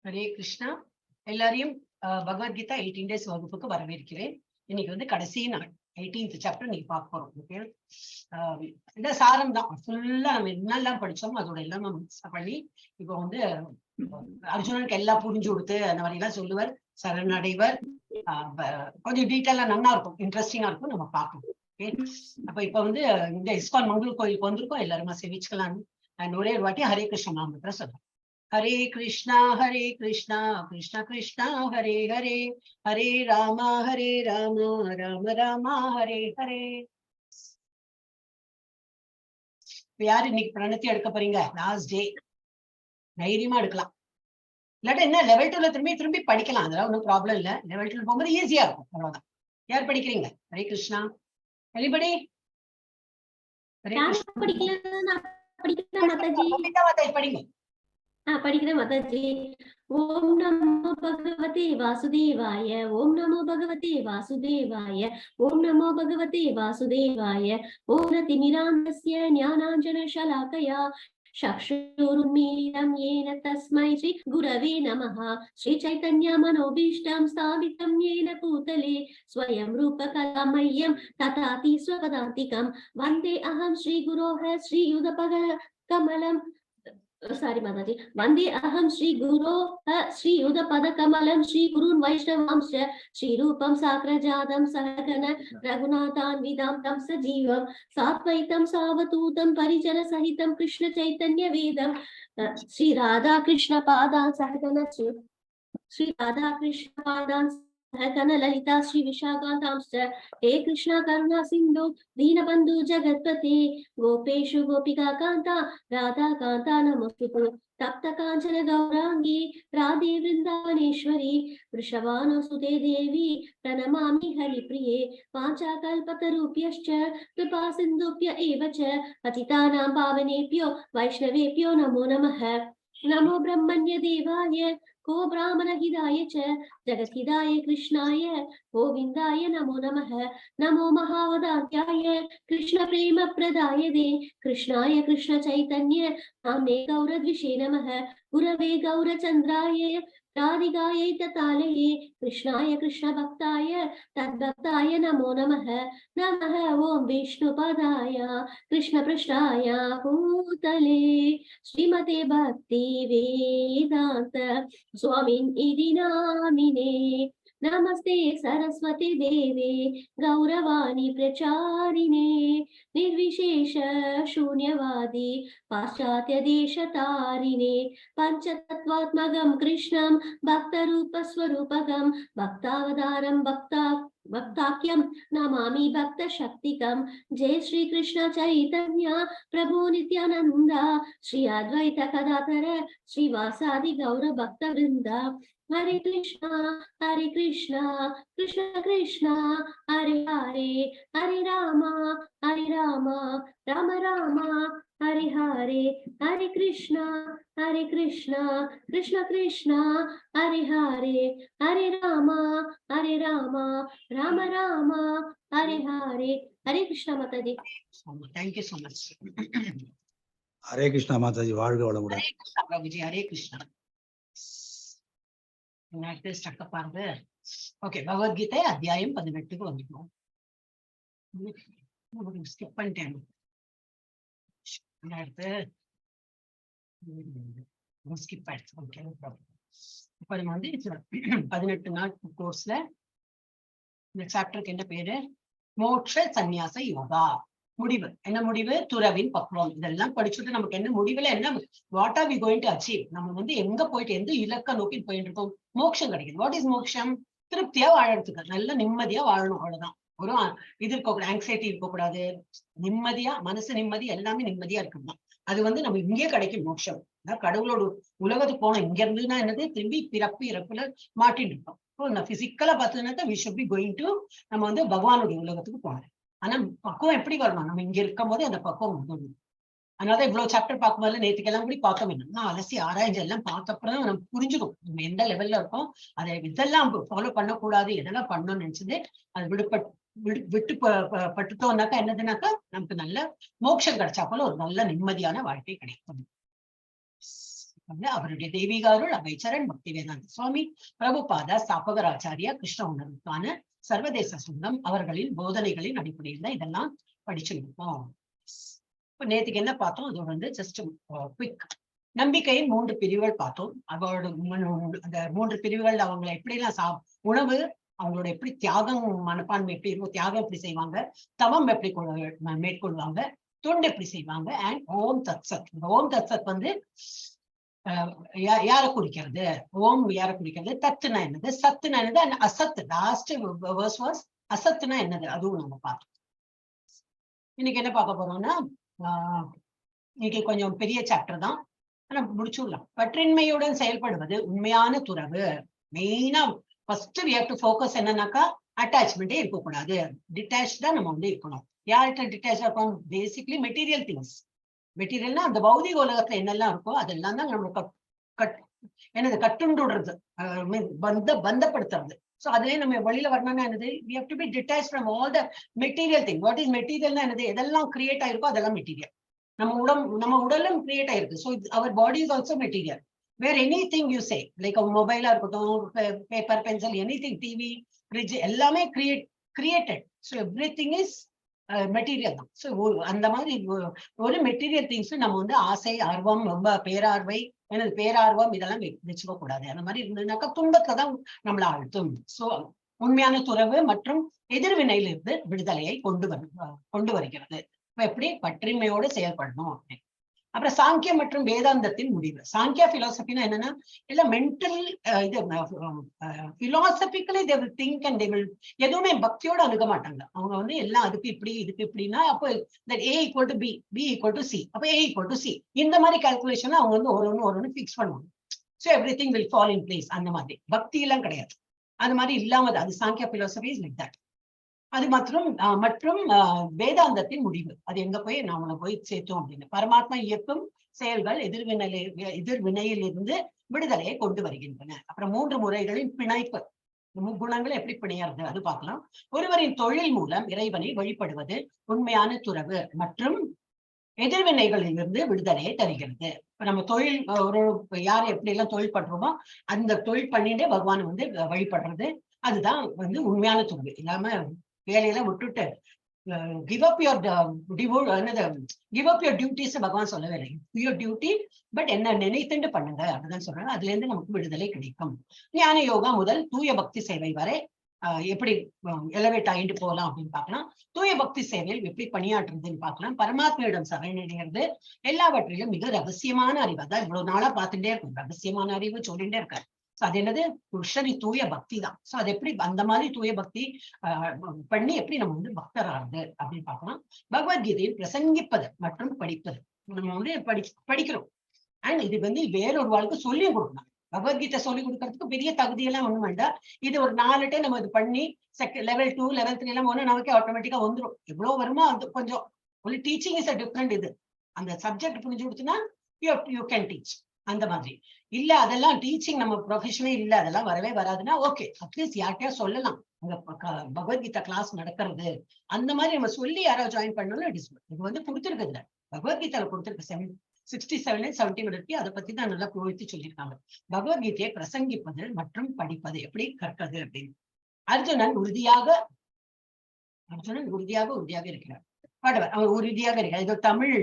ஹரே கிருஷ்ணா. எல்லாரையும் பகவத்கீதா 18 டேஸ் வகுப்புக்கு வரவேற்கிறேன். இன்னைக்கு வந்து கடைசி நாள், 18th chapter இன்னைக்கு பார்க்க போறோம். ஓகே, இந்த சாரம் தான் ஃபுல்லா நம்ம என்னெல்லாம் படிச்சோமோ அதோட எல்லாம் நம்ம mix பண்ணி இப்போ வந்து அர்ஜுனனுக்கு எல்லாம் புரிஞ்சு கொடுத்து அந்த மாதிரி எல்லாம் சொல்லுவார், சரணடைவர். கொஞ்சம் டீட்டெயிலா நல்லா இருக்கும், இன்ட்ரெஸ்டிங்கா இருக்கும், நம்ம பார்க்கணும். ஓகே, அப்ப இப்ப வந்து இந்த இஸ்கான் மங்களூர் கோயிலுக்கு வந்திருக்கோம், எல்லாருமா சேவிச்சுக்கலாம். அண்ட் ஒரே ஒரு வாட்டி ஹரே கிருஷ்ண மந்திரம் சொல்லலாம். ஹரே கிருஷ்ணா ஹரே கிருஷ்ணா கிருஷ்ண கிருஷ்ணா ஹரே ஹரே, ஹரே ராமா ஹரே ராமா ராம ராமா ஹரே ஹரே. இப்ப யாரு இன்னைக்கு பிரணத்தி எடுக்க போறீங்க? லாஸ்ட் டே, தைரியமா எடுக்கலாம். இல்லாட்டி என்ன, லெவல் 2ல திரும்பி திரும்பி படிக்கலாம், அதெல்லாம் ஒன்றும் ப்ராப்ளம் இல்ல. லெவல் 2 போகும்போது ஈஸியா இருக்கும், அவ்வளவுதான். யார் படிக்கிறீங்க? ஹரே கிருஷ்ணா. எனிபடி? ஹரே கிருஷ்ணா. படிக்கல, நான் படிக்கிறேன் மாதாஜி. பபிதா மாதாஜி படிங்க. படிக்கிறேன் மாதாஜி. ஓம் நமோ பகவதே வாசுதேவாய, ஓம் நமோ பகவதே வாசுதேவாய, ஓம் நமோ பகவதே வாசுதேவாய. ஓம் நதிமிராந்தஸ்ய ஞானாஞ்சன ஷலாகயா चक्षुरुन्मीलितं येन तस्मै श्री गुरवे नमः। श्री चैतन्य मनोभीष्टं स्थापितं येन भूतले स्वयं रूपकलामय्यं तथाति स्वपदान्तिकं वन्दे अहं श्री गुरोः श्रीयुधपद कमलं। सारी माताजी, वन्दे अहं श्री गुरोः श्रीयुधपदकमलं श्री गुरून् वैष्णवांश्च श्रीरूपं साग्रजातं सहगण रघुनाथान्विदां तं सजीवं सात्वैतं सावधूतं परिजनसहितं कृष्ण चैतन्य वेदं श्री राधा कृष्ण पादान् सहगण श्री राधा कृष्ण पादान् सहगण ललिता श्री विशाखातांश्च। हे कृष्ण करुणा सिन्धु दीनबन्धु जगत्पते गोपेषु गोपिका कान्ता राधा कान्ता नमोस्तुते। तप्त काञ्चन गौराङ्गी राधे वृन्दावनेश्वरी वृषभानुसुते देवी प्रणमामि हरिप्रिये। वाञ्छाकल्पतरुभ्यश्च कृपा सिन्धुभ्य एव च पतितानां पावनेभ्यो वैष्णवेभ्यो नमो नमः। नमो ब्रह्मण्य देवाय को ब्राह्मणहिताय च जगद्धिताय कृष्णाय गोविन्दाय नमो नमः। नमो महावदात्याय कृष्ण प्रेम प्रदाय दे कृष्णाय कृष्ण चैतन्य नाम्ने गौरद्विषे नमः। गुरवे गौरचन्द्राय राधिकायै ततालये कृष्णाय कृष्ण भक्ताय तद्भक्ताय नमो नमः। नमः ॐ विष्णुपदाय कृष्णपृष्ठाय भूतले श्रीमते भक्ति वेदान्त स्वामिन् इति नामिने। नमस्ते सरस्वती देवे गौरवाणी प्रचारिणे निर्विशेष शून्यवादी पाश्चात्य देशतारिणे। पंचतत्त्वात्मकं कृष्णं भक्तरूपस्वरूपकं भक्तावतारं भक्ता भक्ताख्यं नमामि भक्तशक्तिकं। जय श्री कृष्ण चैतन्य प्रभु नित्यानंद श्री अद्वैत गदाधर श्रीवासादि गौर भक्त वृंद। हरे कृष्णा हरे कृष्णा कृष्ण कृष्णा हरे हरे, हरे रामा हरे रामा राम रामा हरे हरे, हरे कृष्णा हरे कृष्णा कृष्ण कृष्णा हरे हरे, हरे रामा हरे रामा राम रामा हरे हरे। हरे कृष्णा माताजी. Thank you so much. Hare Krishna Mataji, வாழ்க வளமுடன். ஹரே கிருஷ்ணா பிரபுஜி, ஹரே கிருஷ்ணா. ஸ்டக்கப் ஆகுது. ஓகே, பகவத்கீதை அத்தியாயம் 18க்கு வந்துட்டோம். ஸ்கிப் பண்ணிட்டேன். அடுத்து ஸ்கிப் ஆயிடுச்சு. ஓகே, இப்போ நம்ம வந்து 18 நாள் கோர்ஸ்ல இந்த சாப்டருக்கு என்ன பேரு? மோட்ச சந்நியாச யோகா. முடிவு என்ன முடிவு? துறவின் பக்குவம். இதெல்லாம் படிச்சுட்டு நமக்கு என்ன முடிவுல என்ன, what are we going to achieve? நம்ம வந்து எங்க போயிட்டு எந்த இலக்க நோக்கி போயிட்டு இருக்கோம்? மோட்சம் கிடைக்குது. What is மோட்சம்? திருப்தியா வாழறதுக்கு, நல்ல நிம்மதியா வாழணும், அவ்வளவுதான். ஒரு இது இருக்கக்கூடாது, ஆங்ஸைட்டி இருக்கக்கூடாது, நிம்மதியா மனசு நிம்மதி எல்லாமே நிம்மதியா இருக்கணும். அது வந்து நம்ம இங்கே கிடைக்கும் மோட்சம். அதான் கடவுளோட உலகத்துக்கு போனோம். இங்க இருந்துன்னா என்னது, திரும்பி பிறப்பு இறப்புல மாட்டின்னு இருப்போம். இப்போ நான் பிசிக்கலா பார்த்ததுனாக்கா we should be going to நம்ம வந்து பகவானுடைய உலகத்துக்கு போகணும். ஆனா பக்குவம் எப்படி வரணும்? நம்ம இங்க இருக்கும் போதே அந்த பக்குவம் வந்துடணும். அதனாலதான் இவ்வளவு சாப்டர் பார்க்கும்போது நேற்றுக்கெல்லாம் கூட பார்த்தோம். என்னன்னா அலசி ஆராய்ஞ்சு எல்லாம் பார்த்தப்பறம் தான் நம்ம புரிஞ்சுக்கும் நம்ம எந்த லெவல்ல இருக்கோம், அதை இதெல்லாம் ஃபாலோ பண்ணக்கூடாது, எதெல்லாம் பண்ணணும்னு நினைச்சது அது விட்டு பட்டுட்டோம்னாக்கா என்னதுனாக்கா நமக்கு நல்ல மோட்சம் கிடைச்சா போல ஒரு நல்ல நிம்மதியான வாழ்க்கை கிடைக்கும். வந்து அவருடைய தெய்வீக அருள், அபயச்சரண், பக்தி வேதாந்த சுவாமி பிரபுபாதா, ஸ்தாபகராச்சாரியா, கிருஷ்ண உணர்வுக்கான சர்வதேச சங்கம் அவர்களின் போதனைகளின் அடிப்படையில் தான் இதெல்லாம் படிச்சிருக்கோம். இப்ப நேத்துக்கு என்ன பார்த்தோம்? அது வந்து ஜஸ்ட் குவிக் நம்பிக்கையின் மூன்று பிரிவுகள் பார்த்தோம். அவரோட அந்த மூன்று பிரிவுகள், அவங்களை எப்படிலாம் உணவு, அவங்களோட எப்படி தியாகம் மனப்பான்மை எப்படி இருக்கும், தியாகம் எப்படி செய்வாங்க, தவம் எப்படி மேற்கொள்வாங்க, தொண்டு எப்படி செய்வாங்க, அண்ட் ஓம் தத் சத். இந்த ஓம் தத் சத் வந்து யாரை குறிக்கிறது? ஓம் யாரை குறிக்கிறது? தத்துனா என்னது? சத்துனா என்னது? And Asad, last verse was அசத்துனா என்னது? அதுவும் நம்ம பார்த்தோம். இன்னைக்கு என்ன பார்க்க போறோம்னா, இன்னைக்கு கொஞ்சம் பெரிய சாப்டர் தான், ஆனா முடிச்சுடலாம். பற்றின்மையுடன் செயல்படுவது உண்மையான துறவு. மெயினா first we have to focus என்னன்னாக்கா, அட்டாச்மெண்டே இருக்கக்கூடாது. டிட்டாச் தான் நம்ம வந்து இருக்கணும். யார்கிட்ட டிட்டாச் இருக்கும்? Basically material things. மெட்டீரியல்னா அந்த பௌதிக உலகத்துல என்னெல்லாம் இருக்கோ அதெல்லாம் தான் நம்ம கட் கட் என்னது கட்டுண்டுடுறது, பந்த பந்தப்படுத்துறது. ஸோ அதுலயே நம்ம வெளியில வரணும்னா என்னது? We have to be detach from all the material thing. What is மெட்டீரியல்னா என்னது? எதெல்லாம் கிரியேட் ஆயிருக்கோ அதெல்லாம் மெட்டீரியல். நம்ம உடம்பு, நம்ம உடலும் கிரியேட் ஆயிருக்கு. So our body is also material. வேற any thing you say, like மொபைலா இருக்கட்டும், paper, pencil, any thing, TV, fridge, எல்லாமே created. So every thing is material தான். ஸோ அந்த மாதிரி ஒரு மெட்டீரியல் திங்ஸ் நம்ம வந்து ஆசை, ஆர்வம், ரொம்ப பேரார்வை, எனது பேரார்வம், இதெல்லாம் வச்சுக்க கூடாது. அந்த மாதிரி இருந்ததுனாக்கா துன்பத்தை தான் நம்மளை ஆழ்த்தும். ஸோ உண்மையான துறவு மற்றும் எதிர்வினையிலிருந்து விடுதலையை கொண்டு வருகிறது. இப்ப எப்படி பற்றின்மையோடு செயல்படணும் அப்படின்னு. அப்புறம் சாங்கியம் மற்றும் வேதாந்தத்தின் முடிவு. சாங்கியா பிலாசபினா என்னன்னா, எல்லாம் மென்டல் இது, philosophically they will think and they will எதுவுமே பக்தியோட அணுக மாட்டாங்க. அவங்க வந்து எல்லாம் அதுக்கு இப்படி, இதுக்கு இப்படின்னா, அப்போ that A equal to B, B equal to C, அப்போ ஏ ஈக்குவல் டு சி, இந்த மாதிரி கால்குலேஷன் அவங்க வந்து ஒரு ஒன்று ஒரு ஒன்று ஃபிக்ஸ் பண்ணுவாங்க. So every thing will fall in place. அந்த மாதிரி பக்தி எல்லாம் கிடையாது. அது மாதிரி இல்லாம அது Samkhya philosophy is like that. அது மற்றும் மற்றும் வேதாந்தத்தின் முடிவு. அது எங்க போய் நாம போய் சேர்த்தோம் அப்படின்னு, பரமாத்மா இயக்கும் செயல்கள் எதிர்வினையிலிருந்து விடுதலையை கொண்டு வருகின்றன. அப்புறம் மூன்று முறைகளின் பிணைப்பு, இந்த முக்குணங்களை எப்படி பிணையறது, அது பார்க்கலாம். ஒருவரின் தொழில் மூலம் இறைவனை வழிபடுவது உண்மையான துறவு மற்றும் எதிர்வினைகளிலிருந்து விடுதலையை தருகிறது. இப்ப நம்ம தொழில் ஒரு யார் எப்படி எல்லாம் தொழில் பண்றோமோ அந்த தொழில் பண்ணிட்டே பகவான் வந்து வழிபடுறது, அதுதான் வந்து உண்மையான துறவு. இல்லாம வேலையெல்லாம் விட்டுட்டு கிவ் அப் your டிவோ என்னது, கிவ் அப் your duties பகவான் சொல்லவே இல்லை. Your duty, but என்ன நினைத்துண்டு பண்ணுங்க அப்படிதான் சொல்றாங்க. அதுல இருந்து நமக்கு விடுதலை கிடைக்கும். ஞான யோகா முதல் தூய பக்தி சேவை வரை எப்படி எலவேட் ஆகிட்டு போகலாம் அப்படின்னு பார்க்கலாம். தூய பக்தி சேவையில் எப்படி பணியாற்றுறதுன்னு பார்க்கலாம். பரமாத்மாவிடம் சரணடைகிறது எல்லாவற்றிலும் மிக ரகசியமான அறிவு. அதான் இவ்வளவு நாளா பார்த்துட்டே இருக்கும், ரகசியமான அறிவு சொல்லிட்டே இருக்காரு. ஸோ அது என்னது? கிருஷ்ணரி தூய பக்தி தான். ஸோ அது எப்படி அந்த மாதிரி தூய பக்தி பண்ணி எப்படி நம்ம வந்து பக்தராகுது அப்படின்னு பார்க்கலாம். பகவத்கீதையில் பிரசங்கிப்பது மற்றும் படிப்பது. நம்ம வந்து படிக்கிறோம். அண்ட் இது வந்து வேறொரு வாழ்க்கை சொல்லியும் கொடுக்கணும். பகவத்கீதை சொல்லிக் கொடுக்கறதுக்கு பெரிய தகுதியெல்லாம் ஒண்ணும் வேண்டாம். இது ஒரு நாலு டைம் நம்ம இது பண்ணி செகண்ட் லெவல் 2, லெவல் 3 எல்லாம் போனா நமக்கே ஆட்டோமேட்டிக்கா வந்துடும். எவ்வளவு வருமோ அது கொஞ்சம். ஒரு டீச்சிங் is a different இது. அந்த சப்ஜெக்ட் புரிஞ்சு கொடுத்துனா you you can teach. அந்த மாதிரி இல்ல, அதெல்லாம் டீச்சிங் நம்ம ப்ரொஃபஷனே இல்ல, அதெல்லாம் வரவே வராதுன்னா ஓகே, அட்லீஸ்ட் யார்கிட்டயா சொல்லலாம், உங்க பகவத்கீதா கிளாஸ் நடக்கிறது, அந்த மாதிரி நம்ம சொல்லி யாராவது ஜாயின் பண்ணாலும் it is. இது வந்து கொடுத்துருக்குதுல, பகவத்கீதால கொடுத்துருக்கு. 67, 71 இருக்கு. அதை பத்தி தான் நல்லா புகழ்த்தி சொல்லியிருக்காங்க. பகவத்கீதையை பிரசங்கிப்பது மற்றும் படிப்பது எப்படி கற்கிறது அப்படின்னு. அர்ஜுனன் உறுதியாக உறுதியாக இருக்கிறார். பாடுவார், அவர் உறுதியாக இருக்கிறார். இது தமிழ்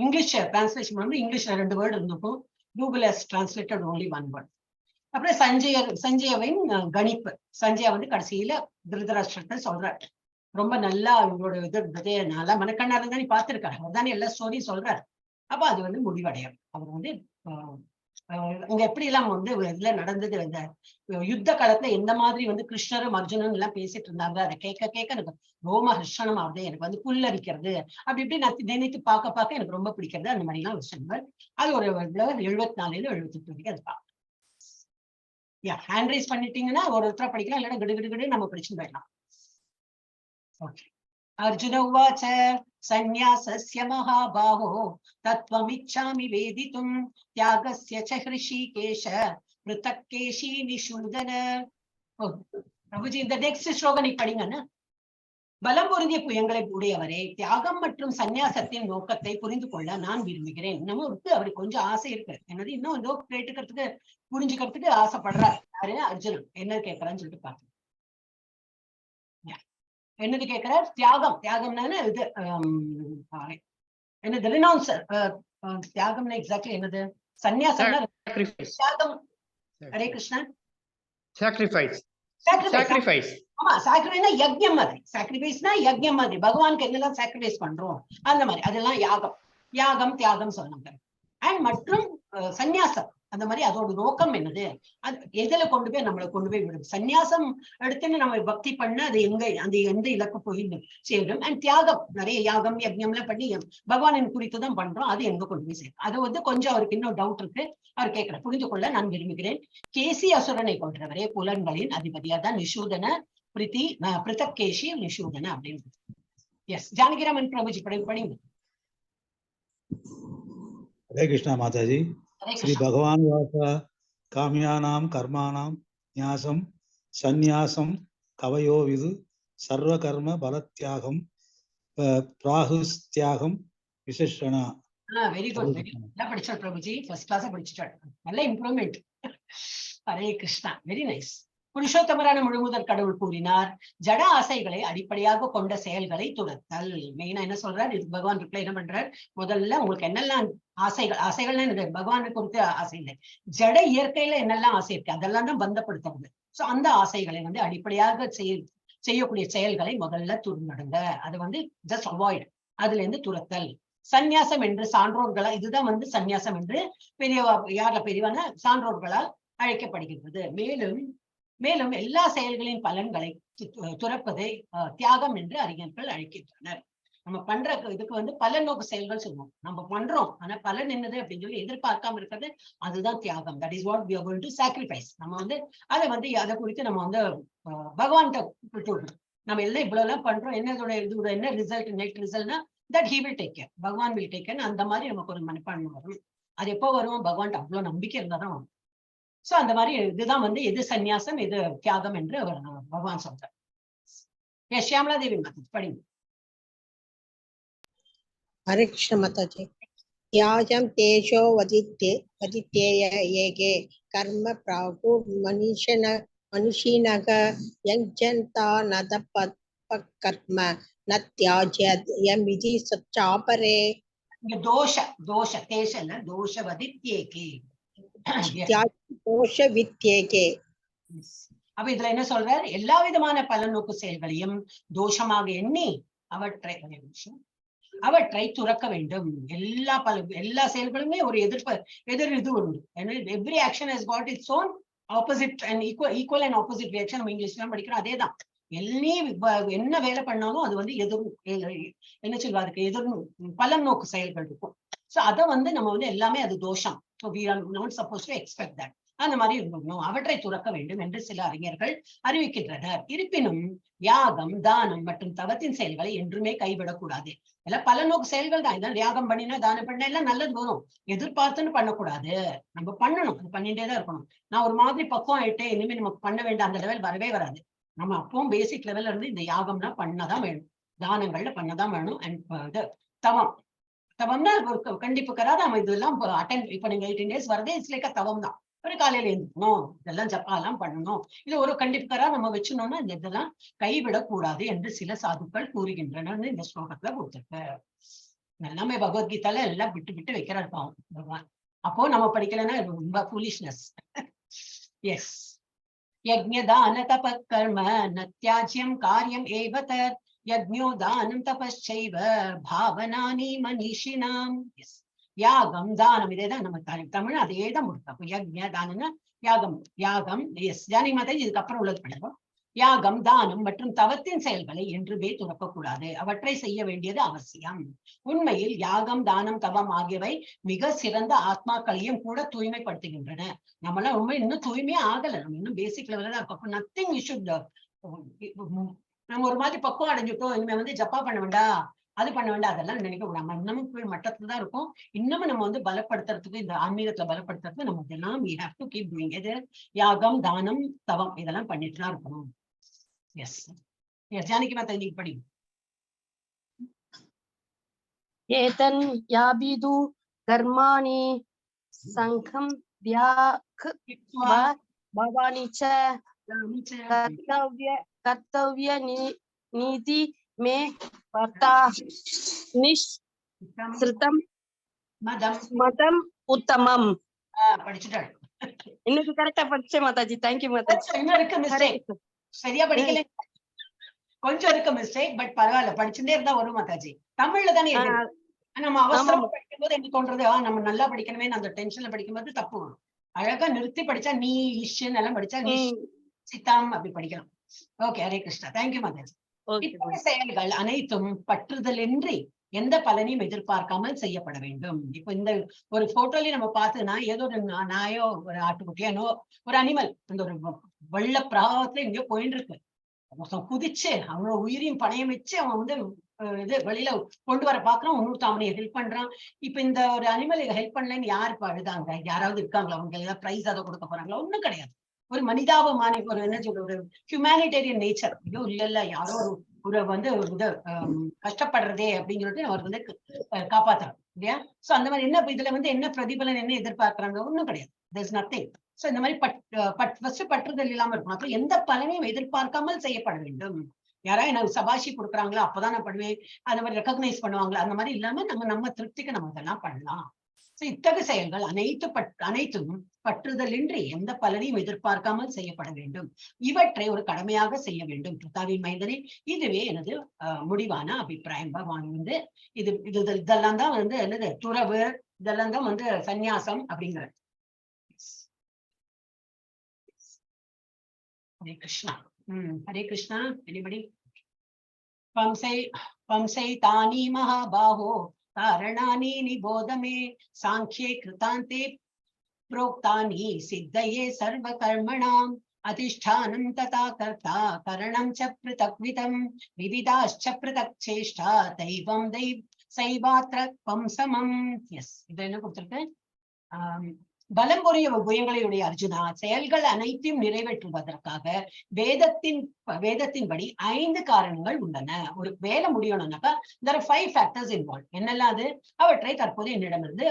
இங்கிலீஷ் டிரான்ஸ்லேஷன் வந்து இங்கிலீஷ்ல ரெண்டு வேர்டு இருந்திருக்கும். Google has translated only one word. அப்புறம் சஞ்சயவின் கணிப்பு. சஞ்சயா வந்து கடைசியில திருதராஷ்டிரத்தை சொல்றார். ரொம்ப நல்லா அவங்களோட இது இருந்தது, நல்லா மனக்கண்ணால தானே பார்த்திருக்காரு, அவர் தானே எல்லா ஸ்டோரியும் சொல்றாரு. அப்ப அது வந்து முடிவடையும். அவர் வந்து இங்க எப்படி எல்லாம் வந்து இதுல நடந்தது, இந்த யுத்த காலத்துல எந்த மாதிரி வந்து கிருஷ்ணரும் அர்ஜுனன் எல்லாம் பேசிட்டு இருந்தாங்க, அதை கேட்க கேட்க எனக்கு ரோம ஹர்ஷணம் ஆகுது, எனக்கு வந்து புல்லரிக்கிறது, அப்படி இப்படி நான் நினைத்து பார்க்க பார்க்க எனக்கு ரொம்ப பிடிக்கிறது. அந்த மாதிரி எல்லாம் விஷயங்கள். அது ஒரு 74ல 78 வரைக்கும் அது பார்க்கலாம். யா, ஹேண்ட் ரைஸ் பண்ணிட்டீங்கன்னா ஒரு ஒருத்தரா படிக்கலாம், இல்லைன்னா கிடு கிடு கிடு நம்ம படிச்சுட்டு போயிடலாம். ஓகே. அர்ஜுன உவாச்ச சந்நியாசஸ்ய மகாபாஹோ தத்வமிச்சாமி வேதிதும் தியாகஸ்ய ச ஹிருஷிகேஷ பிருதக் கேஷி நிஷூதன. ஓ, பிரபுஜி, இந்த நெக்ஸ்ட் ஸ்லோகம் நீ படிங்கண்ணா. பலம் பொருந்திய புயங்களை உடையவரே, தியாகம் மற்றும் சந்நியாசத்தின் நோக்கத்தை புரிந்து கொள்ள நான் விரும்புகிறேன். இன்னமும் இருக்கு, அவருக்கு கொஞ்சம் ஆசை இருக்கு. என்னது, இன்னும் ஏதோ கேட்டுக்கிறதுக்கு, புரிஞ்சுக்கிறதுக்கு ஆசைப்படுறார். யாரு? அர்ஜுனன். என்ன கேட்கறான்னு சொல்லிட்டு பாருங்க. என்னது கேட்கிறார்? தியாகம். தியாகம்னா இது என்னது? ரினவுன்ஸ். தியாகம்னா எக்ஸாக்ட்லி என்னது? சந்நியாசம்னா Sacrifice. தியாகம். Hare Krishna. Sacrifice. Sacrifice. Sacrifice. ஆமா, சாக்ரிஃபைஸ்னா யஜ்ஞம் மாதிரி. சாக்ரிஃபைஸ்னா யஜ்ஞம் மாதிரி. பகவானுக்கு என்னெல்லாம் சாக்ரிஃபைஸ் பண்றோம், அந்த மாதிரி. அதெல்லாம் யாகம். யாகம், தியாகம் சொன்னாங்க. அண்ட் மற்றும் சந்நியாசம், அந்த மாதிரி அதோட நோக்கம் என்னது, அது எதுல கொண்டு போய் நம்மளை கொண்டு போய் விடும்? சந்நியாசம் எடுத்துன்னு நம்ம பக்தி பண்ண அது எங்க, அந்த எந்த இலக்கு போய் சேரும்? அண்ட் தியாகம், நிறைய யாகம் யஜ்ஞம்லாம் பண்ணி பகவானின் குறித்து தான் பண்றோம், அது எங்க கொண்டு போய் சேரும்? அது வந்து கொஞ்சம் அவருக்கு இன்னும் டவுட் இருக்கு. அவர் கேட்கிற, புரிந்து கொள்ள நான் விரும்புகிறேன். கேசி அசுரனை கொன்றவரே, புலன்களின் அதிபதியா தான் நிஷூதன பிரித்தி பிருத்தக்கேஷி நிஷூதன அப்படின்னு. எஸ், ஜானகிராமன் பிரபுஜி, படி படிங்க. ஹரே கிருஷ்ணா மாதாஜி. ஹரே ஸ்ரீ கிருஷ்ணா. பகவான் வாச காமியானாம் கர்மாணாம் ன்யாசம் சந்நியாசம் கவயோ விது சர்வ கர்ம பலத்யாகம் பிராகுஸ்தியாகம் விசேஷணா. வெரி குட், வெரி நல்லா படிச்சார் பிரபுஜி. ஃபர்ஸ்ட் கிளாஸ் படிச்சுட்டார். நல்ல improvement. Hare Krishna, very nice. புருஷோத்தமரான முழுமுதற் கடவுள் கூறினார், ஜட ஆசைகளை அடிப்படையாக கொண்ட செயல்களை துரத்தல். மெயினா என்ன சொல்றார் இதுக்கு பகவான் ரிப்ளை என்ன பண்றார்? முதல்ல உங்களுக்கு என்னெல்லாம் ஆசைகள், ஆசைகள்னா என்னது? பகவானை குறித்து ஆசை இல்லை, ஜட இயற்கையில என்னெல்லாம் ஆசை இருக்கு, அதெல்லாம் தான் பந்தப்படுத்துறது. சோ அந்த ஆசைகளை வந்து அடிப்படையாக செய்யக்கூடிய செயல்களை முதல்ல துறந்துடுங்க. அதை வந்து ஜஸ்ட் அவாய்ட், அதுல இருந்து துரத்தல். சந்நியாசம் என்று சான்றோர்களால், இதுதான் வந்து சந்நியாசம் என்று பெரியவா, யார்ல பெரியவான சான்றோர்களால் அழைக்கப்படுகின்றது. மேலும் மேலும் எல்லா செயல்களின் பலன்களை துறப்பதை தியாகம் என்று அறிஞர்கள் அழைக்கின்றனர். நம்ம பண்ற இதுக்கு வந்து பலன் நோக்கு செயல்கள் சொல்லுவோம். நம்ம பண்றோம், ஆனா பலன் என்னது அப்படின்னு சொல்லி எதிர்பார்க்காம இருக்கிறது, அதுதான் தியாகம். That is what we are going to sacrifice. நம்ம வந்து அதை வந்து அதை குறித்து நம்ம வந்து பகவான்கிட்ட விட்டு விடணும். நம்ம எல்லாம் இவ்வளவு எல்லாம் பண்றோம், என்ன இதோட இதோட என்ன ரிசல்ட், நெட் ரிசல்ட்னா that he will take care, Bhagavan will take care. அந்த மாதிரி நமக்கு ஒரு மனப்பான்மை வரும். அது எப்போ வரும்? பகவான் அவ்வளவு நம்பிக்கை இருந்தாதான் வரும். சோ அந்த மாதிரி இதுதான் வந்து எது சந்நியாசம், எது தியாகம் என்று அவர் பகவான் சொல்றார். எஸ், ஷியாமலா தேவி மாதாஜி, படிங்க. ஹரே கிருஷ்ண மாதாஜி. தியாஜம் தேஜோ வதித்தே வதித்தேய ஏகே கர்ம பிராகு மனிஷன மனுஷினக யஞ்சந்தா நத கர்ம ந தியாஜ்யமிதி சச்சாபரே. இங்க தோஷ, தோஷ, தேஷ இல்ல, தோஷ வதித்யேகே. Yes. தோஷ வித்யேகே. Yes. அப்ப இதுல என்ன சொல்றார்? எல்லா விதமான பலநோக்கு செயல்களையும் தோஷமாக எண்ணி அவற்றை, ஒரே நிமிஷம், அவற்றை துறக்க வேண்டும். எல்லா பல எல்லா செயல்களுமே ஒரு எதிர்ப்பு, எதிர் இது உண்டு. Every action has got its own opposite and equal and opposite reaction. நம்ம இங்கிலீஷ்ல படிக்கிறோம், அதேதான். எனி என்ன வேலை பண்ணாலும் அது வந்து எதிர், என்ன சொல்லுவா, அதுக்கு எதிர் பலன் நோக்கு செயல்கள் இருக்கும். சோ அதை வந்து நம்ம வந்து எல்லாமே அது தோஷம். So we are not suppose to expect that. அந்த மாதிரி இருக்கணும். அவற்றை துறக்க வேண்டும் என்று சில அறிஞர்கள் அறிவிக்கின்றனர். இருப்பினும் யாகம், தானம் மற்றும் தவத்தின் செயல்களை என்றுமே கைவிடக்கூடாது. எல்லாம் பல நோக்கு செயல்கள் தான். இதான் யாகம் பண்ணினா, தானம் பண்ணா எல்லாம் நல்லது வரும். எதிர்பார்த்துன்னு பண்ணக்கூடாது. நம்ம பண்ணணும், அது பண்ணிட்டே தான் இருக்கணும். நான் ஒரு மாதிரி பக்குவம் ஆயிட்டேன், இனிமே நமக்கு பண்ண வேண்டாம், அந்த லெவல் வரவே வராது. நம்ம அப்பவும் பேசிக் லெவல்ல இருந்து இந்த யாகம்னா பண்ணதான் வேணும், தானங்கள்ல பண்ணதான் வேணும். அண்ட் இது தவம், தவம்னா ஒரு கண்டிப்புக்கராத நம்ம இதெல்லாம் அட்டன். இப்ப நீங்க 18 டேஸ் வரதே it's like தவம் தான். ஒரு காலையில எழுந்துக்கணும், இதெல்லாம் ஜப்பாலாம் பண்ணணும். இது ஒரு கண்டிப்புக்கரா நம்ம வச்சுனோம்னா இந்த இதெல்லாம் கைவிடக்கூடாது என்று சில சாதுக்கள் கூறுகின்றனர். இந்த ஸ்லோகத்துல கொடுத்திருக்கு. எல்லாமே பகவத்கீதால எல்லாம் விட்டு விட்டு வைக்கிறார் பாவம் பகவான். அப்போ நம்ம படிக்கலைன்னா இது ரொம்ப ஃபூலிஷ்னஸ். எஸ். யஜ்ஞதான தப கர்ம ந தியாஜ்யம் காரியம் ஏவ தத் யஜ்ஞோ தானம் தபశ్చைவ பாவனானி மனிஷினாம். எஸ், யாகம், தானம், இதேதான் நம்ம தமிழ் அதே தான் கொடுத்தோம். அப்போ யஜ்ஞ தானம்னா யாகம், யாகம். எஸ், ஜானகி மாதாஜி, இதுக்கப்புறம் உள்ளது பண்ணுவோம். யாகம், தானம் மற்றும் தவத்தின் செயல்களை என்றுமே துறக்கக்கூடாது. அவற்றை செய்ய வேண்டியது அவசியம். உண்மையில் யாகம், தானம், தவம் ஆகியவை மிக சிறந்த ஆத்மாக்களையும் கூட தூய்மைப்படுத்துகின்றன. நம்மளாம் உண்மை இன்னும் தூய்மையே ஆகல. நம்ம இன்னும் பேசிக் லெவலில் தான் இருக்கோம். நத்திங் you should, நம்ம ஒரு மாதிரி பக்குவம் அடைஞ்சிட்டோம், இனிமே வந்து ஜப்பா பண்ண வேண்டாம், அது பண்ண வேண்டாம், அதெல்லாம் நினைக்க கூடாது. நம்ம இன்னமும் கீழ் மட்டத்துல தான் இருக்கும். இன்னமும் நம்ம வந்து பலப்படுத்துறதுக்கு, இந்த ஆன்மீகத்துல பலப்படுத்துறதுக்கு நம்ம இதெல்லாம் we have to keep doing. எது? யாகம், தானம், தவம், இதெல்லாம் பண்ணிட்டு தான் இருக்கணும். எஸ். எஸ் ஜானகி மாதா, நீங்க படிங்க. ஏதன் யாபிது கர்மாணி சங்கம் தியாக் பவானி ச கர்த்தவ்ய கர்த்தவ்ய நீதி மே வர்த்தா நிஸ்ருதம் மதம் மதம் உத்தமம். படிச்சுட்டாள். இன்னைக்கு கரெக்டா படிச்சேன் மாதாஜி. Thank you Mataji. இன்னும் இருக்கு மிஸ்டேக். சரியா படிக்கல, கொஞ்சம் இருக்கு மிஸ்டேக். பட் பரவாயில்ல, படிச்சுட்டே இருந்தா வரும் மாதாஜி. தமிழ்ல தானே இது. நம்ம அவசரமா படிக்கும்போது என்ன தோன்றது? நம்ம நல்லா படிக்கணுமே, அந்த டென்ஷன்ல படிக்கும்போது தப்பு வரும். அழகா நிறுத்தி படிச்சா, நீ இஷ்ன்னு எல்லாம் படிச்சா நிஷ் சித்தாம் அப்படி படிக்கலாம். Okay, Hare Krishna. Thank you Mataji. இத்தகைய செயல்கள் அனைத்தும் பற்றுதலின்றி எந்த பலனையும் எதிர்பார்க்காமல் செய்யப்பட வேண்டும். இப்ப இந்த ஒரு போட்டோலயும் நம்ம பார்த்தோம்னா ஏதோ ஒரு நாயோ ஒரு ஆட்டுக்குட்டியானோ ஒரு அனிமல் அந்த ஒரு வெள்ள பிரவாகத்துல எங்கேயோ போயிட்டு இருக்கு. ஒருத்தன் குதிச்சு அவனோட உயிரையும் பணயம் வச்சு அவன் வந்து இது வெளியில கொண்டு வர பாக்குறான். இன்னொருத்தன் அவனை ஹெல்ப் பண்றான். இப்ப இந்த ஒரு அனிமல் ஹெல்ப் பண்ணலன்னு யாரு இப்ப அழுதாங்க? யாராவது இருக்காங்களா? அவங்க ஏதாவது பிரைஸ் அதை கொடுக்க போறாங்களா? ஒண்ணும் கிடையாது. ஒரு மனிதாபமான ஒரு என்ன சொல்ற ஒரு ஹியூமானிட்டேரியன் நேச்சர். ஐயோ இல்ல இல்ல, யாரோ ஒரு ஒரு வந்து ஒரு இது கஷ்டப்படுறதே அப்படின்னு சொல்லிட்டு அவர் வந்து காப்பாத்துறான் இல்லையா? சோ அந்த மாதிரி என்ன இதுல வந்து என்ன பிரதிபலன் என்ன எதிர்பார்க்கறாங்க? ஒண்ணும் கிடையாது. There is nothing. So இந்த மாதிரி பட் பட் ஃபர்ஸ்ட் பற்றுதல் இல்லாம இருக்கணும். அப்புறம் எந்த பலனையும் எதிர்பார்க்காமல் செய்யப்பட வேண்டும். யாராவது எனக்கு சபாஷி கொடுக்குறாங்களோ அப்பதான் நான் பண்ணுவேன், அந்த மாதிரி ரெக்கக்னைஸ் பண்ணுவாங்களா, அந்த மாதிரி இல்லாம நம்ம நம்ம திருப்திக்கு நம்ம இதெல்லாம் பண்ணலாம். சோ இத்தகு செயல்கள் அனைத்தும் பற்றுதலின்றி எந்த பலனையும் எதிர்பார்க்காமல் செய்யப்பட வேண்டும். இவற்றை ஒரு கடமையாக செய்ய வேண்டும். பிருத்தாவின் மைந்தனே, இதுவே எனது முடிவான அபிப்பிராயம். பகவான் வந்து இது இது இதெல்லாம் தான் வந்து என்னது துறவு, இதெல்லாம் தான் வந்து சந்நியாசம் அப்படிங்கிற. ஹரே கிருஷ்ணா. ஹரே கிருஷ்ணா. எனிபடி? பம்சை பம்சை தானி மகாபாஹோ காரணானி நிபோத மே சாங்கியே கிருதாந்தே प्रोक्तानि सिद्धये सर्वकर्मणाम् अधिष्ठानं तथा कर्ता करणं च पृथक्विदं विविधाश्च पृथक् चेष्टा दैवं दैव சைவாத்திர வம்சமம். எஸ், இது என்ன கொடுத்திருக்கு? பலம் பொரிய புயங்களையுடைய அர்ஜுனா, செயல்கள் அனைத்தையும் நிறைவேற்றுவதற்காக வேதத்தின்படி 5 காரணங்கள் உள்ளன. ஒரு வேலை முடியணும்னாக்கா there are 5 factors involved. என்னெல்லாம் அது? அவற்றை தற்போது என்னிடமிருந்து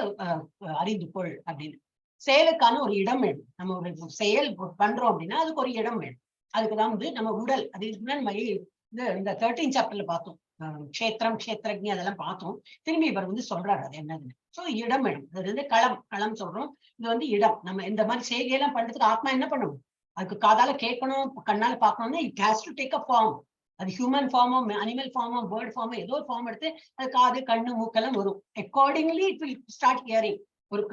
அறிந்து கொள் அப்படின்னு. செயலுக்கான ஒரு இடம் வேணும். நம்ம ஒரு செயல் பண்றோம் அப்படின்னா அதுக்கு ஒரு இடம் வேணும். அதுக்குதான் வந்து நம்ம உடல். அது இதுக்கு நம்ம இந்த 13 சாப்டர்ல பார்த்தோம். க்ஷேத்திரம் க்ஷேத்ரஜ்ஞி அதெல்லாம் பார்த்தோம். திரும்பி இவர் வந்து சொல்றாரு அது என்னதுன்னு. சோ இடம் வேணும். அது வந்து களம், களம் சொல்றோம். இது வந்து இடம். நம்ம இந்த மாதிரி செய்கையெல்லாம் பண்றதுக்கு ஆத்மா என்ன பண்ணணும்? அதுக்கு காதால கேட்கணும், கண்ணால பார்க்கணும்னா it has to take a form. அது ஹியூமன் ஃபார்மோ அனிமல் ஃபார்மோ பேர்ட் ஃபார்மோ ஏதோ ஒரு ஃபார்ம் எடுத்து அது காது கண்ணு மூக்கெல்லாம் வரும். Accordingly it will start hearing. ஒரு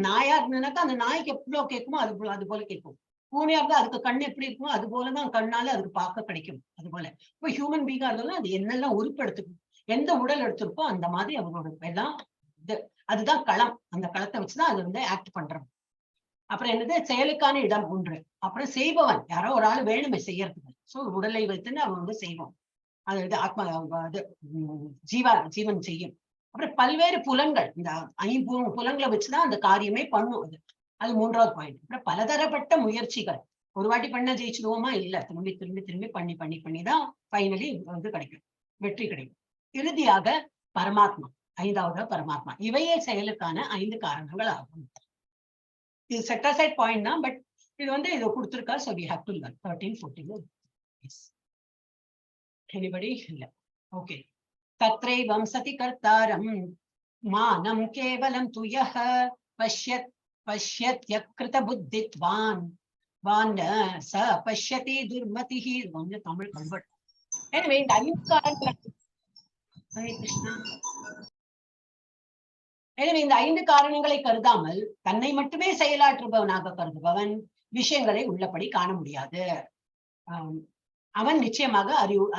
நாயா இருந்ததுனாக்கா அந்த நாய்க்கு எவ்வளவு கேட்குமோ அது போல கேட்கும். பூனையா இருந்தா அதுக்கு கண் எப்படி இருக்குமோ அது போலதான் கண்ணால அதுக்கு பார்க்க கிடைக்கும். அது போல இப்ப ஹியூமன் பீங்கா இருந்தாலும் அது என்னெல்லாம் உறுப்பு எடுத்துக்கும், எந்த உடல் எடுத்திருக்கோ அந்த மாதிரி அவங்களோட எல்லாம் இது அதுதான் களம். அந்த களத்தை வச்சுதான் அது வந்து ஆக்ட் பண்றோம். அப்புறம் என்னது? செயலுக்கான இடம் ஒன்று. அப்புறம் செய்பவன் யாரோ ஒரு ஆள் வேணுமே செய்யறதுக்கு. சோ உடலை வைத்துன்னு அவன் வந்து செய்வான். அது இது ஆத்மா இது ஜீவா ஜீவன் செய்யும். அப்புறம் பல்வேறு புலன்கள், இந்த 5 புலன்களை வச்சுதான் அந்த காரியமே பண்ணும். அது அது 3வது பாயிண்ட். அப்புறம் பலதரப்பட்ட முயற்சிகள். ஒரு வாட்டி பண்ணா ஜெயிச்சிடுவோமா? இல்ல, திரும்பி திரும்பி திரும்பி பண்ணி பண்ணி பண்ணி தான் ஃபைனலி வந்து கிடைக்கும், வெற்றி கிடைக்கும். இறுதியாக பரமாத்மா, 5வது பரமாத்மா. இவையே செயலுக்கான 5 காரணங்கள் ஆகும். இது செட் அசைட் பாயிண்ட் தான், பட் இது வந்து இது கொடுத்துருக்கா. So we have to learn 13 14. Yes, anybody? இல்ல. ஓகே. தத்ரைவம் சதி கர்த்தாரம் மானம் கேவலம் துயஹ பஷ்யத் பஷ்யத்யக்ருத புத்தித்வான் வான் ச பஷ்யதி துர்மதிஹி. இது வந்து தமிழ் கன்வெர்ட். எனவே இந்த 5 காரணங்கள். ஹரே கிருஷ்ணா. எனவே இந்த 5 காரணங்களை கருதாமல் தன்னை மட்டுமே செயலாற்றுபவனாக கருதுபவன் விஷயங்களை உள்ளபடி காண முடியாது. அவன் நிச்சயமாக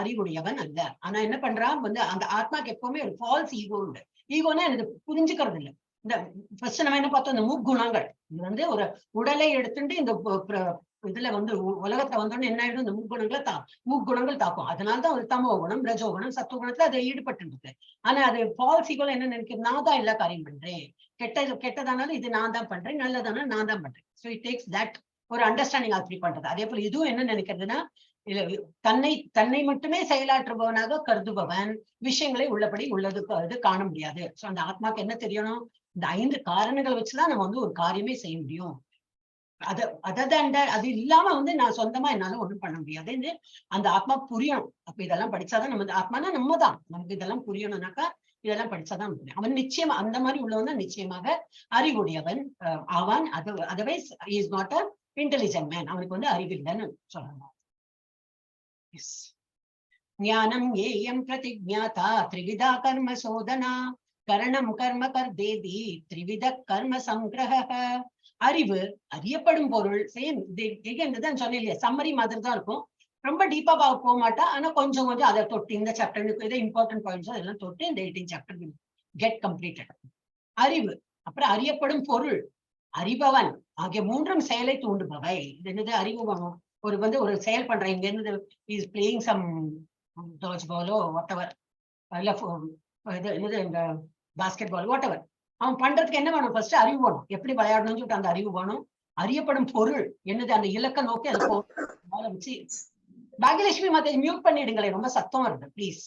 அறிவுடையவன் அல்ல. ஆனா என்ன பண்றான் வந்து அந்த ஆத்மாக்கு எப்பவுமே ஒரு ஃபால்ஸ் ஈகோ உண்டு. ஈகோன்னா எனக்கு புரிஞ்சுக்கிறது இல்லை. இந்த ஃபர்ஸ்ட் நம்ம என்ன பார்த்தோம்? இந்த முக்குணங்கள். இது வந்து ஒரு உடலை எடுத்துட்டு இந்த இதுல வந்து உலகத்துல வந்தோடனே என்ன ஆயிடும்? இந்த முக்குணங்களை முக்குணங்கள் தாக்கும். அதனாலதான் ஒரு தமோ குணம், ரஜோ குணம், சத்துவ குணத்துல அதை ஈடுபட்டு இருக்கு. ஆனா அது ஃபால்ஸ் ஈகோல என்ன நினைக்கிறது? நான் தான் எல்லா காரியம் பண்றேன், கெட்டதானாலும் இது நான் தான் பண்றேன், நல்லதானாலும் நான் தான் பண்றேன். So it takes that ஒரு அண்டர்ஸ்டாண்டிங் அப்படி பண்றது. அதே போல இதுவும் என்ன நினைக்கிறதுன்னா, இல்ல, தன்னை தன்னை மட்டுமே செயலாற்றுபவனாக கருதுபவன் விஷயங்களை உள்ளபடி உள்ளது இது காண முடியாது. சோ அந்த ஆத்மாக்கு என்ன தெரியணும்? இந்த ஐந்து காரணங்களை வச்சுதான் நம்ம வந்து ஒரு காரியமே செய்ய முடியும். அது அதர் அது இல்லாம வந்து நான் சொந்தமா என்னால ஒண்ணும் பண்ண முடியாதுன்னு அந்த ஆத்மா புரியணும். அப்ப இதெல்லாம் படிச்சாதான் நம்ம ஆத்மானா நம்ம தான், நமக்கு இதெல்லாம் புரியணும்னாக்கா இதெல்லாம் படிச்சாதான் புரியும். அவன் நிச்சயமா அந்த மாதிரி உள்ளவன் தான் நிச்சயமாக அறிவுடையவன் ஆவான். அது otherwise is not a intelligent man. அவனுக்கு வந்து அறிவில்லைன்னு சொல்லலாம். எஸ். ஞானம் ஞேயம் பிரதிஜாதா த்ரிவிதா கர்ம சோதனா கரணம் கர்ம கர்தேதி த்ரிவித கர்ம சங்கிரக. அறிவு, அறியப்படும் பொருள், சேம் தான் சொன்னேன் இல்லையா, சம்மரி மாதிரி தான் இருக்கும். ரொம்ப டீப்பா போக மாட்டா. ஆனா கொஞ்சம் கொஞ்சம் அதை தொட்டு இந்த சாப்டர் இதை இம்பார்ட்டன்ட் பாயிண்ட்ஸ் அதெல்லாம் தொட்டு இந்த 18 சாப்டர் கெட் கம்ப்ளீட்டட். அறிவு, அப்புறம் அறியப்படும் பொருள், அறிபவன் ஆகிய மூன்றும் செயலை தூண்டுபவை. இது என்னது? அறிவு வேணும். ஒரு வந்து ஒரு செயல் பண்றேன், இங்க இருந்து is playing some டாஜ் follow what ever, இல்ல இது என்னது இந்த பாஸ்கெட் பால் what ever, அவன் பண்றதுக்கு என்ன வேணும்? ஃபர்ஸ்ட் அறிவு வேணும். எப்படி விளையாடணும்னு சொல்லிட்டு அந்த அறிவு வேணும். அறியப்படும் பொருள் என்னது? அந்த இலக்கை நோக்கி அதை பாலை வச்சு. பாகியலட்சுமி மாதா, மியூட் பண்ணிடுங்களேன், ரொம்ப சத்தம் வருது, ப்ளீஸ்.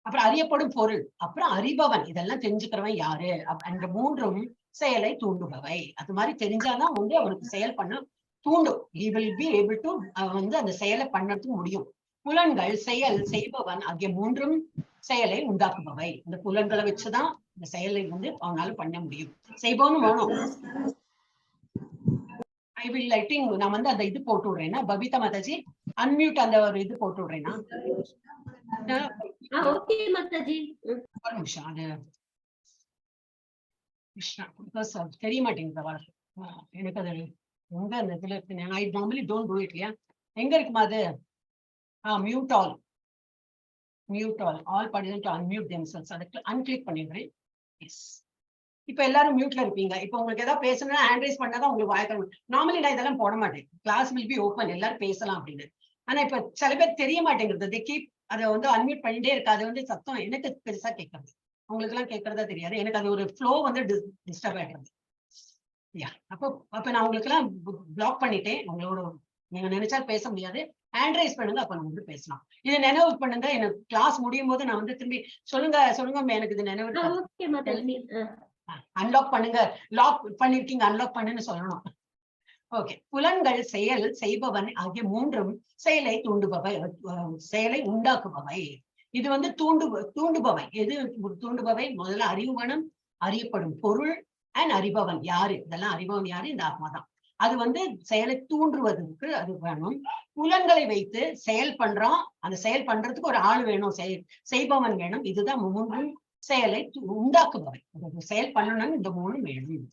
அப்புறம் அறியப்படும் பொருள், அப்புறம் அறிபவன், இதெல்லாம் தெரிஞ்சுக்கிறவன் யாரு என்ற மூன்றும் செயலை தூண்டுபவை. அது மாதிரி தெரிஞ்சாதான் வந்து அவனுக்கு செயல் பண்ண தூண்டும். He will be able to வந்து அந்த செயலை பண்ணறதுக்கு முடியும். புலன்கள், செயல், செய்பவன் ஆகிய மூன்றும் செயலை உண்டாக்குபவை. இந்த புலன்களை வச்சுதான் இந்த செயலை வந்து அவனால பண்ண முடியும். செய்பவனும் வேணும். I will I think நான் வந்து அந்த இது போட்டு விடுறேன்னா, பபிதா மாதாஜி, அன்மியூட் அந்த ஒரு இது போட்டு விடுறேன்னா. ஓகே மாதாஜி. ஒரு நிமிஷம், அது கிருஷ்ணா, because அது தெரிய மாட்டேங்குது அவளுக்கு. எனக்கு அது எங்க அந்த இதுல இருக்கு? I normally don't do it இல்லையா? எங்க இருக்குமா அது? Mute all, mute all, all participant to unmute themselves. அதை அன்கிளிக் பண்ணிடுறேன். எஸ், இப்ப எல்லாரும் மியூட்ல இருப்பீங்க. இப்போ உங்களுக்கு ஏதாவது பேசணும்னா ஹேண்ட் ரைஸ் பண்ணாதான் உங்களுக்கு வாய்க்க. நார்மலி நான் இதெல்லாம் போட மாட்டேன். Class will be open, எல்லாரும் பேசலாம் அப்படின்னு. ஆனா இப்ப சில பேர் தெரிய மாட்டேங்கிறது. They keep அதை வந்து அன்மியூட் பண்ணிட்டே இருக்கு. அது வந்து சத்தம் எனக்கு பெருசா கேட்கறது, உங்களுக்கு எல்லாம் கேட்கறதா தெரியாது. எனக்கு அது ஒரு ஃப்ளோ வந்து டிஸ்டர்ப் ஆயிடுறது. யா, அப்போ அப்ப நான் உங்களுக்கு எல்லாம் பிளாக் பண்ணிட்டேன். உங்களோட நீங்க நினைச்சா பேச முடியாது. ஹேண்ட் ரைஸ் பண்ணுங்க, அப்ப நம்ம வந்து பேசலாம். இதை நினைவு பண்ணுங்க. எனக்கு கிளாஸ் முடியும் போது நான் வந்து திரும்பி சொல்லுங்க சொல்லுங்க, எனக்கு இது நினைவு இருக்காது. ஓகே மாதாஜி. அன்லாக் பண்ணுங்க, லாக் பண்ணிருக்கீங்க, அன்லாக் பண்ணுன்னு சொல்லணும். ஓகே. புலன்கள், செயல், செய்பவன் ஆகிய மூன்றும் செயலை தூண்டுபவை, செயலை உண்டாக்குபவை. இது வந்து தூண்டுபவை. எது தூண்டுபவை? முதல்ல அறிவு வேணும், அறியப்படும் பொருள் அண்ட் அறிபவன் யாரு? இதெல்லாம் அறிபவன் யாரு? இந்த ஆத்மா தான். அது வந்து செயலை தூண்டுவதற்கு அது வேணும். புலன்களை வைத்து செயல் பண்றோம். அந்த செயல் பண்றதுக்கு ஒரு ஆள் வேணும், செய்பவன் வேணும். இதுதான் மூன்றும் செயலை உண்டாக்குபவை. ஒரு செயல் பண்ணணும்னு இந்த மூணும் வேணும்.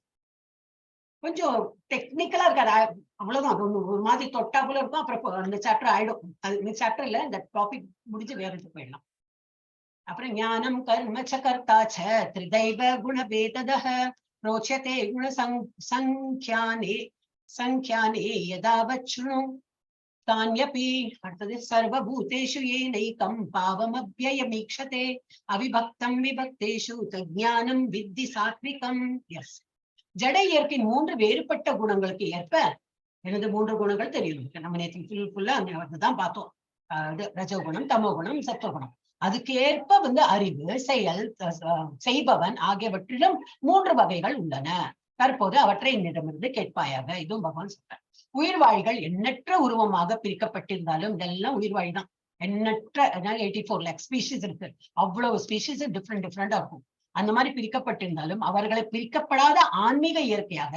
கொஞ்சம் டெக்னிக்கலா இருக்காது, அவ்வளவுதான். அது ஒண்ணு ஒரு மாதிரி தொட்டா போல இருக்கும். அப்புறம் அந்த சாப்டர் ஆயிடும். அது இந்த சாப்டர் இல்ல, இந்த டாபிக் முடிஞ்சு வேற இது போயிடலாம். அப்புறம் ஞானம் கர்ம ச கர்த்தா ச த்ரிதைவ குணபேததः ரோச்சதே குண சங்கியானே சங்கியானே யதாவத் ஸ்ருணு தான்யபி. அடுத்தது சர்வபூதேஷு ஏனைகம் பாவமவ்யயமீக்ஷதே அவிபக்தம் விபக்தேஷு தஜ்ஞானம் வித்தி சாத்விகம். எஸ், ஜட இயற்கையின் மூன்று வேறுபட்ட குணங்களுக்கு ஏற்ப எனது மூன்று குணங்கள் தெரியும் நமக்கு. நம்ம நேற்று ஃபுல் ஃபுல்லா அதுதான் பார்த்தோம். இது ரஜோகுணம், தமோகுணம், சத்துவகுணம். அதுக்கு ஏற்ப வந்து அறிவு, செயல், செய்பவன் ஆகியவற்றிலும் மூன்று வகைகள் உள்ளன. தற்போது அவற்றை என்னிடமிருந்து கேட்பாயாக. இதுவும் பகவான் சொல்றார். உயிர்வாழிகள் எண்ணற்ற உருவமாக பிரிக்கப்பட்டிருந்தாலும், இதெல்லாம் உயிர்வாழி தான். எண்ணற்ற 84 லேக் ஸ்பீஷிஸ் இருக்கு. அவ்வளவு ஸ்பீஷிஸ் டிஃப்ரெண்ட் டிஃப்ரெண்டா இருக்கும். அந்த மாதிரி பிரிக்கப்பட்டிருந்தாலும் அவர்களை பிரிக்கப்படாத ஆன்மீக இயற்கையாக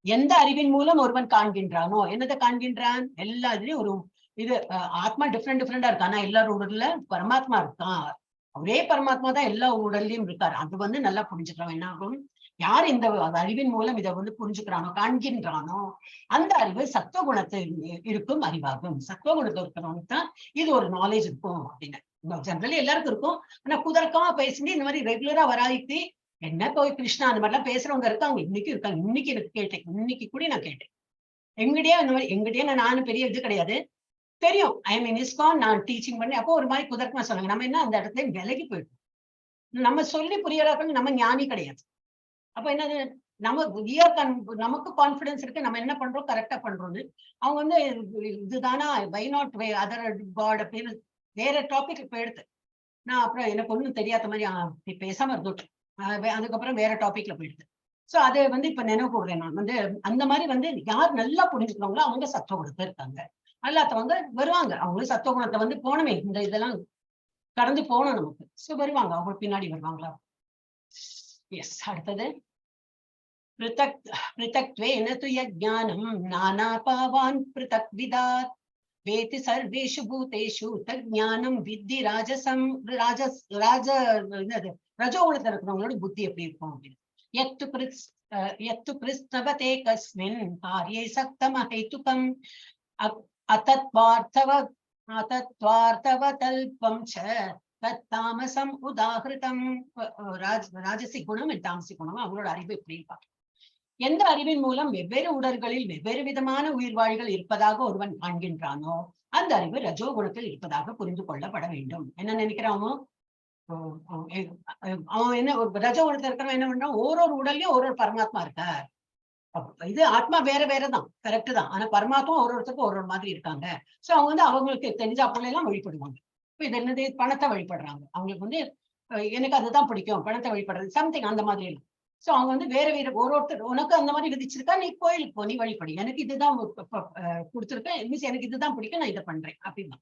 எந்த அறிவின் மூலம் ஒருவன் காண்கின்றானோ, என்னதை காண்கின்றான்? எல்லா இதுலயும் ஒரு இது ஆத்மா டிஃப்ரெண்ட் டிஃப்ரெண்டா இருக்கு. ஆனா எல்லாரும் உடல்ல பரமாத்மா இருக்கான். ஒரே பரமாத்மா தான் எல்லா உடல்லயும் இருக்காரு. அது வந்து நல்லா புரிஞ்சுக்கிறோம். என்ன ஆகும்? யார் இந்த அறிவின் மூலம் இதை வந்து புரிஞ்சுக்கிறானோ, காண்கின்றானோ, அந்த அறிவு சத்துவகுணத்தில் இருக்கும் அறிவாகும். சத்துவகுணத்தில் இருக்கிறவனுக்கு தான் இது ஒரு நாலேஜ் இருக்கும் அப்படின்னு. ஜெனரலி எல்லாருக்கும் இருக்கும். ஆனா குதர்க்கமா பேசிட்டு இந்த மாதிரி ரெகுலரா வராதித்து என்ன போய் கிருஷ்ணா அந்த மாதிரிலாம் பேசுறவங்க இருக்காங்க, இன்னைக்கும் இருக்காங்க. இன்னைக்கு எனக்கு கேட்டேன், இன்னைக்கு கூட நான் கேட்டேன் எங்கிட்டயே அந்த மாதிரி. எங்கிட்டயே நானும் பெரிய இது கிடையாது, தெரியும். ஐ மீன் இஸ்கான் நான் டீச்சிங் பண்ணி அப்போ ஒரு மாதிரி குதர்க்கமா சொன்னாங்க. நம்ம என்ன அந்த இடத்துல விலகி போயிட்டோம். நம்ம சொல்லி புரியறாங்க, நம்ம ஞானி கிடையாது. அப்ப என்னது நம்ம நமக்கு கான்பிடன்ஸ் இருக்கு, நம்ம என்ன பண்றோம், கரெக்டா பண்றோம்னு. அவங்க வந்து இதுதானா, why not way other God அப்படின்னு வேற டாபிக் இப்ப எடுத்து, நான் அப்புறம் எனக்கு ஒண்ணும் தெரியாத மாதிரி பேசாம இருந்துட்டேன். அதுக்கப்புறம் வேற டாபிக்ல போயிடுது. சோ அதை வந்து இப்ப நினைவு கூடுறேன் நான். வந்து அந்த மாதிரி வந்து யார் நல்லா புரிஞ்சுக்கிறாங்களோ அவங்க சத்துவகுணத்தை இருக்காங்க. அல்லாதவங்க வருவாங்க, அவங்களும் சத்துவகுணத்தை வந்து போனமே, இந்த இதெல்லாம் கடந்து போகணும் நமக்கு. சோ வருவாங்க, அவங்க பின்னாடி வருவாங்களா? எஸ், அடுத்தது பிருத்தக் பிருத்தக்த்வேன து யஜ்ஞானம் நானா பாவான் பிருத்தக் விதாத் வேதி சர்வேஷு பூதேஷு தஜ்ஞானம் வித்தி ராஜசம். ராஜஸ் ராஜ என்னது ரஜோகுணத்துல இருக்கிறவங்களோட புத்தி எப்படி இருக்கும் அப்படின்னு. யத்து கிருத்ஸ்னவதே கஸ்மின் காரியே சக்தமஹேதுகம் அதத்வார்த்தவதல்பம் ச தத் தாமசம் உதாகிருதம். ராஜசி குணம் and தாமசி குணம், அவங்களோட அறிவு எப்படி இருப்பாங்க. எந்த அறிவின் மூலம் வெவ்வேறு உடல்களில் வெவ்வேறு விதமான உயிர்வாழிகள் இருப்பதாக ஒருவன் காண்கின்றானோ அந்த அறிவு ரஜோ குணத்தில் இருப்பதாக புரிந்து கொள்ளப்பட வேண்டும். என்ன நினைக்கிறான் அவன்? அவன் என்ன, ஒரு ரஜோ குணத்துல இருக்கிறவன் என்ன பண்றான்? ஒரு ஒரு உடல்லயும் ஒரு ஒரு பரமாத்மா இருக்கார். அப்ப இது ஆத்மா வேற வேறதான், கரெக்ட் தான். ஆனா பரமாத்மா ஒரு ஒருத்தருக்கும் ஒரு ஒரு மாதிரி இருக்காங்க. சோ அவங்க வந்து அவங்களுக்கு தெரிஞ்ச அப்பொழுது எல்லாம் வழிபடுவாங்க. இப்ப இது என்னது, பணத்தை வழிபடுறாங்க. அவங்களுக்கு வந்து எனக்கு அதுதான் பிடிக்கும், பணத்தை வழிபடுறது சம்திங் அந்த மாதிரி எல்லாம். சோ அவங்க வந்து வேற வேற ஒரு ஒருத்தர், உனக்கு அந்த மாதிரி விதிச்சிருக்கா, நீ கோயிலுக்கு போ, நீ வழிபடு, எனக்கு இதுதான் கொடுத்திருக்கேன், மீன்ஸ் எனக்கு இதுதான் பிடிக்கும், நான் இதை பண்றேன் அப்படின்னா.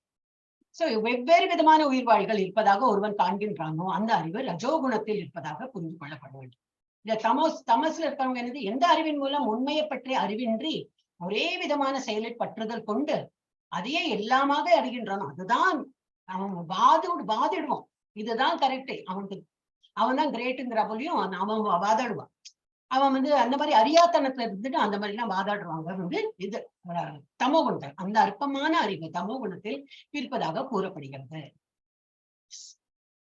சோ வெவ்வேறு விதமான உயிர்வாழிகள் இருப்பதாக ஒருவன் காண்கின்றானோ அந்த அறிவு ரஜோகுணத்தில் இருப்பதாக புரிந்து கொள்ளப்பட வேண்டும். இந்த தமஸ்ல இருக்கிறவங்க என்னது, எந்த அறிவின் மூலம் உண்மையை பற்றிய அறிவின்றி ஒரே விதமான செயலில் பற்றுதல் கொண்டு அதையே எல்லாமாக அறிகின்றானோ அதுதான் அவன் வாதிடுவான், இதுதான் கரெக்ட், அவனுக்கு அவன் தான் கிரேட்டுங்கிற போலியும் அவன் வாதாடுவான். அவன் வந்து அந்த மாதிரி அறியாத்தனத்துல இருந்துட்டு அந்த மாதிரி எல்லாம் வாதாடுவாங்க. வந்து இது தமோ குணத்தை, அந்த அற்பமான அறிவு தமோ குணத்தில் இருப்பதாக கூறப்படுகிறது.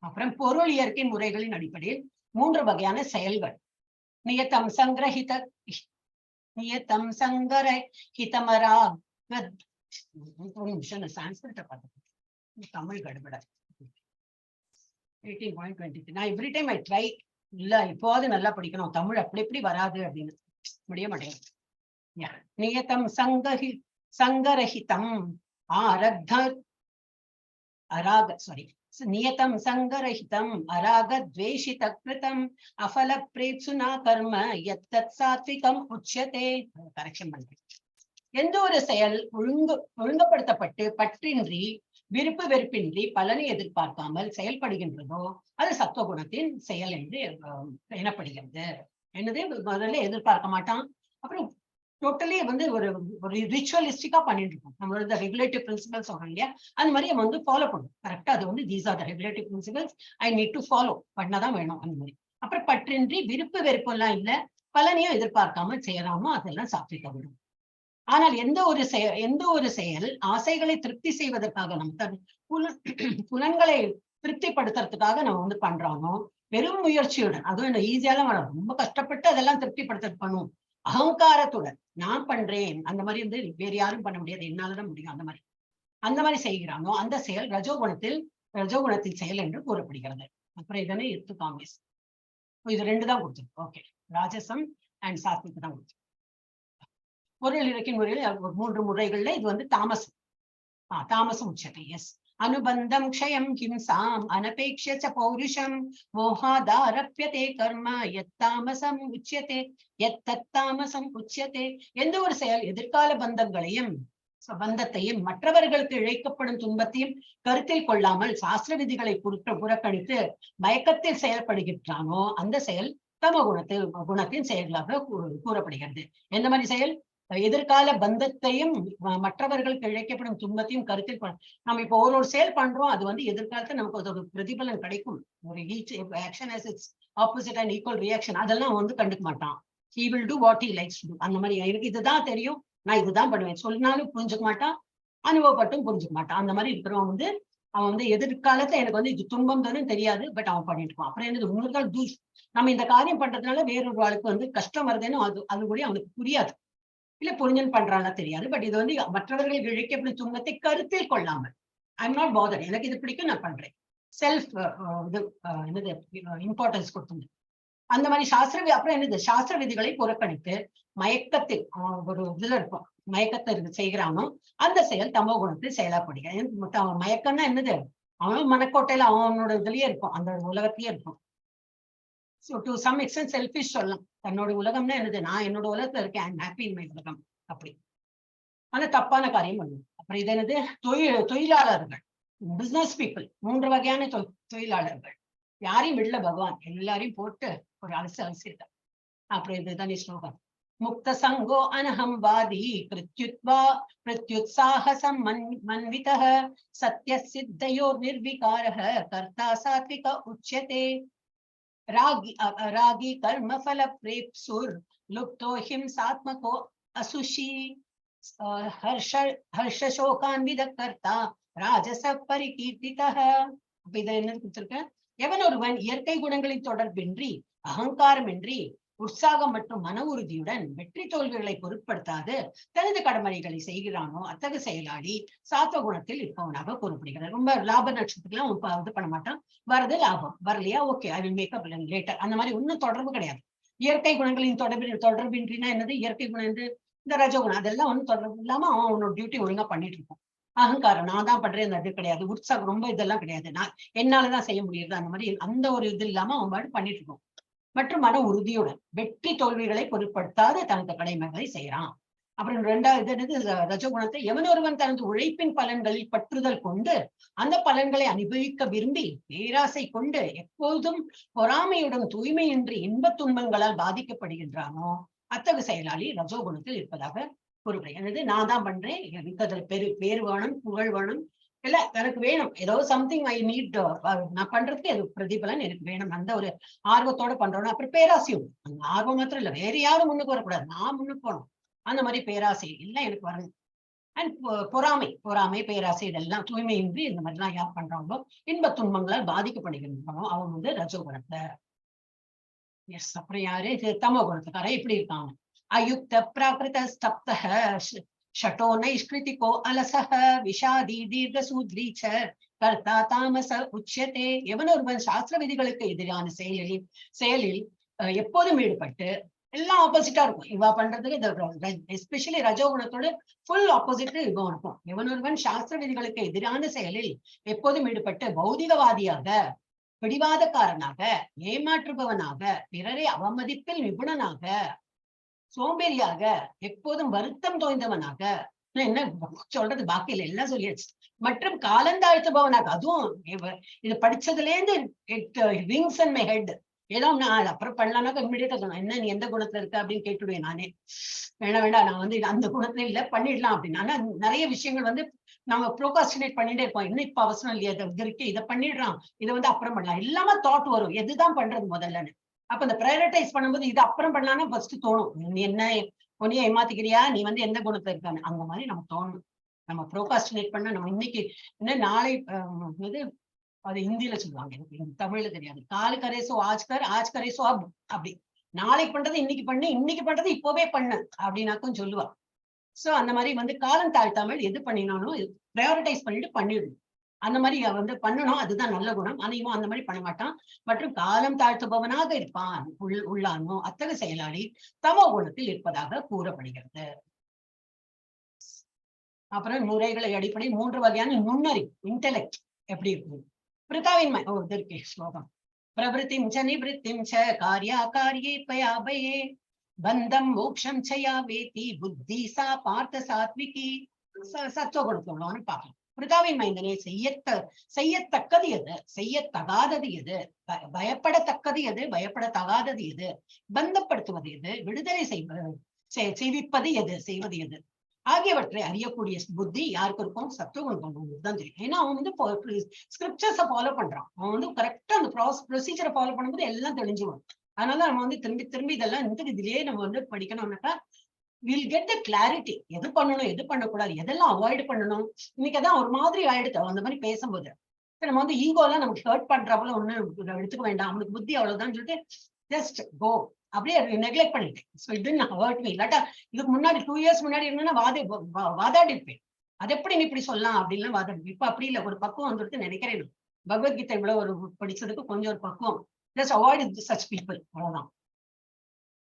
அப்புறம் பொருள் இயற்கை முறைகளின் அடிப்படையில் மூன்று வகையான செயல்கள். நியதம் சங்கிரஹித நியதம் சங்கர ஹிதமரா, ஒரு நிமிஷம் நான் சான்ஸ்கிரிட்ட பார்த்தேன், தமிழ் கடுபட. 18.23. நான் எவ்ரி டைம் I try, இல்ல இப்போவாது நல்லா படிக்கணும், தமிழ் அப்படி எப்படி வராது அப்படின்னு முடிய மாட்டேங்குது. Yeah. நியதம் சங்கரஹிதம் ஆரக்த அராக, சாரி, நியதம் சங்கரஹிதம் அராக துவேஷித கிருதம் அஃபல பிரேப்சுனா கர்ம யத்தத் சாத்விகம் உச்யதே. கரெக்ஷன் பண்றேன். எந்த ஒரு செயல் ஒழுங்குபடுத்தப்பட்டு பற்றின்றி விருப்பு வெறுப்பின்றி பலனை எதிர்பார்க்காமல் செயல்படுகின்றதோ அது சத்துவகுணத்தின் செயல் என்று எனப்படுகிறது. என்னது, முதல்ல எதிர்பார்க்க மாட்டான், அப்புறம் டோட்டலி வந்து ஒரு ஒரு ரிச்சுவலிஸ்டிக்கா பண்ணிட்டு இருக்கோம். நம்மளோட ரெகுலேட்டிவ் பிரின்சிபல்ஸ் சொல்றோம் இல்லையா, அந்த மாதிரி நம்ம வந்து ஃபாலோ பண்ணும் கரெக்டா. அது வந்து these are the regulative principles I need to follow, பண்ணதான் வேணும் அந்த மாதிரி. அப்புறம் பற்றின்றி விருப்பு வெறுப்பெல்லாம் இல்ல, பலனையும் எதிர்பார்க்காம செய்யறாமோ அதெல்லாம் சாத்விக விடும். ஆனால் எந்த ஒரு செயல் ஆசைகளை திருப்தி செய்வதற்காக, நம்ம தன் புலன்களை திருப்திப்படுத்துறதுக்காக நம்ம வந்து பண்றோமோ பெரும் முயற்சியுடன், அதுவும் என்ன ஈஸியாலாம் வராது, ரொம்ப கஷ்டப்பட்டு அதெல்லாம் திருப்திப்படுத்த பண்ணுவோம். அகங்காரத்துடன் நான் பண்றேன் அந்த மாதிரி வந்து வேற யாரும் பண்ண முடியாது, என்னாலதான் முடியும் அந்த மாதிரி அந்த மாதிரி செய்கிறானோ அந்த செயல் ரஜோகுணத்தின் செயல் என்று கூறப்படுகிறது. அப்புறம் இதனை எத்து காமிஸ், இது ரெண்டு தான் கொடுத்துருக்கு. ஓகே, ராஜசம் அண்ட் சாத்விக் தான் கொடுத்துருக்கு. பொருள் இறக்கின் முறையில் ஒரு மூன்று முறைகள்ல இது வந்து தாமசம். தாமசம் உச்சத்தை. எஸ், அனுபந்தம் க்ஷயம் ஹிம்சாம் அனபேக்ஷ ச பௌருஷம் மோகாதாரப்யதே கர்ம யத்தாமசம் உச்சியதே யத்தத் தாமசம் உச்சியதே. எந்த ஒரு செயல் எதிர்கால பந்தங்களையும் பந்தத்தையும் மற்றவர்களுக்கு இழைக்கப்படும் துன்பத்தையும் கருத்தில் கொள்ளாமல் சாஸ்திர விதிகளை புறக்கணித்து மயக்கத்தில் செயல்படுகின்றானோ அந்த செயல் தம குணத்தின் செயல்களாக கூறப்படுகிறது. எந்த மாதிரி செயல்? எதிர்கால பந்தத்தையும் மற்றவர்களுக்கு இழைக்கப்படும் துன்பத்தையும் கருத்தில் கொள்ள, நம்ம இப்போ ஒரு ஒரு செயல் பண்றோம், அது வந்து எதிர்காலத்துல நமக்கு அது ஒரு பிரதிபலன் கிடைக்கும். ஒரு each action has its opposite and equal reaction, அதெல்லாம் வந்து கண்டுக்க மாட்டான். He will do what he likes to do. அந்த மாதிரி எனக்கு இதுதான் தெரியும், நான் இதுதான் பண்ணுவேன் சொன்னாலும் புரிஞ்சுக்க மாட்டான், அனுபவப்பட்டும் புரிஞ்சுக்க மாட்டான். அந்த மாதிரி இருக்கிறவன் வந்து அவன் வந்து எதிர்காலத்துல எனக்கு வந்து இது துன்பம் தானே தெரியாது, பட் அவன் பண்ணிட்டு இருப்பான். அப்புறம் என்னது இன்னொரு தூஷ், நம்ம இந்த காரியம் பண்றதுனால வேறொரு ஆளுக்கு வந்து கஷ்டம் வருதுன்னு அது அது கூட அவனுக்கு புரியாது, இல்ல புரிஞ்சன் பண்றானா தெரியாது. பட் இது வந்து மற்றவர்களுக்கு இழைக்கப்படும் துன்பத்தை கருத்தில் கொள்ளாமல் I am not bother, எனக்கு இது பிடிக்கும் நான் பண்றேன், செல்ஃப் இது என்னது இம்பார்ட்டன்ஸ் கொடுத்து அந்த மாதிரி சாஸ்திர அப்புறம் என்னது, சாஸ்திர விதிகளை புறக்கணித்து மயக்கத்தில் அவன் ஒரு இதுல இருப்பான், மயக்கத்தை இருக்கு செய்கிறானோ அந்த செயல் தமோ குணத்தில் செயலாப்படுகிறது. மயக்கம்னா என்னது, அவன் மனக்கோட்டையில அவனோட இதுலயே இருப்பான், அந்த உலகத்திலேயே இருப்பான். So to some extent selfish சொல்லலாம். தன்னோட உலகம்னா என்னது, நான் என்னோட உலகத்துல இருக்கேன், I'm happy in my உலகம் அப்படி. ஆனா தப்பான காரியம் பண்ணும். அப்புறம் இது என்னது, தொழிலாளர்கள், பிசினஸ் பீப்புள், மூன்று வகையான தொழிலாளர்கள். யாரையும் விடல பகவான், எல்லாரையும் போட்டு ஒரு அலசு அலசிட்டார். அப்புறம் இதுதானே ஸ்லோகம், முக்த சங்கோ அனஹம் வாதி பிரத்யுத்வா பிரத்யுத்சாஹசம் மன்விதः சத்ய சித்தயோ நிர்விகாரः கர்த்தா சாத்விக உச்யதே. ராகி ராகி கர்ம ஃபல பிரேப்சுர் லுப்தோ ஹிம்சாத்மகோ அசுஷி ஹர்ஷ ஹர்ஷசோகான்வித கர்த்தா ராஜச பரிகீர்த்திதः. அப்ப இதை என்ன கொடுத்திருக்க, எவன் ஒருவன் இயற்கை குணங்களின் தொடர்பின்றி அகங்காரமின்றி உற்சாகம் மற்றும் மன உறுதியுடன் வெற்றி தோல்விகளை பொருட்படுத்தாது தனது கடமைகளை செய்கிறானோ அத்தகு செயலாளி சாத்வ குணத்தில் இருப்பவனாக கூறப்படுகிறார். ரொம்ப லாப நட்சத்திரத்துக்குலாம் அவன் இது பண்ண மாட்டான். வரது லாபம், வரலையா okay I will make up later, அந்த மாதிரி ஒன்னும் தொடர்பு கிடையாது. இயற்கை குணங்களின் தொடர்பின்றினா என்னது, இயற்கை குணம் என்று இந்த ரஜகுணம் அதெல்லாம் ஒன்றும் தொடர்பு இல்லாம அவன் அவனோட டியூட்டி ஒழுங்கா பண்ணிட்டு இருப்பான். அகங்காரம் நான் தான் பண்றேன் அந்த இது கிடையாது, உற்சாகம் ரொம்ப இதெல்லாம் கிடையாது, நான் என்னாலதான் செய்ய முடியுது அந்த மாதிரி அந்த ஒரு இது இல்லாம அவன் பாட்டு பண்ணிட்டு இருப்பான். மற்றும் மன உறுதியுடன் வெற்றி தோல்விகளை பொருட்படுத்தாத தனது கடமைகளை செய்யறான். அப்புறம் ரெண்டாவது என்னது, ரஜகுணத்தை எவன் ஒருவன் தனது உழைப்பின் பலன்களில் பற்றுதல் கொண்டு அந்த பலன்களை அனுபவிக்க விரும்பி பேராசை கொண்டு எப்போதும் பொறாமையுடன் தூய்மையின்றி இன்பத் துன்பங்களால் பாதிக்கப்படுகின்றானோ அத்தகு செயலாளி ரஜோகுணத்தில் இருப்பதாக கூறப்படுகிறது. என்னது, நான் தான் பண்றேன், எனக்கு அதுல பேர் வேணும், புகழ் வேணும், இல்ல எனக்கு வேணும், ஏதோ சம்திங் I need, நான் பண்றதுக்கு அது பிரதிபலன் எனக்கு வேணும், அந்த ஒரு ஆர்வத்தோட பண்றோம். அப்புறம் பேராசையும், அந்த ஆர்வம் மாத்திரம் இல்ல, வேற யாரும் முன்னுக்கு வரக்கூடாது, நான் முன்னுக்கு போகணும், அந்த மாதிரி பேராசை இல்லை எனக்கு வரணும். அண்ட் பொறாமை, பொறாமை பேராசை இதெல்லாம் தூய்மையின்றி இந்த மாதிரிலாம் யார் பண்றாங்களோ இன்ப துன்பங்களால் பாதிக்கப்படுகின்றானோ அவங்க வந்து ரஜோகுணத்தை. எஸ், அப்புறம் யாரு, இது தமோ குணத்துக்கார எப்படி இருக்காங்க, அயுக்த பிராகிருத ஸ்தப்தஹ ஷட்டோ நைஷ்கிருதிகோ அலசஹ விஷாதி தீர்க்கசூத்ரி ச கர்த்தா தாமச உச்யதே. எவன் ஒருவன் சாஸ்திர விதிகளுக்கு எதிரான செயலில் எப்போதும் ஈடுபட்டு எல்லாம் ஆப்போசிட்டா இருக்கும், இவா பண்றதுக்கு இந்த எஸ்பெஷலி ரஜோகுணத்தோட ஃபுல் ஆப்போசிட் இவன் இருக்கும். எவன் ஒருவன் சாஸ்திர விதிகளுக்கு எதிரான செயலில் எப்போதும் ஈடுபட்டு பௌதிகவாதியாக, பிடிவாதக்காரனாக, ஏமாற்றுபவனாக, பிறரை அவமதிப்பில் நிபுணனாக, சோம்பேறியாக, எப்போதும் வருத்தம் தோய்ந்தவனாக, என்ன சொல்றது பாக்கி இல்லை எல்லாம் சொல்லியாச்சு, மற்றும் காலந்தாழ்த்துபவனாக, அதுவும் இது படிச்சதுல இருந்து it rings in my head. ஏதோ நான் அப்புறம் பண்ணலாம்னாக்கா இம்மிடியட்டா சொன்னேன், என்ன நீ எந்த குணத்துல இருக்க அப்படின்னு கேட்டுடுவேன் நானே. வேணாம் வேண்டாம் நான் வந்து அந்த குணத்துல இல்ல பண்ணிடலாம் அப்படின்னு. ஆனா நிறைய விஷயங்கள் வந்து நம்ம ப்ரோகாஸ்டினேட் பண்ணிட்டே இருப்போம், இன்னும் இப்ப அவசரம் இல்லையா, இது இருக்கு, இதை பண்ணிடுறான், இதை வந்து அப்புறம் பண்ணலாம், எல்லாமே தாட் வரும் எதுதான் பண்றது முதல்லன்னு. அப்ப இந்த ப்ரையாரிட்டைஸ் பண்ணும்போது இது அப்புறம் பண்ணலாம்னா ஃபர்ஸ்ட் தோணும், நீ என்ன உன்னையே ஏமாத்திக்கிறியா, நீ வந்து எந்த குணத்துல இருக்கான்னு அந்த மாதிரி நம்ம தோணும். நம்ம ப்ரோகாஸ்டினேட் பண்ண நம்ம இன்னைக்கு என்ன நாளை இது அது ஹிந்தியில சொல்லுவாங்க, எனக்கு தமிழ்ல தெரியாது, काल करे सो आज कर, आज करे सो अब, அப்படி நாளைக்கு பண்றது இன்னைக்கு பண்ணு, இன்னைக்கு பண்றது இப்போவே பண்ணு அப்படின்னாக்கும் சொல்லுவா. சோ அந்த மாதிரி வந்து காலம் தாழ்த்தாமல் எது பண்ணினாலும் ப்ரையாரிட்டைஸ் பண்ணிட்டு பண்ணிடணும், அந்த மாதிரி வந்து பண்ணணும், அதுதான் நல்ல குணம். ஆனா இவன் அந்த மாதிரி பண்ண மாட்டான். மற்றும் காலம் தாழ்த்துபவனாக இருப்பான் உள்ளானோ அத்தகு செயலாளி தமோ குணத்தில் இருப்பதாக கூறப்படுகிறது. அப்புறம் முறைகளை அடிப்படை மூன்று வகையான நுண்ணறிவு இன்டெலெக்ட் எப்படி இருக்கும். பிரித்தாவின் ஓ இது இருக்கே ஸ்லோகம், பிரவருத்திம் ச நிவృత్తిம் ச காரியா காரியே பயாபயே பந்தம் மோக்ஷம் ச யா வேதி புத்தி சா பார்த்த சாத்விகி. சத்துவகுணத்துல உள்ளவன்னு பார்க்கலாம். பிரித்தாவின் மைந்தனே, செய்யத்தக்கது எது, செய்யத்தகாதது எது, பயப்படத்தக்கது எது, பயப்படத்தகாதது எது, பந்தப்படுத்துவது எது, விடுதலை செய்விப்பது எது, செய்வது எது ஆகியவற்றை அறியக்கூடிய புத்தி யாருக்கு இருக்கும், சத்துவகுணம் தான் தெரியும். ஏன்னா அவன் வந்து ஸ்கிரிப்சர்ஸை ஃபாலோ பண்றான், அவன் வந்து கரெக்டா அந்த ப்ரொசீஜரை ஃபாலோ பண்ணும்போது எல்லாம் தெளிஞ்சு வரும். அதனால நம்ம வந்து திரும்பி திரும்பி இதெல்லாம் இந்த இதுலயே நம்ம வந்து படிக்கணும்னாக்கா will get the clarity, எது பண்ணணும் எது பண்ணக்கூடாது, எதெல்லாம் அவாய்ட் பண்ணணும். இன்னைக்கு அதான் ஒரு மாதிரி ஆயிடுது அந்த மாதிரி பேசும்போது. இப்ப நம்ம வந்து ஈகோ எல்லாம் நமக்கு ஹர்ட் பண்றப்பல ஒண்ணு எடுத்துக்க வேண்டாம், அவனுக்கு புத்தி அவ்வளவுதான் சொல்லிட்டு ஜஸ்ட் கோ அப்படியே நெக்லெக்ட் பண்ணிட்டேன். So it hurt me. இல்லாட்டா இதுக்கு முன்னாடி 2 இயர்ஸ் முன்னாடி இருந்தேன்னா வாதாடி இருப்பேன், அது எப்படி நீ இப்படி சொல்லலாம் அப்படின்லாம் வாதாடி. இப்ப அப்படி இல்லை, ஒரு பக்குவம் வந்துட்டு நினைக்கிறேன் நான். பகவத்கீதை இவ்வளவு ஒரு படிச்சதுக்கு கொஞ்சம் ஒரு பக்குவம். Just avoid such people, அவ்வளவுதான்.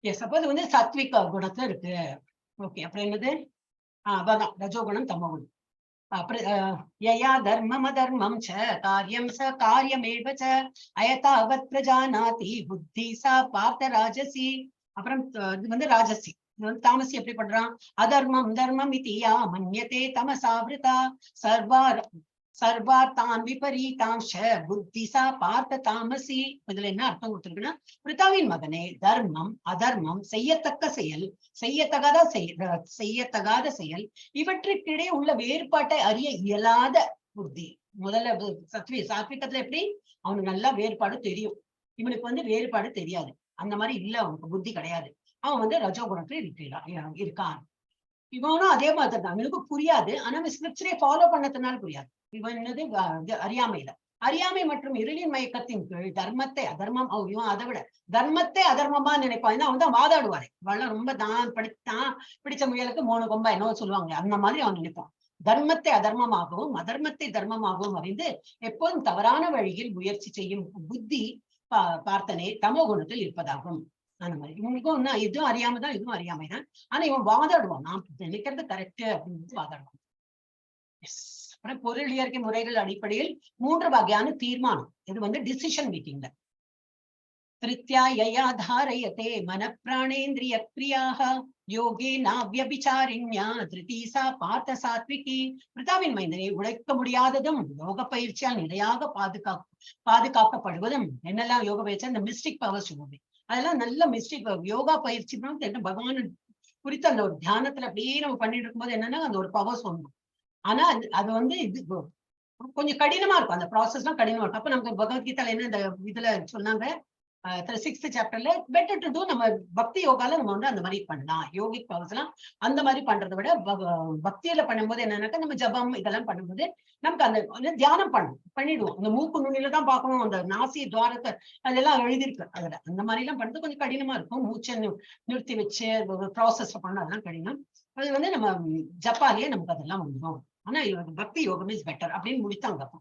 எஸ், அப்போ அது வந்து சாத்விக குணத்துல இருக்கு. ஓகே, அப்புறம் என்னது? அதான் ரஜோகுணம் தமோகுணம். அப்புறம் யயா தர்மம் அதர்மம் ச காரியம் ச காரியமேவ ச அயதாவத் பிரஜானாதி புத்தி சா பார்த்த ராஜசி. அப்புறம் இது வந்து ராஜசி, இது வந்து தாமசி எப்படி பண்றான்? அதர்மம் தர்மம் இதி யா மன்யதே தமசாவிருதா சர்வார்த்தான் விபரீதாம்ச புத்தி சா பார்த்த தாமசி. இதுல என்ன அர்த்தம் கொடுத்திருக்குன்னா, பிரித்தாவின் மகனே, தர்மம் அதர்மம், செய்யத்தக்க செயல், செய்யத்தகாத செயல், இவற்றுக்கிடையே உள்ள வேறுபாட்டை அறிய இயலாத புத்தி. முதல்ல சாத்விகத்துல எப்படி அவனுக்கு நல்லா வேறுபாடு தெரியும், இவனுக்கு வந்து வேறுபாடு தெரியாது. அந்த மாதிரி இல்ல, அவனுக்கு புத்தி கிடையாது. அவன் வந்து ரஜோகுணத்துல இருக்கிறான், இருக்கான். இவனும் அதே மாதிரி தான், அவனுக்கு புரியாது. ஆனா அவன் ஸ்கிரிப்சரே ஃபாலோ பண்ணதுனால புரியாது. இவன் என்னது இது அறியாமையில, அறியாமை மற்றும் இருளின் மயக்கத்தின் கீழ் தர்மத்தை அதர்மம், இவன் அதை விட தர்மத்தை அதர்மமா நினைப்பான். ஏன்னா அவன் தான் வாதாடுவாரு. இவெல்லாம் ரொம்ப தான் படித்தான் பிடிச்ச முயலுக்கு மூணு கொம்பா என்னவோ சொல்லுவாங்க, அந்த மாதிரி அவன் நினைப்பான். தர்மத்தை அதர்மமாகவும் அதர்மத்தை தர்மமாகவும் அறிந்து எப்போதும் தவறான வழியில் முயற்சி செய்யும் புத்தி பார்த்தனே தமோ குணத்தில் இருப்பதாகும். அந்த மாதிரி இவனுக்கும் இன்னும் இதுவும் அறியாம தான், இதுவும் அறியாமை தான். ஆனா இவன் வாதாடுவான், நான் நினைக்கிறது கரெக்ட் அப்படின்னு வாதாடுவான். எஸ், அப்புறம் பொருள் இயற்கை முறைகள் அடிப்படையில் மூன்று வகையான தீர்மானம். இது வந்து டிசிஷன் மேக்கிங்ல. திருத்யா யயா தாரயதே மன பிராணேந்திரிய கிரியாக யோகே நாவ்யபிச்சாரிண்யா திருதி சா பார்த்த சாத்விகி. பிரதாவின் மைந்தனை, உழைக்க முடியாததும் யோக பயிற்சியால் நிலையாக பாதுகாக்கப்படுவதும். என்னெல்லாம் யோக பயிற்சி? அந்த மிஸ்டிக் பவர்ஸ் சொல்லுவாங்க, அதெல்லாம் நல்ல மிஸ்டிக் யோகா பயிற்சினா என்ன, பகவான் குறித்த அந்த ஒரு தியானத்துல அப்படியே நம்ம பண்ணிட்டு இருக்கும்போது என்னன்னா அந்த ஒரு பவர்ஸ் வந்துடும். ஆனா அது வந்து இது கொஞ்சம் கடினமா இருக்கும், அந்த ப்ராசஸ் எல்லாம் கடினமா இருக்கும். அப்ப நமக்கு பகவத்கீதால என்ன இந்த இதுல சொன்னாங்க, சிக்ஸ்த் சாப்டர்ல, பெட்டர் டு டூ நம்ம பக்தி யோகால நம்ம வந்து அந்த மாதிரி பண்ணலாம். யோகிக் பவர்ஸ் எல்லாம் அந்த மாதிரி பண்றதை விட பக்தியில பண்ணும்போது என்னன்னாக்கா நம்ம ஜபம் இதெல்லாம் பண்ணும்போது நமக்கு அந்த வந்து தியானம் பண்ணணும், பண்ணிடுவோம். அந்த மூக்கு நுனியில தான் பார்க்கணும், அந்த நாசி துவாரத்தை அதெல்லாம் எழுதியிருக்கு அதுல. அந்த மாதிரி எல்லாம் பண்றது கொஞ்சம் கடினமா இருக்கும். மூச்சை நிறுத்தி வச்சு ப்ராசஸ் பண்ண அதெல்லாம் கடினம். அது வந்து நம்ம ஜப்பாலேயே நமக்கு அதெல்லாம் வந்துடும். ஆனா இது பக்தி யோகம் is better அப்படின்னு முடித்தாங்க அப்போ.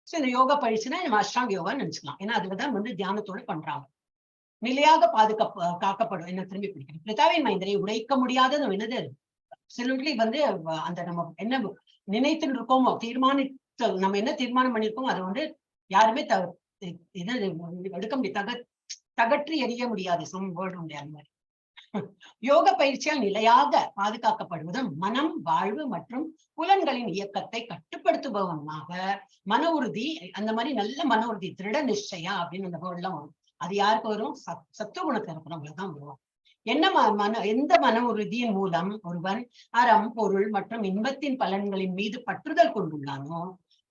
ஸோ இந்த யோகா பயிற்சினா நம்ம அஷ்டாங்க யோகான்னு நினைச்சுக்கலாம். ஏன்னா அதுலதான் வந்து தியானத்தோட பண்றாங்க. நிலையாக காக்கப்படும். என்ன திரும்பி பிடிக்கணும். பிரித்தாவின் மைந்தரை, உடைக்க முடியாதது என்னது? அப்சல்யூட்லி வந்து அந்த நம்ம என்ன நினைத்துட்டு இருக்கோமோ, தீர்மானித்த நம்ம என்ன தீர்மானம் பண்ணிருக்கோமோ அதை வந்து யாருமே இது எடுக்க முடியாது, தகற்றி எறிய முடியாது. சம் வேர்டு உண்டு அந்த மாதிரி. யோக பயிற்சியால் நிலையாக பாதுகாக்கப்படுவதும் மனம், வாழ்வு மற்றும் புலன்களின் இயக்கத்தை கட்டுப்படுத்துபவனுமாக மன உறுதி, அந்த மாதிரி நல்ல மன உறுதி, திருட நிச்சயா அப்படின்னு அந்த வேர்ட் எல்லாம் வரும். அது யாருக்கு வரும்? சத்துவகுணத்துல இருக்கிறவங்களுக்கு தான் வரும். என்ன மன எந்த மன உறுதியின் மூலம் ஒருவன் அறம், பொருள் மற்றும் இன்பத்தின் பலன்களின் மீது பற்றுதல் கொண்டுள்ளானோ,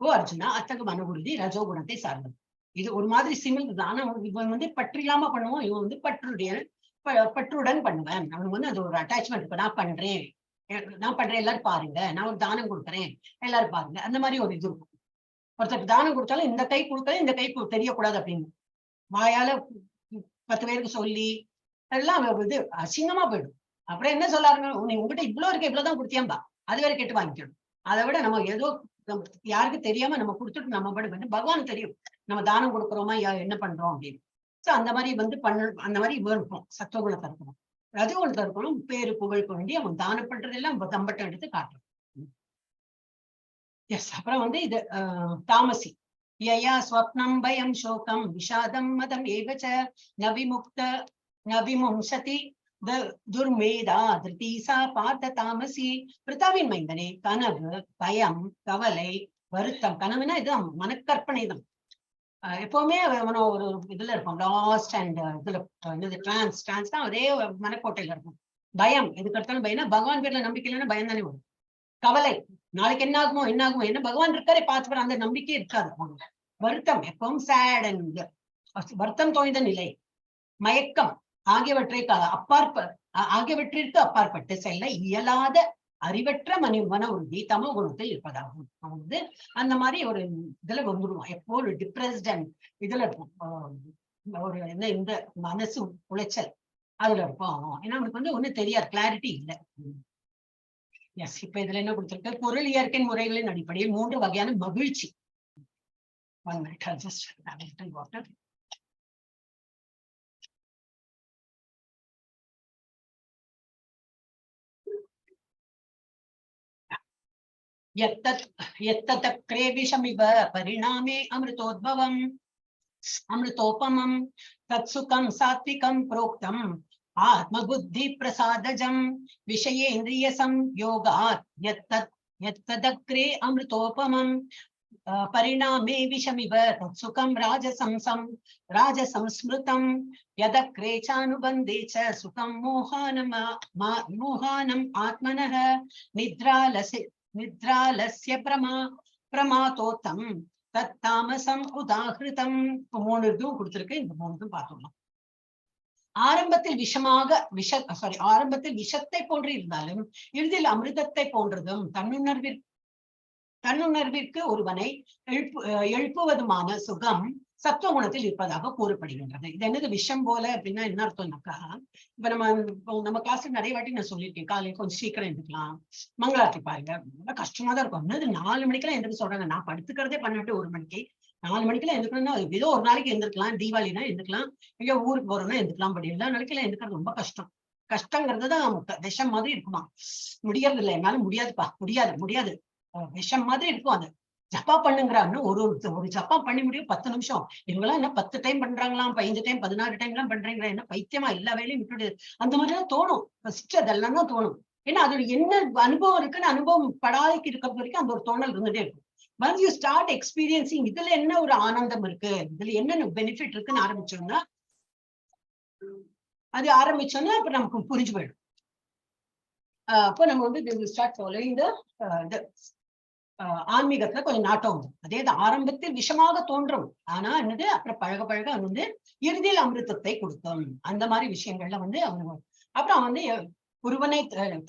ஓ அர்ஜுனா, அத்தகு மன உறுதி ரஜோகுணத்தை சார்ந்தது. இது ஒரு மாதிரி சிமிலர் தான். ஆனா இவன் வந்து பற்று இல்லாம பண்ணுவான், இவன் வந்து பற்றுடன் பண்ணுவேன். அவனுக்கு வந்து அது ஒரு அட்டாச்மெண்ட் இருக்கு. நான் பண்றேன், நான் பண்றேன், எல்லாரும் பாருங்க, நான் ஒரு தானம் கொடுக்குறேன், எல்லாரும் பாருங்க, அந்த மாதிரி ஒரு இது இருக்கும். ஒருத்தருக்கு தானம் கொடுத்தாலும் இந்த கை கொடுக்கல, இந்த கை தெரியக்கூடாது அப்படின்னு வாயால 10 பேருக்கு சொல்லி எல்லாம் இது அசிங்கமா போயிடும். அப்புறம் என்ன சொல்லாருங்க, நீ உங்ககிட்ட இவ்வளவு இருக்கு, இவ்வளவுதான் கொடுத்தியாம்பா, அது வேற கேட்டு வாங்கிக்கணும். அதை விட நம்ம ஏதோ நம்ம யாருக்கும் தெரியாம நம்ம கொடுத்துட்டு நம்ம பாட்டுக்கு வந்து பகவானுக்கு தெரியும் நம்ம தானம் கொடுக்குறோமா, என்ன பண்றோம் அப்படின்னு. சோ அந்த மாதிரி வந்து பண்ண, அந்த மாதிரி இவன் இருப்போம். சத்துவகுணத்தை இருக்கணும், ரஜோகுணத்தை இருக்கணும். பேரு புகழுக்கு வேண்டி அவன் தானம் பண்றதெல்லாம் தம்பட்டம் எடுத்து காட்டுறான். எஸ், அப்புறம் வந்து இது தாமசி. யயா ஸ்வப்னம் பயம் சோகம் விஷாதம் மதம் ஏவச்ச நவிமுக்த நவிமும்சதி துர்மேதா திருத்தீசா பார்த்த தாமசி. பிரதாவின் மைந்தனே, கனவு, பயம், கவலை, வருத்தம். கனவுனா இதுதான் மனக்கற்பனை தான். எப்பவுமே அவன் ஒரு இதுல இருப்பான், லாஸ்ட் அண்ட் இதுல என்னது டிரான்ஸ், டிரான்ஸ்னா அதே மனக்கோட்டையில இருக்கும். பயம், எதுக்கு எடுத்தாலும் பயம்னா பகவான் பேர்ல நம்பிக்கை இல்லைன்னா பயம் தானே வரும். கவலை, நாளைக்கு என்ன ஆகுமோ என்ன ஆகுமோ, என்ன பகவான் இருக்காரே பார்த்துப்பாரு, அந்த நம்பிக்கை இருக்காது அவனுக்கு. வருத்தம், எப்பவும் சேட் அண்ட் வருத்தம் தோய்ந்த நிலை, மயக்கம் ஆகியவற்றை ஆகியவற்றிற்கு அப்பாற்பட்டு செல்ல இயலாத அறிவற்ற மன உறுதி தமோ குணத்தில் இருப்பதாகும். அவன் வந்து அந்த மாதிரி ஒரு இதுல வந்துடுவான். எப்போ ஒரு டிப்ரெஸ்ட் அண்ட் இதுல இருப்பான். ஒரு என்ன இந்த மனசு உளைச்சல் அதுல இருப்பான் அவன். ஏன்னா அவனுக்கு வந்து ஒண்ணும் தெரியாது, கிளாரிட்டி இல்லை. எஸ், இப்ப இதுல என்ன கொடுத்திருக்கு? பொருள் இயற்கை முறைகளின் அடிப்படையில் 3 வகையான மகிழ்ச்சி. 1 minute, I'll just have a little water. எத்தத் எத்ததக்ரே விஷமிவ பரிணாமே அமிர்தோத்பவம் அமிர்தோபமம் தத்சுகம் சாத்விகம் புரோக்தம் ஆத்மபுத்தி பிரசாதஜம் விஷயேந்திரிய சம்யோகாத் யத்தத் யத்ததக்ரே அமிர்தோபமம் பரிணாமே விஷமிவ தத்சுகம் ராஜசம் சம் ராஜசம்ஸ்மிருதம் யதக்ரே சானுபந்தே ச சுகம் மோகானம் மோகானம் ஆத்மனः நித்ராலசி நித்ராலஸ்ய பிரமாதோத்தம் தத் தாமசம் உதாகிருதம். இப்ப மூணு இதுவும் கொடுத்திருக்கு, இந்த மூணு இதுவும் பார்த்துடலாம். ஆரம்பத்தில் விஷமாக விஷ சாரி ஆரம்பத்தில் விஷத்தை போன்று இருந்தாலும் இறுதியில் அமிர்தத்தை போன்றதும் தன்னுணர்விற்கு ஒருவனை எழுப்புவதுமான சுகம் சத்துவ குணத்தில் இருப்பதாக கூறப்படுகின்றது. இது என்னது விஷம் போல அப்படின்னா என்ன அர்த்தம்னாக்கா, இப்ப நம்ம நம்ம கிளாஸ்ல நிறைய வாட்டி நான் சொல்லியிருக்கேன், காலையில கொஞ்சம் சீக்கிரம் எழுந்துக்கலாம், மங்களாரத்தி பாருங்க, ரொம்ப கஷ்டமா தான் இருக்கும். என்னது 4 மணிக்கெல்லாம் எந்திரிக்க சொல்றாங்க, நான் படுத்துக்கிறதே 12-1 மணிக்கு, 4 மணிக்கெல்லாம் எந்திரிக்கணும்னா ஏதோ ஒரு நாளைக்கு எந்திரிக்கலாம், தீபாவளினா எந்திரிக்கலாம், எங்கேயோ ஊருக்கு போறோம்னா எந்திரிக்கலாம், பட் எல்லா நாளைக்கெல்லாம் எந்திரிக்கிறது ரொம்ப கஷ்டம். கஷ்டங்கிறது தான் விஷம் மாதிரி இருக்குமா, முடியறது இல்லை, என்னால முடியாதுப்பா, முடியாது முடியாது, விஷம் மாதிரி இருக்கும். அது ஜப்பா பண்ணுங்கிறான்னு ஒரு ஒரு ஜப்பா பண்ணி முடியும் 10 நிமிஷம். இவங்கெல்லாம் என்ன 10 டைம் பண்றாங்களாம், 15 டைம் 16 டைம் எல்லாம் பண்றீங்களா, என்ன பைத்தியமா, எல்லா வேலையும் விட்டுடு, அந்த மாதிரிதான் தோணும். ஃபர்ஸ்ட் அதெல்லாம் தான் தோணும். ஏன்னா அதோட என்ன அனுபவம் இருக்குன்னு அனுபவம் படாதைக்கு இருக்கிற வரைக்கும் அந்த ஒரு தோணல் இருந்துட்டே இருக்கும். ஒன்ஸ் you start experiencing இதுல என்ன ஒரு ஆனந்தம் இருக்கு, இதுல என்ன பெனிஃபிட் இருக்குன்னு ஆரம்பிச்சோம்னா, அது ஆரம்பிச்சோம்னா அப்புறம் நமக்கு புரிஞ்சு போயிடும். அப்போ நம்ம வந்து ஸ்டார்ட் ஃபாலோயிங் the ஆன்மீகத்துல கொஞ்சம் நாட்டம் வரும். அதே தான் ஆரம்பத்தில் விஷமாக தோன்றும், ஆனா என்னது அப்புறம் பழக பழக அது வந்து இறுதியில் அமிர்தத்தை கொடுக்கும். அந்த மாதிரி விஷயங்கள்ல வந்து அவங்க அப்புறம் வந்து ஒருவனை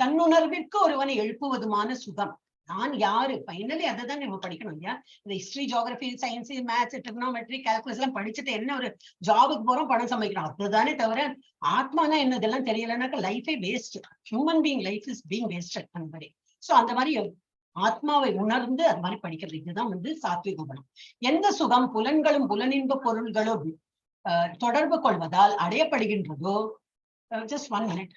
தன்னுணர்விற்கு ஒருவனை எழுப்புவதுமான சுகம். நான் யாரு ஃபைனலி அதை தான் நம்ம படிக்கணும் இல்லையா? இந்த history, geography, science, maths, trigonometry, calculus எல்லாம் படிச்சுட்டு என்ன ஒரு ஜாபுக்கு போறோம், பணம் சமைக்கிறோம், அதுதானே தவிர ஆத்மானா என்ன இதெல்லாம் தெரியலனாக்கா லைஃபே waste. Human being life is being wasted அந்த மாதிரி. ஸோ அந்த மாதிரி ஆத்மாவை உணர்ந்து அது மாதிரி படிக்கிறது, இதுதான் வந்து சாத்விக குணம். எந்த சுகம் புலன்களும் புலனின்ப பொருள்களும் தொடர்பு கொள்வதால் அடையப்படுகின்றதோ, ஜஸ்ட் 1 மினிட்.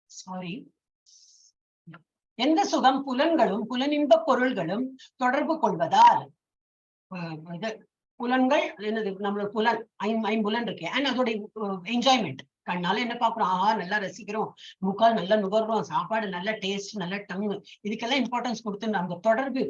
சாரி, எந்த சுகம் புலன்களும் புலனின்ப பொருள்களும் தொடர்பு கொள்வதால், இது புலன்கள் என்னது நம்மளோட புலன் ஐம்புலன் இருக்கு, அண்ட் அதோட என்ஜாய்மெண்ட். கண்ணால என்ன பாக்குறோம், ஆஹா நல்லா ரசிக்கிறோம், மூக்கால் நல்லா நுகர்றோம், சாப்பாடு நல்ல டேஸ்ட், நல்ல டங்கு, இதுக்கெல்லாம் இம்பார்ட்டன்ஸ் கொடுத்து அந்த தொடர்பு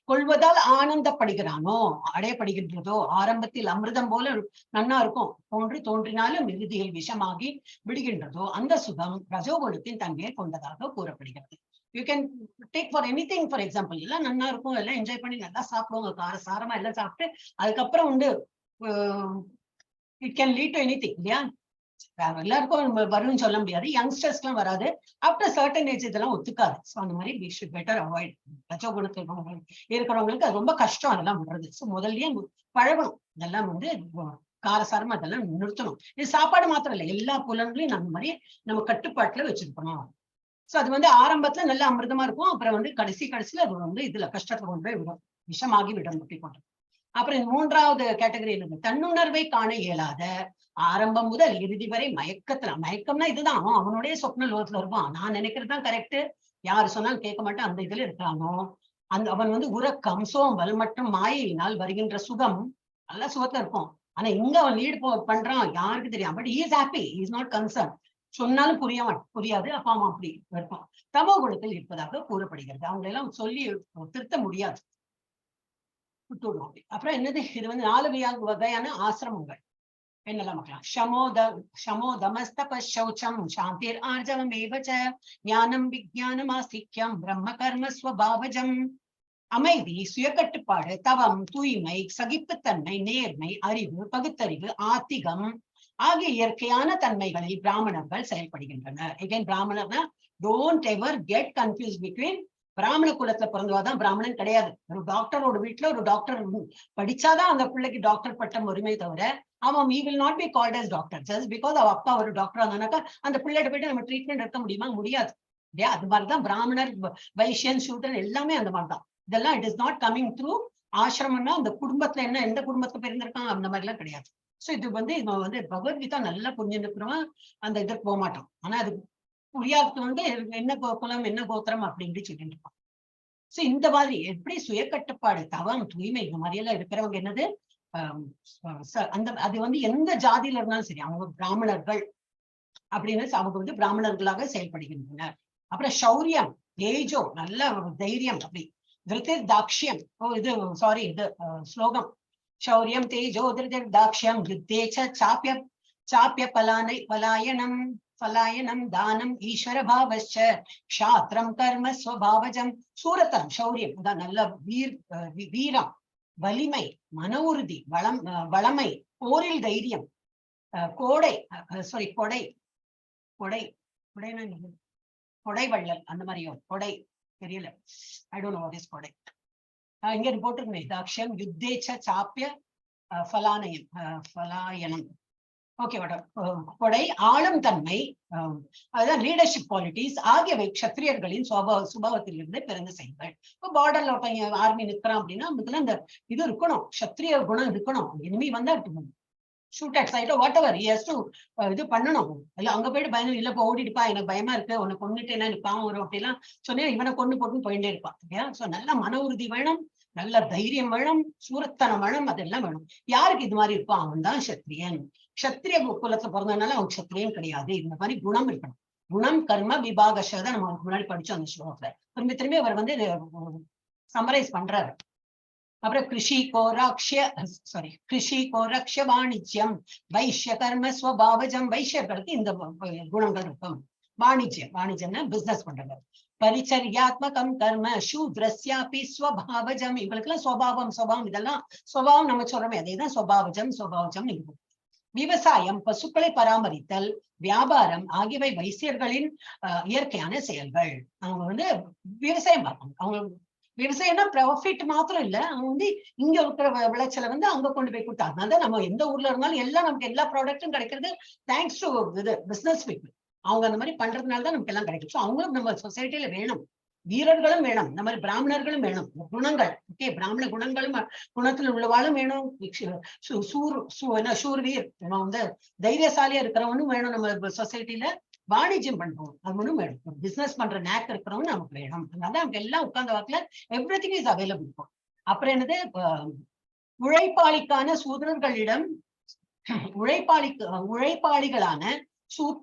கொள்வதால் ஆனந்தப்படுகிறானோ அடையப்படுகின்றதோ, ஆரம்பத்தில் அமிர்தம் போல நன்னா இருக்கும் போன்று தோன்றினாலும் இறுதியில் விஷமாகி விடுகின்றதோ அந்த சுகம் ரஜோகுணத்தின் தன்மையை கொண்டதாக கூறப்படுகிறது. You can take for anything, for example, எல்லாம் நன்னா இருக்கும், எல்லாம் என்ஜாய் பண்ணி நல்லா சாப்பிடுவாங்க, கார சாரமா எல்லாம் சாப்பிட்டு அதுக்கப்புறம் உண்டு it can lead to anything இல்லையா? எல்லாருக்கும் வரும்னு சொல்ல முடியாது, யங்ஸ்டர்ஸ்லாம் வராது, ஆஃப்டர் சர்டன் ஏஜ் இதெல்லாம் ஒத்துக்காது. ஸோ அந்த மாதிரி we should better avoid. ரஜோகுணத்தில் இருக்கிறவங்களுக்கு அது ரொம்ப கஷ்டம் அதெல்லாம் விடுறது. ஸோ முதல்லயே பழகணும், இதெல்லாம் வந்து காரசாரமா அதெல்லாம் நிறுத்தணும். இது சாப்பாடு மாத்திரம் இல்லை, எல்லா புலன்களையும் அந்த மாதிரி நம்ம கட்டுப்பாட்டுல வச்சிருக்கணும். ஸோ அது வந்து ஆரம்பத்துல நல்ல அமிர்தமா இருக்கும், அப்புறம் வந்து கடைசியில அது வந்து இதுல கஷ்டத்துல கொண்டு போய் விடும், விஷமாகி விடும் அப்படி கொண்டு. அப்புறம் இந்த மூன்றாவது கேட்டகரி என்னது, தன்னுணர்வை காண இயலாத ஆரம்பம் முதல் இறுதி வரை மயக்கத்துல, மயக்கம்னா இதுதான், அவன் அவனுடைய சொப்ன லோகத்துல இருப்பான், நான் நினைக்கிறதுதான் கரெக்டு, யாரு சொன்னாலும் கேட்க மாட்டேன், அந்த இதுல இருக்கானோ அந்த அவன் வந்து உறக்கம், சோம்பல் மற்றும் மாயையினால் வருகின்ற சுகம், நல்ல சுகத்துல இருக்கும். ஆனா இங்க அவன் லீடு பண்றான் யாருக்கு தெரியும், but is happy, is not concern, சொன்னாலும் புரியாது, அப்ப அவன் அப்படி இருப்பான். தமோ குணத்தில் இருப்பதாக கூறப்படுகிறது. அவங்களெல்லாம் சொல்லி திருத்த முடியாது, விட்டுடுவோம். அப்புறம் என்னது, இது வந்து 4 வகையான ஆசிரமங்கள் என்னெல்லாம் பார்க்கலாம். ஷமோ தமஸ்தப சௌச்சம் சாந்திர் ஆர்ஜவம் ஏவச்ச ஞானம் விஜானம் ஆஸ்திக்யம் பிரம்ம கர்ம ஸ்வபாவஜம். அமைதி, சுயக்கட்டுப்பாடு, தவம், தூய்மை, சகிப்புத்தன்மை, நேர்மை, அறிவு, பகுத்தறிவு, ஆத்திகம் ஆகிய இயற்கையான தன்மைகளில் பிராமணர்கள் செயல்படுகின்றனர். எகைன் பிராமணர்னா don't ever get confuse between பிராமண குலத்துல பிறந்தவாதான் பிராமணன் கிடையாது. ஒரு டாக்டரோட வீட்டுல ஒரு டாக்டர் படிச்சாதான் அந்த பிள்ளைக்கு டாக்டர் பட்டம் உரிமை தவிர அவன் he will not be called as doctor just because அவ அப்பா ஒரு டாக்டர் இருந்தானாக்கா அந்த பிள்ளைகிட்ட போயிட்டு நம்ம ட்ரீட்மெண்ட் எடுக்க முடியுமா? முடியாது இல்லையா? அது மாதிரிதான் பிராமணர், வைசியன், சூத்ரன் எல்லாமே அந்த மாதிரிதான். இதெல்லாம் it is not coming through ஆசிரமம்னா அந்த குடும்பத்துல என்ன, எந்த குடும்பத்துல பிறந்திருக்கான், அந்த மாதிரி எல்லாம் கிடையாது. சோ இது வந்து இவன் வந்து பகவத்கீதா நல்லா புரிஞ்சுருக்கிறவன் அந்த இதுக்கு போக மாட்டான். ஆனா அது புரியாதது வந்து என்ன குலம், என்ன கோத்திரம் அப்படின்னு சொல்லிட்டு இருப்பான். சோ இந்த மாதிரி எப்படி சுய கட்டுப்பாடு, தவம், தூய்மை, இந்த மாதிரி எல்லாம் இருக்கிறவங்க என்னது, அந்த அது வந்து எந்த ஜாதியில இருந்தாலும் சரி, அவங்க பிராமணர்கள் அப்படின்னு, அவங்க வந்து பிராமணர்களாக செயல்படுகின்றனர். அப்புறம் சௌரியம், தேஜோ, நல்ல ஒரு தைரியம், அப்படி திருதிர் தாக்ஷ்யம். ஓ, இது சாரி, இது ஸ்லோகம். சௌரியம் தேஜோ திருதிர் தாக்ஷ்யம் யுத்தே ச சாப்பிய சாப்பிய பலானை பலாயனம் பலாயனம் தானம் ஈஸ்வர பாவச்ச க்ஷாத்ரம் கர்ம ஸ்வபாவஜம். சூரத்தனம், சௌரியம், அதான் நல்ல வீரம், வலிமை, மன உறுதி, வளம், வளமை, போரில் தைரியம், கோடை, சாரி, கொடை, கொடை, கொடைனா என்னது? கொடை வள்ளல், அந்த மாதிரியோ கொடை தெரியல. I don't know what is கொடை. இங்க போட்டிருக்கேன், தாக்ஷ்யம் யுத்தேச்ச சாப்பிய ஃபலானயம், ஃபலாயனம். ஓகே, வட கொடை, ஆளும் தன்மை, அதுதான் லீடர்ஷிப் குவாலிட்டிஸ் ஆகியவை க்ஷத்ரியர்களின் சுபாவத்திலிருந்து பிறந்த செயல்கள். இப்போ பார்டர்ல ஒருத்தங்க ஆர்மி நிக்கிறான் அப்படின்னா அதுக்குள்ள அந்த இது இருக்கணும், க்ஷத்ரிய குணம் இருக்கணும். இனிமே வந்தா shoot at sight, whatever has to இது பண்ணணும். இல்ல அங்க போயிட்டு பயம் இல்ல, இப்போ ஓடிட்டுப்பா, எனக்கு பயமா இருக்கு, உன்னை கொன்னுட்டேன்னா எனக்கு பாவம் வரும் அப்படிலாம் சொன்னேன், இவனை கொன்னு போட்டுன்னு போயிட்டே இருப்பான், இல்லையா? சோ நல்ல மன உறுதி வேணும், நல்ல தைரியம் வேணும், சூரத்தனம் வேணும், அதெல்லாம் வேணும். யாருக்கு இது மாதிரி இருப்போ அவன் தான் சத்திரியன். க்ஷத்ரிய குலத்துல பிறந்ததுனால அவன் க்ஷத்ரியன் கிடையாது. இந்த மாதிரி குணம் இருக்கணும். குணம் கர்ம விபாகஷ தான் நம்ம முன்னாடி படிச்சோம் அந்த ஸ்லோகத்துல. திரும்பி திரும்பி அவர் வந்து சம்மரைஸ் பண்றாரு. அப்புறம் கிருஷி கோராக்ஷ, சாரி, கிருஷி கோரக்ஷ வாணிஜ்யம் வைஷ்ய கர்ம ஸ்வபாவஜம். வைஷ்யர்களுக்கு இந்த குணங்கள் இருக்கும். வாணிஜ்யம், வாணிஜ்யம்னா பிசினஸ் பண்றது. பரிச்சர்யாத்மகம் கர்ம சூத்ரஸ்யாபி ஸ்வபாவஜம். இவங்களுக்கெல்லாம் சுவாவம், சுவாவம், இதெல்லாம் சுவாவம் நம்ம சொல்றோமே, அதேதான் சுவாவஜம், சுவாவஜம். விவசாயம், பசுக்களை பராமரித்தல், வியாபாரம் ஆகியவை வைசியர்களின் இயற்கையான செயல்கள். அவங்க வந்து விவசாயம் பார்ப்பாங்க. அவங்க விவசாயம்னா ப்ராஃபிட் மாத்திரம் இல்ல, அவங்க வந்து இங்க இருக்கிற விளைச்சலை வந்து அங்க கொண்டு போய் கொடுத்தா, அதனால நம்ம எந்த ஊர்ல இருந்தாலும் எல்லாம் நமக்கு எல்லா ப்ராடக்ட்டும் கிடைக்கிறது thanks to இது பிசினஸ் பீப்புள். அவங்க அந்த மாதிரி பண்றதுனால தான் நமக்கு எல்லாம் கிடைக்கும். ஸோ அவங்களும் நம்ம சொசைட்டில வேணும், வீரர்களும் வேணும், இந்த மாதிரி பிராமணர்களும் வேணும். குணங்கள், ஓகே, பிராமண குணங்களும் குணத்துல உள்ளவாளும் வேணும். சூர் என்ன சூர்வீர், நம்ம வந்து தைரியசாலியா இருக்கிறவனும் வேணும். நம்ம சொசைட்டில வாணிஜ்யம் பண்றோம், அவனும் வேணும். பிசினஸ் பண்ற நேக் இருக்கிறவனும் நமக்கு வேணும். அதனால நமக்கு எல்லாம் உட்கார்ந்த வாக்குல everything is available இருக்கும். அப்புறம் என்னது, உழைப்பாளிக்கான சூதரர்களிடம் உழைப்பாளிகளான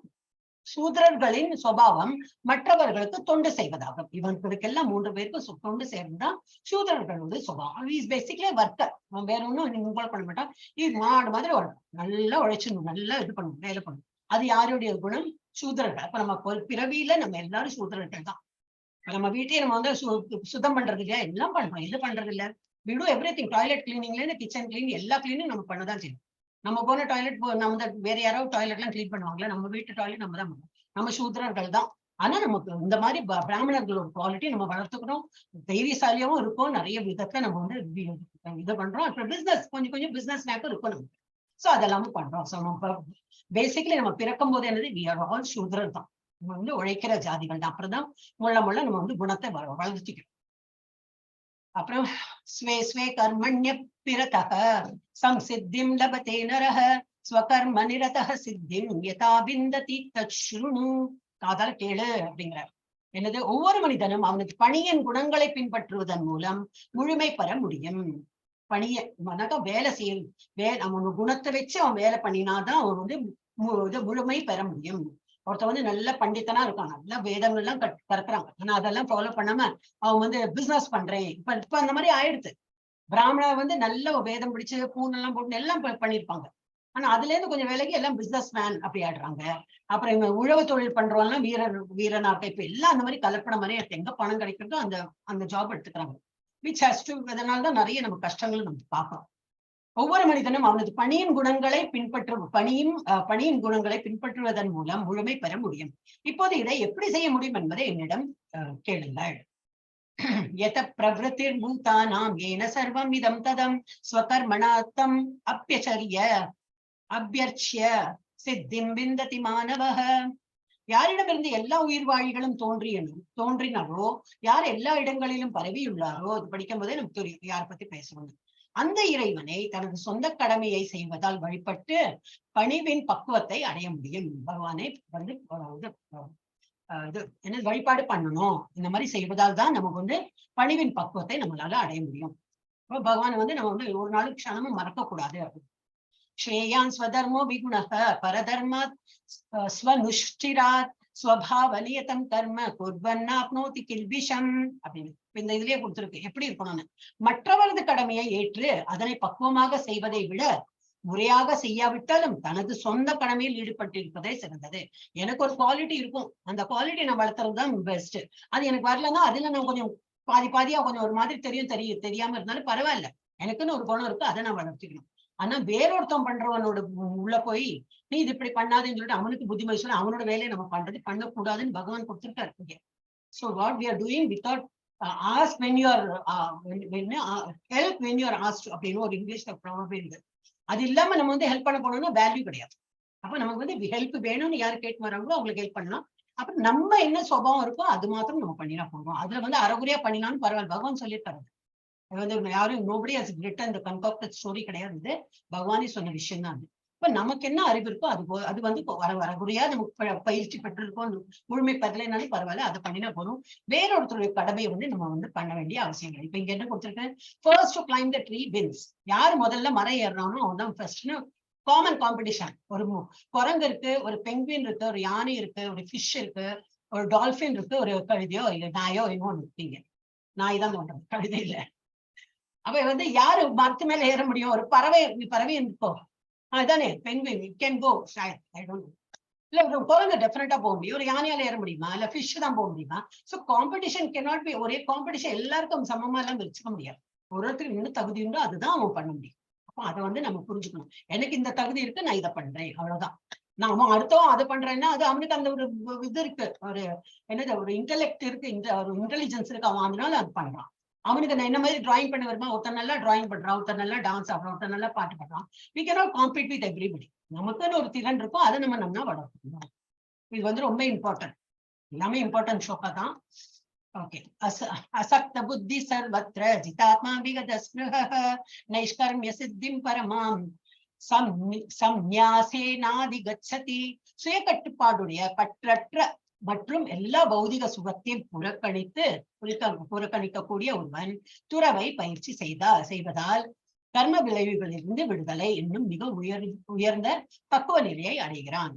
சூத்ரர்களின் சுபாவம் மற்றவர்களுக்கு தொண்டு செய்வதாகும். இவர்களுக்கெல்லாம் மூன்று பேருக்கு தொண்டு செய்யறதுதான் சூத்ரர்களுடைய சுபாவம். Is basically worker. அவன் வேற ஒண்ணும் இன்வால்வ் பண்ண மாட்டான். இது மாடு மாதிரி உழைப்பான், நல்லா உழைச்சிடணும், நல்லா இது பண்ணணும், வேலை பண்ணணும். அது யாருடைய குணம்? சூத்ரர்கள். அப்ப நம்ம பிறவியில நம்ம எல்லாரும் சூத்ரர்கள் தான். இப்ப நம்ம வீட்டையே நம்ம வந்து சுத்தம் பண்றது இல்லையா? எல்லாம் பண்றோம், எது பண்றது இல்ல? We do everything. Toilet கிளீனிங்ல இருந்து கிச்சன் கிளீன், எல்லா கிளீனிங் நம்ம பண்ணதான் செய்யணும். நம்ம போன டாய்லெட், நம்ம தான் வேற யாராவது டாய்லெட் எல்லாம் கிளீன் பண்ணுவாங்களா? நம்ம வீட்டு டாய்லெட் நம்ம தான் பண்ணுவோம். நம்ம சூத்ரர்கள் தான். ஆனா நமக்கு இந்த மாதிரி பிராமணர்களோட குவாலிட்டி நம்ம வளர்த்துக்கணும். தைரியசாலியாவும் இருக்கும். நிறைய விதத்துல நம்ம வந்து இது பண்றோம். அப்புறம் பிசினஸ், கொஞ்சம் கொஞ்சம் பிசினஸ் நேக்கும் இருக்கும் நமக்கு. சோ அதெல்லாமும் பண்றோம். சோ நம்ம பேசிக்கலி நம்ம பிறக்கும் போது என்னது, we are all சூத்ரர் தான். நம்ம வந்து உழைக்கிற ஜாதிகள் தான். அப்புறம் தான் முள்ள முள்ள நம்ம வந்து குணத்தை வளர்த்திக்கணும். அப்புறம் ஸ்வே ஸ்வே கர்மண்ய பிரதः சம்சித்திம் லபதே நரः ஸ்வகர்ம நிரதः சித்திம் யதா விந்ததி தச்ருணு. காதால கேளு அப்படிங்கிறார். என்னது, ஒவ்வொரு மனிதனும் அவனுக்கு பணியின் குணங்களை பின்பற்றுவதன் மூலம் முழுமை பெற முடியும். பணிய மனக வேலை செய்யும், அவன் குணத்தை வச்சு அவன் வேலை பண்ணினாதான் அவன் வந்து இது முழுமை பெற முடியும். ஒருத்தன் வந்து நல்ல பண்டிதனா இருக்கான், நல்ல வேதங்கள்லாம் கற்கிறாங்க, ஆனா அதெல்லாம் ஃபாலோ பண்ணாம அவன் வந்து பிசினஸ் பண்றேன். இப்ப இப்ப அந்த மாதிரி ஆயிடுது. பிராமணர் வந்து நல்ல வேதம் பிடிச்சு பூணெல்லாம் போட்டு எல்லாம் பண்ணிருப்பாங்க. ஆனா அதுல இருந்து கொஞ்சம் வேலைக்கு எல்லாம் பிசினஸ் மேன் அப்படி ஆடுறாங்க. அப்புறம் இவங்க உழவு தொழில் பண்றவங்க வீரனா இருக்க. இப்ப எல்லாம் அந்த மாதிரி கலப்படம் மாதிரி எங்க பணம் கிடைக்கிறதோ அந்த அந்த ஜாப் எடுத்துக்கிறாங்க. Which has to, அதனாலதான் நிறைய நம்ம கஷ்டங்களும் நம்ம பார்க்கிறோம். ஒவ்வொரு மனிதனும் அவனது பணியின் குணங்களை பின்பற்று பணியும் பணியின் குணங்களை பின்பற்றுவதன் மூலம் முழுமை பெற முடியும். இப்போது இதை எப்படி செய்ய முடியும் என்பதை என்னிடம் கேளுங்கள். யத பிரவருத்திர் பூதானாம் ஏன சர்வம் இதம் ததம் ஸ்வகர்மணாத்தம் அப்பியச்சரிய அபியர்ச்சிய சித்திம் விந்ததி மானவः. யாரிடமிருந்து எல்லா உயிர் வாழிகளும் தோன்றினரோ, யார் எல்லா இடங்களிலும் பரவியுள்ளாரோ, அது படிக்கும் போதே நமக்கு தெரியும் யாரை பத்தி பேசணும்னு. அந்த இறைவனை தனது சொந்த கடமையை செய்வதால் வழிபட்டு பணிவின் பக்குவத்தை அடைய முடியும். பகவானை வந்து இது என்ன, வழிபாடு பண்ணணும். இந்த மாதிரி செய்வதால் தான் நமக்கு வந்து பணிவின் பக்குவத்தை நம்மளால அடைய முடியும். அப்ப பகவானை வந்து நம்ம வந்து ஒரு நாளும் க்ஷணமும் மறக்க கூடாது. ஸ்ரேயான் ஸ்வதர்மோ விகுணः பரதர்மாத் ஸ்வனுஷ்டிராத் ஸ்வபாவ நியதம் கர்ம குர்வன்னாப்னோதி கில்பிஷம் அப்படின்னு இப்ப இந்த இதுலயே கொடுத்திருக்கு எப்படி இருக்கணும்னு. மற்றவரது கடமையை ஏற்று அதனை பக்குவமாக செய்வதை விட முறையாக செய்யாவிட்டாலும் தனது சொந்த கடமையில் ஈடுபட்டிருப்பதே சிறந்தது. எனக்கு ஒரு குவாலிட்டி இருக்கும், அந்த குவாலிட்டி நான் வளர்த்துறது தான் பெஸ்ட். அது எனக்கு வரலன்னா அதுல நான் கொஞ்சம் பாதி பாதியா கொஞ்சம் ஒரு மாதிரி தெரியும், தெரியும் தெரியாம இருந்தாலும் பரவாயில்ல, எனக்குன்னு ஒரு குணம் இருக்கு, அதை நான் வளர்த்துக்கணும். ஆனா வேறொருத்தன் பண்றவனோட உள்ள போய் நீ இது இப்படி பண்ணாதேன்னு சொல்லிட்டு அவனுக்கு புத்திமதி சொல்லி அவனோட வேலையை நம்ம பண்றது பண்ணக்கூடாதுன்னு பகவான் கொடுத்திருக்காரு இங்க. So what we are doing without ask when you are help when you are asked அப்படின்னு ஒரு இங்கிலீஷ்ல ப்ராவர்ப் இருக்கு. அது இல்லாம நம்ம வந்து ஹெல்ப் பண்ண போனோம்னா வேல்யூ கிடையாது. அப்ப நமக்கு வந்து ஹெல்ப் வேணும்னு யார் கேட்டு வராங்களோ அவங்களுக்கு ஹெல்ப் பண்ணலாம். அப்ப நம்ம என்ன சுபாவம் இருக்கோ அது மாத்திரம் நம்ம பண்ணினா போதும். அதுல வந்து அரைகுறையா பண்ணினாலும் பரவாயில்ல, பகவான் சொல்லியிருக்காரு. அது வந்து யாரும் nobody has written the concocted story கிடையாது, இது பகவானே சொன்ன விஷயம் தான் அது. இப்ப நமக்கு என்ன அறிவு இருக்கோ அது அது வந்து அரைகுறையா நமக்கு பயிற்சி பெற்றிருக்கோம், முழுமை பெறலைனாலும் பரவாயில்ல, அதை பண்ணினா போதும். வேறொருத்தருடைய கடமையை வந்து நம்ம வந்து பண்ண வேண்டிய அவசியம் இல்லை. இப்ப இங்க என்ன கொடுத்திருக்கேன், first to climb the tree wins. யார் முதல்ல மரம் ஏறுறானோ அவன் தான் ஃபர்ஸ்ட்னு காமன் காம்படிஷன். ஒரு குரங்கு இருக்கு, ஒரு பெங்குவின் இருக்கு, ஒரு யானை இருக்கு, ஒரு ஃபிஷ் இருக்கு, ஒரு டால்பின் இருக்கு, ஒரு கழுதையோ இல்ல நாயோ இன்னொன்னு இருக்கீங்க. நாய் தான் தோன்றது, கழுதை இல்ல. அப்ப வந்து யாரு மரத்து மேல ஏற முடியும்? ஒரு பறவை, பறவை இருக்கோ அதானே, penguin can go, I don't, இல்ல ஒரு குரங்கு டெஃபினட்டா போக முடியும். ஒரு யானையால ஏற முடியுமா? இல்ல ஃபிஷ் தான் போக முடியுமா? ஸோ காம்படிஷன் கெனாட் பி, ஒரே காம்படிஷன் எல்லாருக்கும் சமமா எல்லாம் வச்சுக்க முடியாது. ஒரு ஒருத்தருக்கு என்ன தகுதி உண்டோ அதுதான் அவன் பண்ண முடியும். அப்போ அதை வந்து நம்ம புரிஞ்சுக்கணும். எனக்கு இந்த தகுதி இருக்கு, நான் இதை பண்றேன், அவ்வளவுதான். நான் அவன் அடுத்தவன் அதை பண்றேன்னா அது அவனுக்கு அந்த ஒரு இது இருக்கு, ஒரு என்னது ஒரு இன்டெலெக்ட் இருக்கு, இந்த ஒரு இன்டெலிஜென்ஸ் இருக்கு, அவன் அதனால அது பண்றான். அவனுக்கு நான் என்ன மாதிரி டிராயிங் பண்ண வருமா? ஒருத்தன் நல்லா டிராயிங் பண்றான், ஒருத்தன் நல்லா டான்ஸ் ஆடுறான், ஒருத்தன் நல்லா பாட்டு பாடுறான். We cannot compete with everybody. நமக்குன்னு ஒரு திறன் இருக்கும், அதை நம்ம நம்ம வளர்க்கணும். இது வந்து ரொம்ப இம்பார்ட்டன்ட். எல்லாமே இம்பார்ட்டன்ட் ஸ்லோகா தான். ஓகே. அசக்த புத்தி சர்வத்ர ஜிதாத்மா விகத ஸ்பிருஹ நைஷ்கர்மிய சித்திம் பரமாம் சம்நியாசேனாதிகச்சதி. சுய கட்டுப்பாடுடைய பற்றற்ற மற்றும் எல்லா பௌதிக சுகத்தையும் புறக்கணித்து புறக்கணிக்கக்கூடிய ஒருவன் துறவை பயிற்சி செய்வதால் கர்ம விளைவுகளிலிருந்து விடுதலை இன்னும் மிக உயர்ந்த பக்குவ நிலையை அடைகிறான்.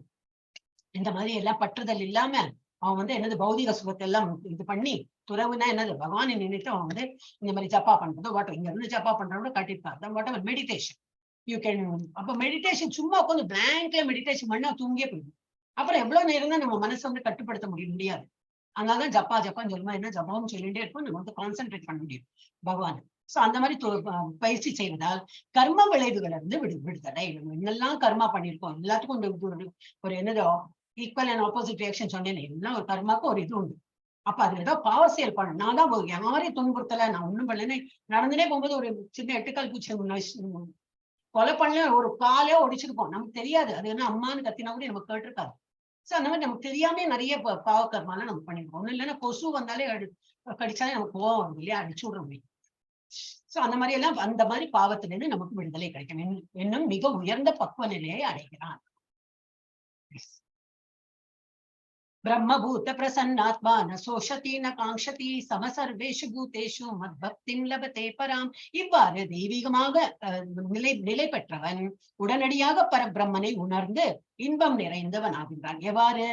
இந்த மாதிரி எல்லாம் பற்றுதல் இல்லாம அவன் வந்து என்னது பௌதிக சுகத்தை எல்லாம் இது பண்ணி, துறவுனா என்னது, பகவானை நினைத்து அவன் வந்து இந்த மாதிரி ஜப்பா பண்றதோ what, இங்க இருந்து ஜப்பா பண்றதோ காட்டியிருப்பார். Whatever meditation you can. அப்ப மெடிடேஷன் சும்மா உட்காந்து பிளாங்க்ல மெடிடேஷன் பண்ணா தூங்கியே போயிடும். அப்புறம் எவ்வளவு நேரம் தான் நம்ம மனசை வந்து கட்டுப்படுத்த முடியும்? முடியாது. அதனாலதான் ஜப்பா ஜப்பான்னு சொல்லுமா, என்ன ஜப்பான்னு சொல்லிட்டே இருப்போம், நம்ம வந்து கான்சென்ட்ரேட் பண்ண முடியும் பகவான். சோ அந்த மாதிரி பயிற்சி செய்வதால் கர்ம விளைவுகள் இருந்து விடுதலை. நம்ம என்னெல்லாம் கர்மா பண்ணிருக்கோம் எல்லாத்துக்கும் இந்த இது ஒரு என்னது ஈக்குவல் அண்ட் ஆப்போசிட் ரியாக்ஷன் சொன்னேன். எல்லாம் ஒரு கர்மாக்கு ஒரு இது உண்டு. அப்ப அதுல ஏதோ பாவ செயல் பண்ணணும். நான் தான் யாரையும் துன்புறுத்தல, நான் ஒண்ணும் பண்ணலன்னு நடந்துனே போகும்போது ஒரு சின்ன எட்டுக்கால் பூச்சி கொலை பண்ணல, ஒரு காலே ஒடிச்சிருப்போம், நமக்கு தெரியாது. அது என்ன அம்மான்னு கத்தினா கூட நமக்கு கேட்டிருக்காது. சோ அந்த மாதிரி நமக்கு தெரியாம நிறைய பாவ கர்மாலாம் நம்ம பண்ணிருக்கோம். ஒண்ணும் இல்லைன்னா கொசு வந்தாலே கடிச்சாலே நமக்கு கோவம் வரும் இல்லையா, அடிச்சு விடுற முடியும். சோ அந்த மாதிரி எல்லாம் அந்த மாதிரி பாவத்திலிருந்து நமக்கு விடுதலை கிடைக்கும். இன்னும் மிக உயர்ந்த பக்குவ நிலையை அடைகிறான். பிரம்மபூத பிரசன்னாத்மா ந சோஷதி ந காங்ஷதி சமசர்வேஷு பூதேஷு மத்பக்திம் லபதே பராம். இவ்வாறு தெய்வீகமாக நிலை நிலை பெற்றவன் உடனடியாக பரபிரம்மனை உணர்ந்து இன்பம் நிறைந்தவன் ஆகின்றான். எவ்வாறு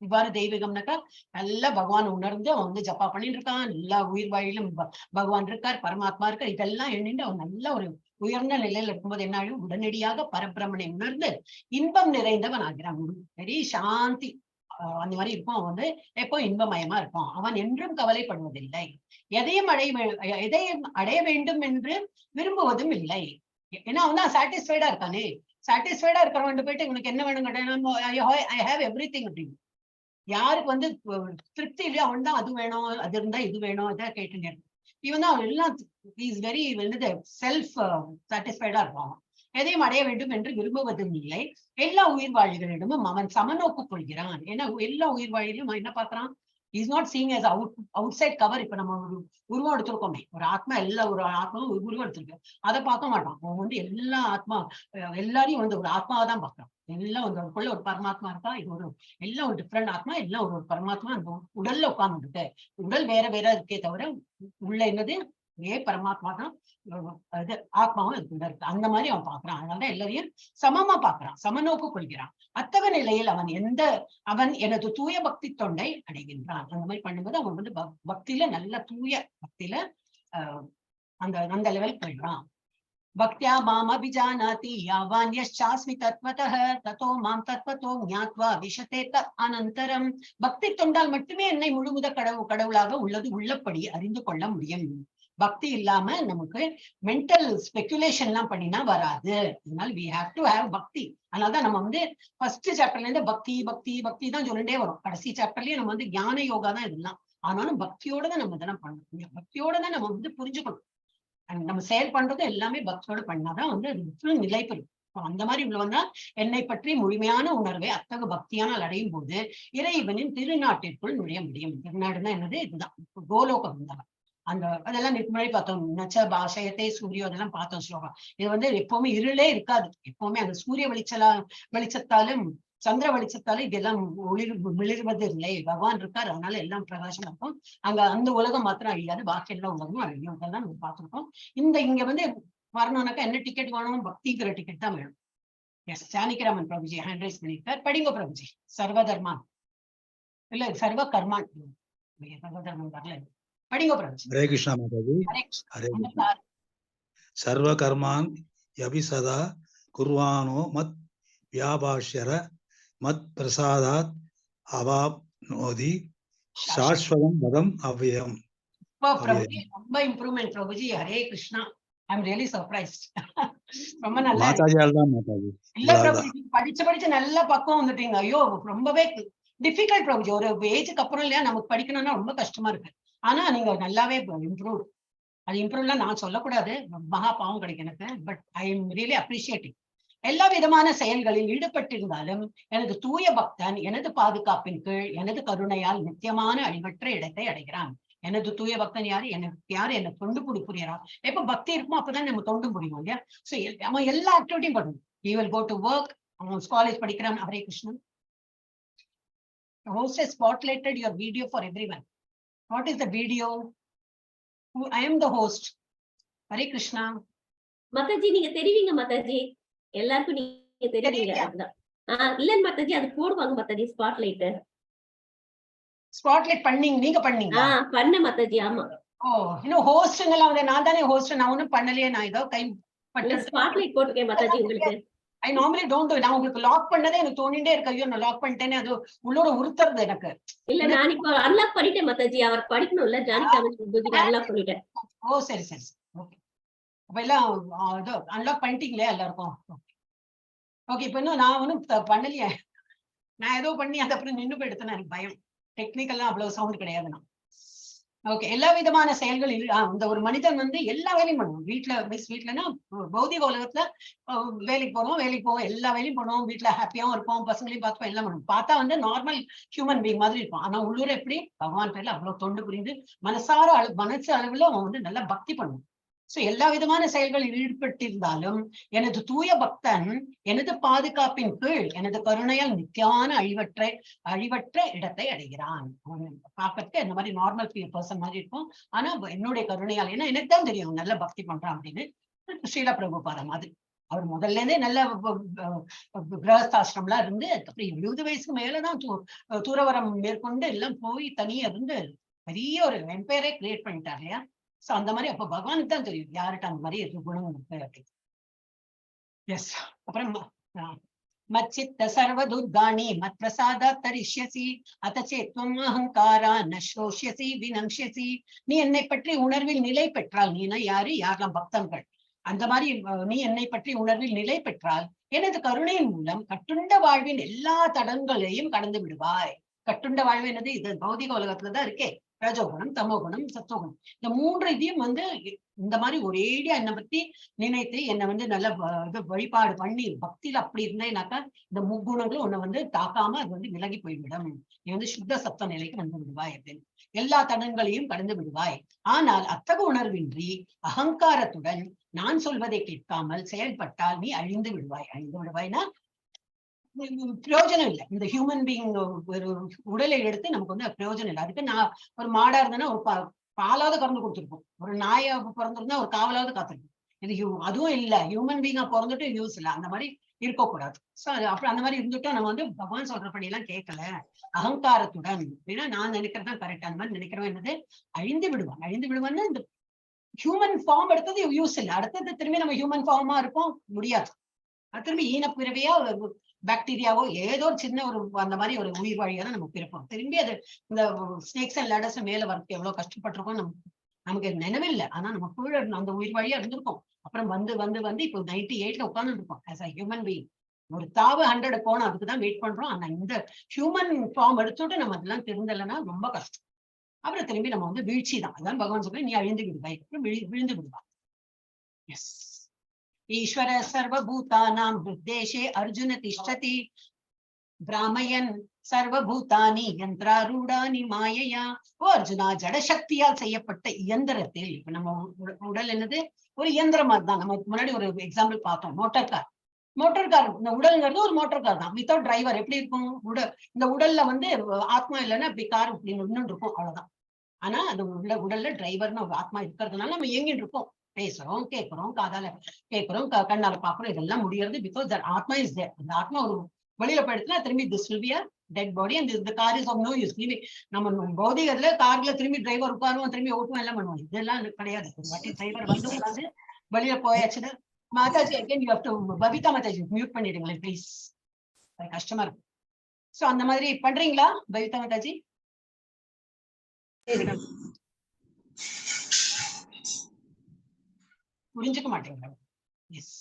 இவ்வாறு தெய்வீகம்னாக்கா நல்ல பகவான் உணர்ந்து அவன் வந்து ஜப்பா பண்ணிட்டு இருக்கான், எல்லா உயிர் வாயிலும் பகவான் இருக்கார், பரமாத்மா இருக்கார், இதெல்லாம் எண்ணிட்டு அவன் நல்ல ஒரு உயர்ந்த நிலையில இருக்கும்போது என்ன ஆகும், உடனடியாக பரபிரம்மனை உணர்ந்து இன்பம் நிறைந்தவன் ஆகிறான். வெரி சாந்தி அந்த மாதிரி இருக்கும். அவன் வந்து எப்போ இன்பமயமா இருப்பான். அவன் என்றும் கவலைப்படுவதில்லை, எதையும் அடைய வேண்டும் என்று விரும்புவதும் இல்லை. ஏன்னா அவன் தான் சாட்டிஸ்ஃபைடா இருக்கானே. சாட்டிஸ்ஃபைடா இருக்கிறவன் போயிட்டு இவனுக்கு என்ன வேணும் கேட்டா I have every thing அப்படின்னு. யாருக்கு வந்து திருப்தி இல்லையோ அவன் தான் அது வேணும், அது இருந்தா இது வேணும், அதான் கேட்டுங்க. இவன் தான் அவன் எல்லாம் is very என்னது செல்ஃப் சாட்டிஸ்ஃபைடா இருப்பான். எதையும் அடைய வேண்டும் என்று விரும்புவதும் இல்லை. எல்லா உயிர் வாழிகளிடமும் அவன் சமநோக்கு கொள்கிறான். ஏன்னா எல்லா உயிர் வாழிலும் அவன் என்ன பார்க்கறான்? Is not seeing as outside cover. இப்ப நம்ம ஒரு உருவம் எடுத்திருக்கோமே, ஒரு ஆத்மா, எல்லா ஒரு ஆத்மாவும் ஒரு உருவம் எடுத்திருக்கு, அதை பார்க்க மாட்டான். அவன் வந்து எல்லா ஆத்மா எல்லாரையும் வந்து ஒரு ஆத்மாவை தான் பார்க்கறான். எல்லாம் வந்து அதுக்குள்ள ஒரு பரமாத்மா இருக்கா, இது ஒரு எல்லாம் ஒரு டிஃப்ரெண்ட் ஆத்மா, எல்லாம் ஒரு ஒரு பரமாத்மா அந்த உடல்ல உட்கார்ந்துருக்கு. உடல் வேற வேற இருக்கே தவிர உள்ள என்னது ஒரே பரமாத்மா தான், அது ஆத்மாவும் அதுக்குள்ள இருக்கு. அந்த மாதிரி அவன் பாக்குறான். அதனாலதான் எல்லாரையும் சமமா பாக்குறான், சமநோக்கு கொள்கிறான். அத்தகைய நிலையில் அவன் எனது தூய பக்தி தொண்டை அடைகின்றான். அந்த மாதிரி பண்ணும்போது அவன் வந்து பக்தியில நல்ல தூய பக்தியில அந்த அந்த லெவலுக்கு போயிடுறான். பக்தியா மாம் அபிஜானாதி யாவான் யச்சாஸ்மி தத்வதः ததோ மாம் தத்வதோ ஞாத்வா விஷதே த அனந்தரம். பக்தி தொண்டால் மட்டுமே என்னை முழுமுத கடவுளாக உள்ளது உள்ளபடி அறிந்து கொள்ள முடியும். பக்தி இல்லாம நமக்கு மென்டல் ஸ்பெகுலேஷன் எல்லாம் பண்ணினா வராது. அதனால we have to have பக்தி. அதனாலதான் நம்ம வந்து ஃபர்ஸ்ட் சாப்டர்ல இருந்து பக்தி பக்தி பக்தி தான் சொல்லிட்டே வரும். கடைசி சாப்டர்லயும் நம்ம வந்து ஞான யோகா தான் இதெல்லாம். ஆனாலும் பக்தியோட தான் நம்ம இதெல்லாம் பண்ணணும். பக்தியோட தான் நம்ம வந்து புரிஞ்சுக்கணும். And நம்ம செயல் பண்றது எல்லாமே பக்தியோட பண்ணாதான் வந்து அது முற்றிலும் நிலை பெறும். அந்த மாதிரி உள்ளவன் தான் என்னை பற்றி முழுமையான உணர்வை அத்தகு பக்தியானால் அடையும் போது இறைவனின் திருநாட்டிற்குள் நுழைய முடியும். திருநாடுனா என்னது? இதுதான் கோலோகம் தான். அந்த அதெல்லாம் இதுக்கு முன்னாடி பார்த்தோம். நச்ச பாஷயத்தை சூரியோ அதெல்லாம் பார்த்தோம் ஸ்லோகம். இது வந்து எப்பவுமே இருளே இருக்காது. எப்பவுமே அந்த சூரிய வெளிச்சத்தாலும் சந்திர வெளிச்சத்தாலும் இதெல்லாம் ஒளிர் மிளிர்வது இல்லை. பகவான் இருக்கார், அதனால எல்லாம் பிரகாசமா இருக்கும். அங்க அந்த உலகம் மாத்திரம் அழியாது, பாக்கி எல்லா உலகமும் அழியும். அதெல்லாம் நம்ம பார்த்திருக்கோம். இந்த இங்க வந்து வரணும்னாக்கா என்ன டிக்கெட் வேணும்? பக்திங்கிற டிக்கெட் தான் வேணும். Yes, Janakiraman Prabhuji hand raise பண்ணிருக்கார். படிங்க பிரபுஜி. சர்வதர்மான் இல்ல சர்வ கர்மான், சர்வதர்மன் வரல. படிங்க பிரபுஜி. ஹரே கிருஷ்ணா மாதாஜி. ஹரே கிருஷ்ணா. ஹரே கிருஷ்ணா. சர்வ கர்மான் யபி சதா குர்வானோ மத் வியாபாஷ்யர மத் பிரசாதாத் அவாப்னோதி சாஸ்வதம் பதம் அவ்யயம். பிரபுஜி ரொம்ப improvement Prabhuji. Hare Krishna. I am really surprised. ரொம்ப நல்லா இருக்கு. மாதாஜியால் தான் மாதாஜி. இல்ல உங்களால் பிரபுஜி, படிச்சு படிச்சு நல்ல பக்குவம் வந்துட்டீங்க. ஐயோ ரொம்பவே டிஃபிகல்ட் பிரபுஜி. ஒரு ஏஜுக்கு அப்புறம் இல்லையா நமக்கு படிக்கணும்னா ரொம்ப கஷ்டமா இருக்கு. ஆனா நீங்க நல்லாவே இம்ப்ரூவ். அது இம்ப்ரூவ்லாம் நான் சொல்லக்கூடாது, மகா பாவம் கிடைக்கும் எனக்கு. But I am really appreciating. எல்லா விதமான செயல்களில் ஈடுபட்டிருந்தாலும் எனது தூய பக்தன் எனது பாதுகாப்பின் கீழ் எனது கருணையால் நித்தியமான அழிவற்ற இடத்தை அடைகிறான். எனது தூய பக்தன் யாரு? எனக்கு யாரு என்ன தொண்டு புரியறா? எப்ப பக்தி இருக்குமோ அப்பதான் நம்ம தொண்டு புரியும் இல்லையா? சோ அவன் எல்லா ஆக்டிவிட்டியும் பண்ணணும். He will go to work. அவன் காலேஜ் படிக்கிறான். Hare Krishnan. Host has spotlighted your video for everyone. What is the video? Who, I am the host. Hare Krishna. Mataji நீங்க தெரிவிங்க மாதாஜி, எல்லாருக்கும் நீங்க தெரிவிங்க. தெரியலையா? அதுதான் இல்ல மாதாஜி, அது போடுவாங்க மாதாஜி ஸ்பாட் லைட். ஸ்பாட்லைட் பண்ணீங்க நீங்க பண்ணீங்களா? பண்ண மாதாஜி. ஆமா. ஓ, இன்னும் ஹோஸ்டுங்கெல்லாம் வந்து நான் தானே ஹோஸ்ட், நான் ஒண்ணும் பண்ணலையே. நான் ஏதோ கை பட்டு ஸ்பாட் லைட் போட்டிருக்கேன் மாதாஜி உங்களுக்கு. I normally don't. நான் உங்களுக்கு லாக் பண்ணதே எனக்கு தோணிட்டே இருக்கு. ஐயோ நான் லாக் பண்ணிட்டேனே, அது உள்ளோட உறுத்துறது எனக்கு. இல்ல நான் இப்போ அன்லாக் பண்ணிட்டேன் மாதாஜி. அவர் படிக்கணும்ல, ஜானகி பிரபுஜி, அன்லாக் பண்ணிட்டேன். ஓ சரி சரி சரி, ஓகே. அப்ப எல்லாம் இதோ அன்லாக் பண்ணிட்டீங்களே எல்லாருக்கும்? ஓகே. இப்ப இன்னும் நான் ஒன்றும் பண்ணலையே. நான் ஏதோ பண்ணி அது அப்புறம் நின்னு போயிடுத்துனா எனக்கு பயம். டெக்னிக்கல்லாம் அவ்வளவு சவுண்ட் கிடையாது நான். ஓகே. எல்லா விதமான செயல்கள் இந்த ஒரு மனிதன் வந்து எல்லா வேலையும் பண்ணுவான். வீட்டுல மிஸ் வீட்டுலன்னா பௌதிக உலகத்துல வேலைக்கு போறோம், வேலைக்கு போவோம், எல்லா வேலையும் பண்ணுவோம், வீட்டுல ஹாப்பியாவும் இருப்போம், பசங்களையும் பார்த்துப்போம், எல்லாம் பண்ணுவோம். பார்த்தா வந்து நார்மல் ஹியூமன் பீங் மாதிரி இருப்பான். ஆனா உள்ளூர் எப்படி பகவான் பேர்ல அவ்வளவு தொண்டு புரிந்து மனசார மனசு அளவுல அவன் வந்து நல்லா பக்தி பண்ணுவான். சோ எல்லா விதமான செயல்களில் ஈடுபட்டிருந்தாலும் எனது தூய பக்தன் எனது பாதுகாப்பின் கீழ் எனது கருணையால் நித்தியான அழிவற்ற இடத்தை அடைகிறான். அவன் பார்க்கறதுக்கு இந்த மாதிரி நார்மல் பர்சன் மாதிரி இருக்கும். ஆனா என்னுடைய கருணையால், ஏன்னா எனக்கு தான் தெரியும் அவன் நல்ல பக்தி பண்றான் அப்படின்னு. ஸ்ரீலா பிரபுபாதா மாதிரி அவர் முதல்ல இருந்தே நல்ல கிரகஸ்தாசிரம்லாம் இருந்து அதுக்கப்புறம் 70 வயசுக்கு மேலதான் துறவரம் மேற்கொண்டு எல்லாம் போய் தனியா இருந்து பெரிய ஒரு எம்பையரே கிரியேட் பண்ணிட்டார் இல்லையா? சோ அந்த மாதிரி அப்ப பகவானுக்கு தான் தெரியும் யார்கிட்ட அந்த மாதிரி இருக்கு குணம் இருக்கு அப்படின்னு. எஸ். அப்புறம் மச்சித்த சர்வ துர்காணி மத் பிரசாதா தரிஷ்யசி அத சேத்வம் அகங்காரா ந ஸ்ரோஷ்யசி வினங்ஷ்யசி. நீ என்னை பற்றி உணர்வில் நிலை பெற்றால், நீனா யாரு? யாரெல்லாம் பக்தர்கள் அந்த மாதிரி நீ என்னை பற்றி உணர்வில் நிலை பெற்றால் எனது கருணையின் மூலம் கட்டுண்ட வாழ்வின் எல்லா தடங்களையும் கடந்து விடுவாய். கட்டுண்ட வாழ்வு என்னது? இது பௌதிக உலகத்துலதான் இருக்கே. ரஜோகுணம், தமோகுணம், சத்துவகுணம். இந்த மூன்று இதையும் வந்து இந்த மாதிரி ஒரேடியா என்னை பத்தி நினைத்து என்னை வந்து நல்ல இது வழிபாடு பண்ணி பக்தியில அப்படி இருந்தேனாக்கா இந்த முக்குணங்களும் உன்னை வந்து தாக்காம அது வந்து விலகி போய்விடும். நீ வந்து சுத்த சத்துவ நிலைக்கு வந்து விடுவாய் அப்படின்னு எல்லா தடங்களையும் கடந்து விடுவாய். ஆனால் அத்தகு உணர்வின்றி அகங்காரத்துடன் நான் சொல்வதை கேட்காமல் செயல்பட்டால் நீ அழிந்து விடுவாய். அழிந்து விடுவாய்னா பிரயோஜனம் இல்லை. இந்த ஹியூமன் பீயிங் ஒரு உடலை எடுத்து நமக்கு வந்து பிரயோஜனம் இல்லை. அதுக்கு நான் ஒரு மாடா இருந்தேன்னா ஒரு பாலாவது கறந்து கொடுத்துருப்போம், ஒரு நாயா பிறந்திருந்தா ஒரு காவலாவது காத்திருப்போம். இது அதுவும் இல்ல, ஹியூமன் பீயிங்கா பிறந்துட்டு யூஸ் இல்லை. அந்த மாதிரி இருக்கக்கூடாது. சோ அப்புறம் அந்த மாதிரி இருந்துட்டா நம்ம வந்து பகவான் சொல்றபடி எல்லாம் கேட்கல, அகங்காரத்துடன் அப்படின்னா நான் நினைக்கிறதான் கரெக்ட் அந்த மாதிரி நினைக்கிறவன் என்னது அழிந்து விடுவான். அழிந்து விடுவான்னு இந்த ஹியூமன் ஃபார்ம் எடுத்தது யூஸ் இல்லை. அடுத்தது திரும்பி நம்ம ஹியூமன் ஃபார்மா இருப்போம் முடியாது. அது திரும்பி ஈனப்பிறவியா பாக்டீரியாவோ ஏதோ ஒரு சின்ன ஒரு அந்த மாதிரி ஒரு உயிர் வழியா தான் நம்ம பிறப்போம். திரும்பி அது இந்த ஸ்னேக்ஸ் அண்ட் லேடர்ஸ் மேல வரதுக்கு எவ்வளவு கஷ்டப்பட்டிருக்கோம் நமக்கு நினைவில்லை. ஆனா நம்ம கீழே அந்த உயிர் வழியா இருந்திருக்கோம். அப்புறம் வந்து வந்து வந்து இப்போ 98ல உட்கார்ந்து இருக்கோம் ஆஸ் அ ஹியூமன் பீயிங். ஒரு தாவு 100 போனோம், அதுக்குதான் வெயிட் பண்றோம். ஆனா இந்த ஹியூமன் ஃபார்ம் எடுத்துட்டு நம்ம அதெல்லாம் தெரிந்தலைன்னா ரொம்ப கஷ்டம். அப்புறம் திரும்பி நம்ம வந்து வீழ்ச்சி தான். அதான் பகவான் சொல்ற, நீ அழிந்து விடுவாய், அப்புறம் விழுந்து விடுவாய். எஸ். ஈஸ்வர சர்வபூதானாம் ஹிருத்தேஷே அர்ஜுன திஷ்டதி பிராமயன் சர்வபூதானி யந்திராரூடானி மாயையா. ஓ அர்ஜுனா, ஜடசக்தியால் செய்யப்பட்ட இயந்திரத்தில், இப்ப நம்ம உடல் என்னது ஒரு இயந்திரம் மாதிரி தான். நம்ம முன்னாடி ஒரு எக்ஸாம்பிள் பார்த்தோம், மோட்டார் கார். மோட்டார் கார், இந்த உடல்ங்கிறது ஒரு மோட்டார் கார் தான். வித்தவுட் டிரைவர் எப்படி இருக்கும் உடல்? இந்த உடல்ல வந்து ஆத்மா இல்லைன்னா இப்படி கார் இப்படி நின்னுட்டு இருக்கும், அவ்வளவுதான். ஆனா அந்த உடல்ல டிரைவர்னு ஒரு ஆத்மா இருக்கிறதுனால நம்ம இயங்கிட்டு இருக்கோம், பேசுறோம், கேட்கிறோம், காதால கேட்கிறோம், கண்ணால பாக்குறோம். இதெல்லாம் முடியறது because that ஆத்மா is there. அந்த ஆத்மா ஒரு வெளியில போயிடுச்சுன்னா திரும்பி this will be a dead body and the car is of no use. திரும்பி நம்ம பௌதிகத்துல கார்ல திரும்பி டிரைவர் உட்காருவோம், திரும்பி ஓட்டுவோம், எல்லாம் பண்ணுவோம். இதெல்லாம் கிடையாது. ஒரு வாட்டி டிரைவர் வந்து உட்கார்ந்து வெளியில போயாச்சுன்னா, Mataji again you have to, Babita Mataji mute பண்ணிடுங்களேன் ப்ளீஸ், அது கஷ்டமா இருக்கும். சோ அந்த மாதிரி பண்றீங்களா பபிதா மாதாஜி? புரிஞ்சுக்க மாட்டீங்களா? எஸ்.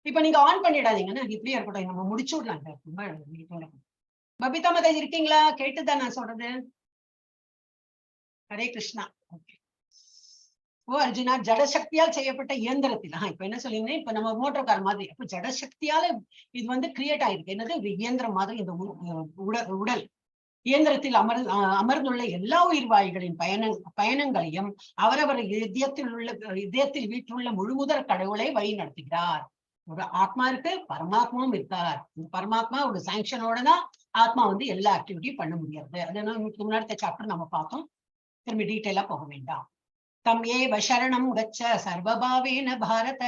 இப்ப நீங்க ஆன் பண்ணிடாதீங்கன்னா இப்படியே இருக்கட்டும், நம்ம முடிச்சு விடலாம். ரொம்ப இருக்கும். பபிதா மாதாஜி இருக்கீங்களா? கேட்டுதான் நான் சொல்றது. ஹரே கிருஷ்ணா. ஓகே. ஓ அர்ஜுனா, ஜடசக்தியால் செய்யப்பட்ட இயந்திரத்தில், இப்ப என்ன சொல்லிங்க, இப்ப நம்ம மோட்டார் கார் மாதிரி, அப்ப ஜடசக்தியால இது வந்து கிரியேட் ஆயிருக்கு. என்னது ஒரு இயந்திரம் மாதிரி இந்த உடல் இயந்திரத்தில் அமர்ந்துள்ள எல்லா உயிர்வாழிகளின் பயணங்களையும் அவரவர் இதயத்தில் வீற்றுள்ள முழுமுதற் கடவுளை வழி நடத்துகிறார். ஒரு ஆத்மா இருக்கு, பரமாத்மாவும் இருக்கார். இந்த பரமாத்மா ஒரு சாங்ஷனோட தான் ஆத்மா வந்து எல்லா ஆக்டிவிட்டியும் பண்ண முடியாது. அது முன்னாடி சாப்டர் நம்ம பார்த்தோம், திரும்பி டீட்டெயிலா போக வேண்டாம். தம் ஏவ சரணம் கச்ச சர்வபாவேன பாரத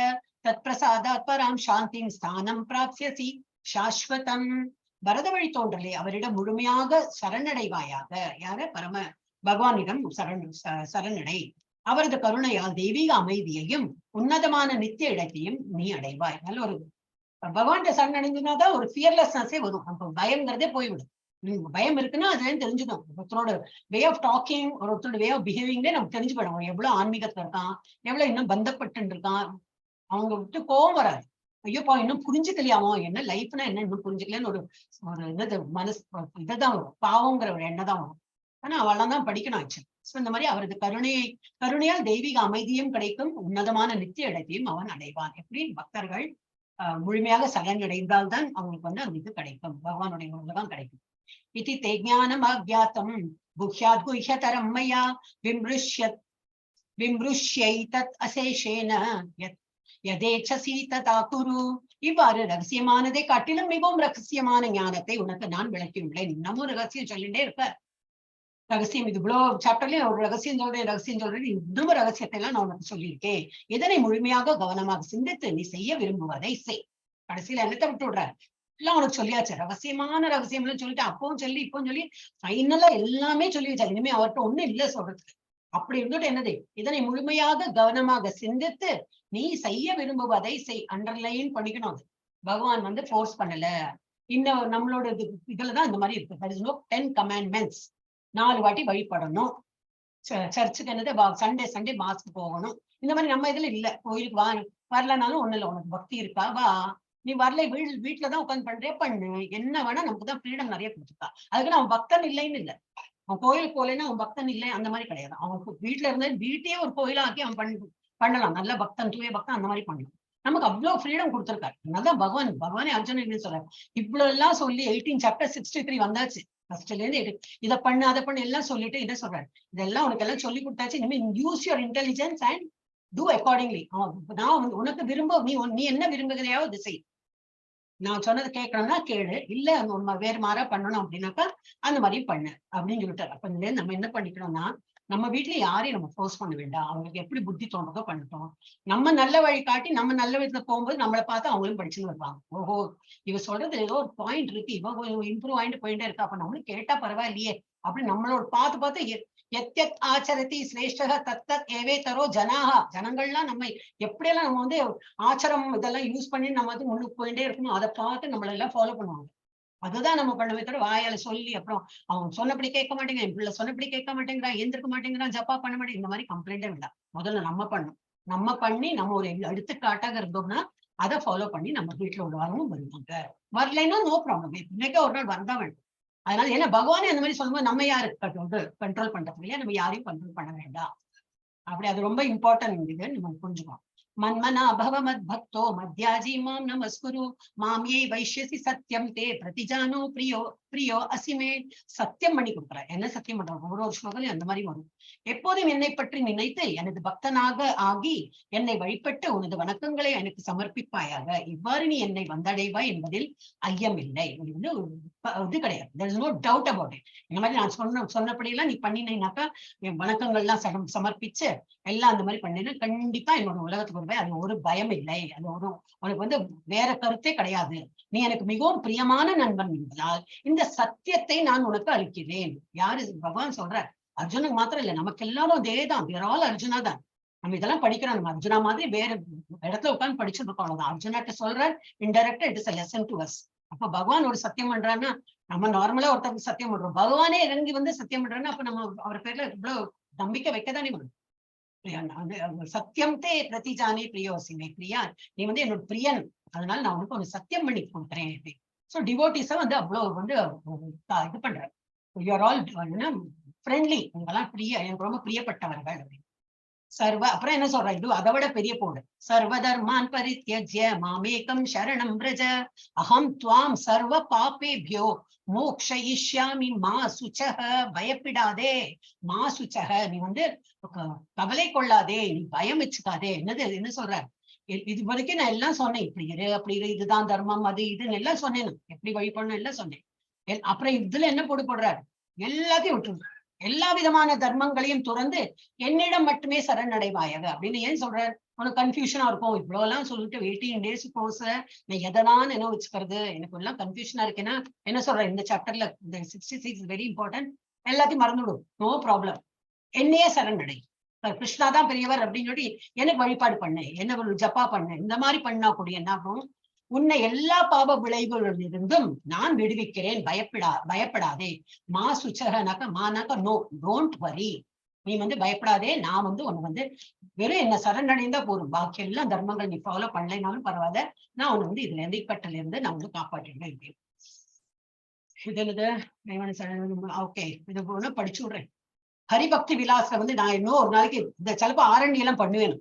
தத் பிரசாதாத் பராம் சாந்திம் ஸ்தானம் பிராப்ஸ்யசி சாஸ்வதம். பரத வழி தோன்றலே அவரிடம் முழுமையாக சரணடைவாயாக. யார? பரம பகவானிடம் சரணடை. அவரது கருணையால் தெய்வீக அமைதியையும் உன்னதமான நித்திய இடத்தையும் நீ அடைவாய். நல்ல ஒரு பகவான் சரணடைஞ்சுனாதான் ஒரு ஃபியர்லெஸ்னஸே வரும். அப்ப பயம்ங்கிறதே போய்விடும். பயம் இருக்குன்னா அதுல தெரிஞ்சுக்கணும். ஒருத்தரோட வே ஆஃப் டாக்கிங், ஒருத்தரோட வே ஆஃப் பிஹேவிங்லேயே நமக்கு தெரிஞ்சு போயிடும். அவன் எவ்வளவு ஆன்மீகத்துல இருக்கான், எவ்வளவு இன்னும் பந்தப்பட்டு இருக்கான். அவங்க விட்டு கோவம் வராது. ஐயோப்பா இன்னும் புரிஞ்சுக்கலையாமோ, என்ன லைஃப்னா என்ன இன்னும் புரிஞ்சுக்கலன்னு ஒரு ஒரு என்னது மனசு இதுதான் வரும், பாவங்கிற ஒரு எண்ணம் தான் வரும். ஆனா அவெல்லாம் தான் படிக்கணும் ஆக்சுவலி. சோ இந்த மாதிரி அவரது கருணையால் தெய்வீக அமைதியும் கிடைக்கும், உன்னதமான நித்திய இடத்தையும் அவன் அடைவான். எப்படி பக்தர்கள் முழுமையாக சரணடைந்தால்தான் அவங்களுக்கு வந்து அந்த இது கிடைக்கும், பகவானுடைய உலகம் கிடைக்கும். இதி தே ஞானம் அக்ஞாத்தம் குஹ்யாத் குஹ்யதரம் மயா விம்ருஷ்யைதத் அசேஷேன யதேச்சசி ததா குரு. இவ்வாறு ரகசியமானதை காட்டிலும் மிகவும் ரகசியமான ஞானத்தை உனக்கு நான் விளக்கியுள்ளேன். இன்னமும் ரகசியம் சொல்லிட்டே இருப்ப. ரகசியம் இது இவ்வளவு சாப்டர்லயும் ஒரு ரகசியம் சொல்றேன், ரகசியம் சொல்றேன், இன்னமும் ரகசியத்தை எல்லாம் நான் உனக்கு சொல்லியிருக்கேன். இதனை முழுமையாக கவனமாக சிந்தித்து நீ செய்ய விரும்புவதை செய். கடைசியில என்னத்தை விட்டு விடுற, எல்லாம் உனக்கு சொல்லியாச்சு, ரகசியமான ரகசியம்னு சொல்லிட்டு அப்பவும் சொல்லி இப்பவும் சொல்லி ஃபைனலா எல்லாமே சொல்லி வச்சாரு. இனிமே அவர்கிட்ட ஒண்ணும் இல்லை சொல்றதுக்கு. அப்படி இருந்துட்டு என்னது, இதனை முழுமையாக கவனமாக சிந்தித்து நீ செய்ய விரும்புவதை செய். அண்டர்லைன் பண்ணிக்கணும். அது பகவான் வந்து ஃபோர்ஸ் பண்ணல. இன்னும் நம்மளோட இதுலதான் இந்த மாதிரி இருக்கு. There is no 10 commandments. 4 வாட்டி வழிபடணும். சர்ச்சுக்கு என்னது சண்டே சண்டே மாஸ்க்கு போகணும். இந்த மாதிரி நம்ம இதுல இல்ல. கோயிலுக்கு வரலனாலும் ஒண்ணும் இல்ல, உனக்கு பக்தி இருக்கா வா, நீ வரல வீட்டுலதான் உட்கார்ந்து பண்றியா பண்ணு, என்ன வேணா நமக்கு தான் ஃப்ரீடம் நிறைய கொடுத்துருக்கா. அதுக்கு நம்ம பக்தன் இல்லைன்னு இல்ல, அவன் கோயிலுக்கு போகலைன்னா அவன் பக்தன் இல்லை, அந்த மாதிரி கிடையாது. அவன் வீட்டுல இருந்தா வீட்டையே ஒரு கோயிலா ஆக்கி அவன் பண்ணலாம். நல்ல பக்தன், தூய பக்தன், அந்த மாதிரி பண்ணலாம். நமக்கு அவ்வளவு ஃப்ரீடம் கொடுத்திருக்காரு. அதனாலதான் பகவானே அர்ஜுனன் என்ன சொல்றாரு, இவ்வளவு எல்லாம் சொல்லி 18 சாப்டர் 63 வந்தாச்சு. ஃபர்ஸ்ட்ல இருந்து இதை பண்ணு அதை பண்ணு எல்லாம் சொல்லிட்டு என்ன சொல்றாரு, இதெல்லாம் உனக்கு எல்லாம் சொல்லி கொடுத்தாச்சு, இனிமே use your intelligence and do accordingly. நான் உனக்கு விரும்ப நீ என்ன விரும்புகிறையோ அது செய். நான் சொன்னதை கேட்கணும்னா கேளு, இல்ல அந்த உண்மை வேறு மாறா பண்ணணும் அப்படின்னாக்கா அந்த மாதிரி பண்ணு அப்படின்னு சொல்லிட்டாரு. அப்ப இதுல நம்ம என்ன பண்ணிக்கணும்னா, நம்ம வீட்டுல யாரையும் நம்ம ஃபோர்ஸ் பண்ண வேண்டாம். அவங்களுக்கு எப்படி புத்தி தோன்றதோ பண்ணட்டும். நம்ம நல்ல வழி காட்டி நம்ம நல்ல விதத்துல போகும்போது நம்மளை பார்த்து அவங்களும் படிச்சுன்னு வருவாங்க. ஓஹோ, இவ சொல்றது ஏதோ ஒரு பாயிண்ட் இருக்கு, இவ கொஞ்சம் இம்ப்ரூவ் ஆயிட்டு போயிட்டே இருக்கா, அப்ப நம்மளும் கேட்டா பரவாயில்லையே அப்படி நம்மளோட பார்த்து பார்த்து எத் எத் ஆச்சரதி சிரேஷ்டக தத் தத் ஏவேதரோ ஜனாஹா. ஜனங்கள்லாம் நம்ம எப்படியெல்லாம் நம்ம வந்து ஆச்சரம் இதெல்லாம் யூஸ் பண்ணி நம்ம வந்து முன்னுக்கு போயிட்டே இருக்கணும், அதை பார்த்து நம்மள எல்லாம் ஃபாலோ பண்ணுவாங்க. அதுதான் நம்ம பண்ணுவே தவிர வாயால சொல்லி அப்புறம் அவங்க சொன்னபடி கேட்க மாட்டேங்கிறான், என் பிள்ளை சொன்னபடி கேட்க மாட்டேங்கிறான், எந்திருக்க மாட்டேங்கிறான், ஜப்பா பண்ண மாட்டேங்கிறான், இந்த மாதிரி கம்ப்ளைண்டே வேண்டாம். முதல்ல நம்ம பண்ணணும். நம்ம பண்ணி நம்ம ஒரு எடுத்துக்காட்டாக இருந்தோம்னா அதை ஃபாலோ பண்ணி நம்ம வீட்டுல உள்ளவங்களும் வருவாங்க. வரலைன்னா நோ ப்ராப்ளம், இன்னைக்கே ஒரு நாள் வரதான் வேண்டும். அதனால ஏன்னா பகவானே அந்த மாதிரி சொல்லும்போது நம்ம யாரு கண்ட்ரோல் பண்றது இல்லையா, நம்ம யாரையும் கண்ட்ரோல் பண்ண வேண்டாம். அப்படி அது ரொம்ப இம்பார்ட்டன்ட், இது நம்ம புரிஞ்சுக்கணும். மன்மனா பவ மத் பக்தோ மத்யாஜி மாம் நமஸ்குரு மாம் ஏ வைஷ்யசி சத்யம் தே பிரதிஜானோ பிரியோ பிரியோ அசிமே. சத்தியம் பண்ணி கொடுக்குற, என்ன சத்தியம் பண்றாங்க, ஒரு ஒரு ஸ்லோகத்திலும் அந்த மாதிரி வரும். எப்போதும் என்னை பற்றி நினைத்து எனது பக்தனாக ஆகி என்னை வழிபட்டு உனது வணக்கங்களை எனக்கு சமர்ப்பிப்பாயாக. இவ்வாறு நீ என்னை வந்தடைவாய் என்பதில் ஐயமில்லை. இது வந்து இது கிடையாது, there is no doubt about it. இந்த மாதிரி நான் சொன்னபடியெல்லாம் நீ பண்ணினீனாக்கா என் வணக்கங்கள்லாம் சமர்ப்பிச்சு எல்லாம் அந்த மாதிரி பண்ணினா கண்டிப்பா என்னோட உலகத்துக்கு வருவேன். அது ஒரு பயம் இல்லை, அது ஒரு உனக்கு வந்து வேற கருத்தே கிடையாது. நீ எனக்கு மிகவும் பிரியமான நண்பன் என்பதால் இந்த சத்தியத்தை நான் உனக்கு அளிக்கிறேன். யாரு பகவான் சொல்றார், அர்ஜுனுக்கு மாத்திரம் இல்ல, நமக்கு எல்லாரும் அதே தான். We are all Arjuna தான். நம்ம இதெல்லாம் படிக்கிறோம், நம்ம அர்ஜுனா மாதிரி வேற இடத்துல உட்கார்ந்து படிச்சுட்டு இருக்கோம், அவ்வளவுதான். அர்ஜுனாட்ட சொல்றார் இன்டைரக்டா, it is a lesson to us. அப்ப பகவான் ஒரு சத்தியம் பண்றாருன்னா, நம்ம நார்மலா ஒருத்தருக்கு சத்தியம் பண்றோம், பகவானே இறங்கி வந்து சத்தியம் பண்றாருன்னா அப்ப நம்ம அவர் பேர்ல இவ்வளவு நம்பிக்கை வைக்கதானே வேணும். சத்தியம் தே பிரதிஜானே பிரியோசிமே, பிரியா நீ வந்து என்னோட பிரியன், அதனால நான் உனக்கு ஒரு சத்தியம் பண்ணி கொடுக்குறேன் அப்படி. ஸோ டிவோட்டிஸை வந்து அவ்வளவு வந்து இது பண்றாரு. You are all friendly, உங்கெல்லாம் பிரிய, எனக்கு ரொம்ப பிரியப்பட்டவர்கள் அப்படின்னு. சர்வ அப்புறம் என்ன சொல்ற, இது அதை விட பெரிய போடு. சர்வ தர்மான் பரித்யஜ்ய மாமேகம் சரணம் விரஜ அகம் துவாம் சர்வ பாபேபியோ மோக்ஷயிஷ்யாமி மா சுச்சக. பயப்படாதே, மா சுச்சக, நீ வந்து கவலை கொள்ளாதே, நீ பயம் வச்சுக்காதே. என்னது என்ன சொல்ற, இது வரைக்கும் நான் எல்லாம் சொன்னேன், இப்படி இரு அப்படி இரு, இதுதான் தர்மம் அது இதுன்னு எல்லாம் சொன்னேன், நான் எப்படி வழி பண்ணணும் எல்லாம் சொன்னேன். அப்புறம் இதுல என்ன போடு போடுறாரு, எல்லாத்தையும் விட்டுரு, எல்லா விதமான தர்மங்களையும் துறந்து என்னிடம் மட்டுமே சரணடைவாயாக அப்படின்னு ஏன் சொல்றாரு? உனக்கு கன்ஃபியூஷனா இருக்கும், இவ்வளவு எல்லாம் சொல்லிட்டு 18 டேஸ் கோர்ஸ் நான் எதனான்னு என்ன வச்சுக்கிறது, எனக்கு எல்லாம் கன்ஃபியூஷனா இருக்குன்னா என்ன சொல்றேன் இந்த சாப்டர்ல, இந்த 66 வெரி இம்பார்ட்டன்ட், எல்லாத்தையும் மறந்துவிடும், நோ ப்ராப்ளம், என்னையே சரணடை, கிருஷ்ணா தான் பெரியவர் அப்படின்னு சொல்லி எனக்கு வழிபாடு பண்ணு, என்ன ஒரு ஜப்பா பண்ணு, இந்த மாதிரி பண்ணா கூடிய என்ன ஆகும், உன்னை எல்லா பாவ விளைவுகளிலிருந்தும் நான் விடுவிக்கிறேன், பயப்படாதே. மா சுச்சகனாக்கா மானாக்கா நோ, don't worry, நீ வந்து பயப்படாதே, நான் வந்து உன்னை வந்து வெறும் என்ன சரணடைந்தா போதும், பாக்கி எல்லாம் தர்மங்கள் நீ ஃபாலோ பண்ணலைனாலும் பரவாயில்ல, நான் உன்னை வந்து இதுல இருந்து இக்கட்டில இருந்து நான் வந்து காப்பாற்றிடுவேன். இது என்னது, ஓகே, இது ஒண்ணு படிச்சு விடுறேன். ஹரிபக்தி விலாஸ்ல வந்து நான் இன்னும் ஒரு நாளைக்கு இந்த சிலப்போ ஆரண்ய எல்லாம் பண்ணுவேன்,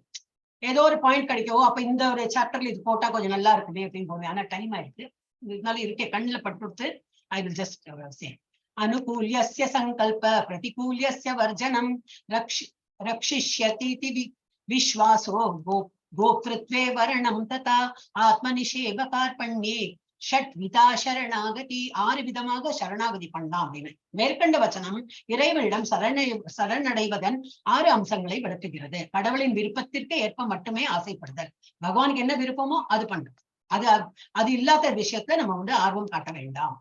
ஏதோ ஒரு பாயிண்ட் கிடைக்கவோ அப்ப இந்த ஒரு சாப்டர்ல இது போட்டா கொஞ்சம் நல்லா இருக்குமே அப்படின்னு போவேன். ஆனா டைம் ஆயிடுச்சு, இருந்தாலும் இருக்கே கண்ணுல பட்டு I will just say. அனுகூல்யஸ்ய சங்கல்ப பிரதிகூல்யஸ்ய வர்ஜனம் ரக்ஷிஷ்யதீதி விஸ்வாசோ கோப்திருத்வே வரணம் ததா ஆத்மநிஷேவ கார்பண்யே ஷட்விதா சரணாகதி. 6 விதமாக சரணாகதி பண்ணலாம் அப்படின்னு மேற்கண்ட வச்சனம் இறைவனிடம் சரணடைவதன் 6 அம்சங்களை விளக்குகிறது. கடவுளின் விருப்பத்திற்கு ஏற்ப மட்டுமே ஆசைப்படுதல், பகவானுக்கு என்ன விருப்பமோ அது பண்றது, அது அது இல்லாத விஷயத்த நம்ம வந்து ஆர்வம் காட்ட வேண்டாம்.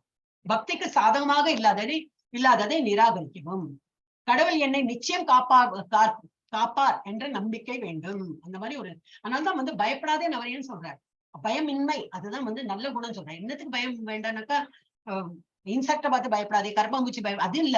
பக்திக்கு சாதகமாக இல்லாததை நிராகரிக்கவும். கடவுள் என்னை நிச்சயம் காப்பார் என்ற நம்பிக்கை வேண்டும். அந்த மாதிரி ஒரு அதனாலதான் வந்து பயப்படாதே நவரையன்னு சொல்றாரு. பயமின்மை அதுதான் வந்து நல்ல குணம் சொல்றேன். என்னத்துக்கு பயம் வேண்டாம்னாக்கா, இன்செக்டை பார்த்து பயப்படாதே, கரப்பாம்பூச்சி பயம் அது இல்ல,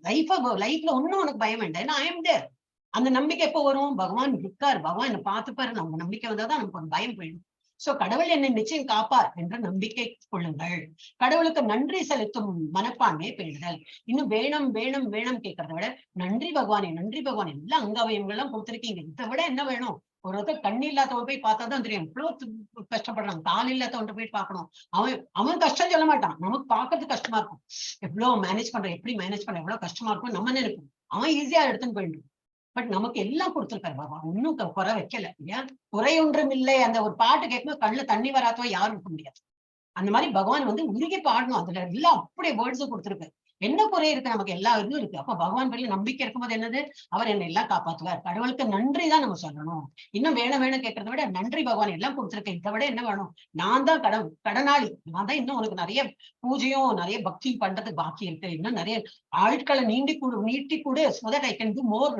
லைஃப்ல ஒண்ணும் உனக்கு பயம் வேண்டாம், ஏன்னா I am தேர். அந்த நம்பிக்கை எப்போ வரும், பகவான் இருக்கார், பகவான் என்னை பார்த்துப்பாரு, நம்ம நம்பிக்கை வந்தாதான் நமக்கு ஒரு பயம் போயிடும். சோ கடவுள் என்னை நிச்சயம் காப்பார் என்ற நம்பிக்கை கொள்ளுங்கள். கடவுளுக்கு நன்றி செலுத்தும் மனப்பான்மையை பேணுதல். இன்னும் வேணும் வேணும் வேணும் கேட்கறத விட நன்றி பகவானே, நன்றி பகவானே, எல்லாம் அங்கவயங்கள்லாம் கொடுத்திருக்கீங்க, இதை விட என்ன வேணும்? ஒரு ஒருத்தர் கண்ணு இல்லாதவன் போய் பார்த்தாதான் தெரியும் எவ்வளவு கஷ்டப்படுறான். கால் இல்லாதவன்ட்ட போய் பார்க்கணும், அவன் அவன் கஷ்டம் சொல்ல மாட்டான், நமக்கு பார்க்கறது கஷ்டமா இருக்கும். எவ்வளவு மேனேஜ் பண்ற, எப்படி மேனேஜ் பண்ற, எவ்வளவு கஷ்டமா இருக்கும் நம்ம நினைப்போம். அவன் ஈஸியா எடுத்துன்னு போயிடும். பட் நமக்கு எல்லாம் கொடுத்திருக்காரு பகவான், ஒன்னும் குறை வைக்கல இல்லையா? குறை ஒன்றும் இல்லை. அந்த ஒரு பாட்டு கேட்கும்போது கண்ணுல தண்ணி வராதவன் யாரும் இருக்க முடியாது. அந்த மாதிரி பகவான் வந்து உருகி பாடணும். அதுல எல்லாம் அப்படியே வேர்ட்ஸும் கொடுத்திருக்கு. என்ன குறை இருக்கு நமக்கு? எல்லா இதுவும் இருக்கு. அப்ப பகவான் பேர்ல நம்பிக்கை இருக்கும்போது என்னது? அவர் என்னை எல்லாம் காப்பாத்துவார். கடவுளுக்கு நன்றி தான் நம்ம சொல்லணும். இன்னும் வேணும் வேணும் கேட்கறத விட நன்றி பகவான் எல்லாம் கொடுத்திருக்கேன், இதை விட என்ன வேணும்? நான் தான் கடனாளி, நான் தான் இன்னும் உனக்கு நிறைய பூஜையும் நிறைய பக்தியும் பண்றதுக்கு பாக்கி இருக்கு. இன்னும் நிறைய ஆட்களை நீட்டி கொடு, so that I can do more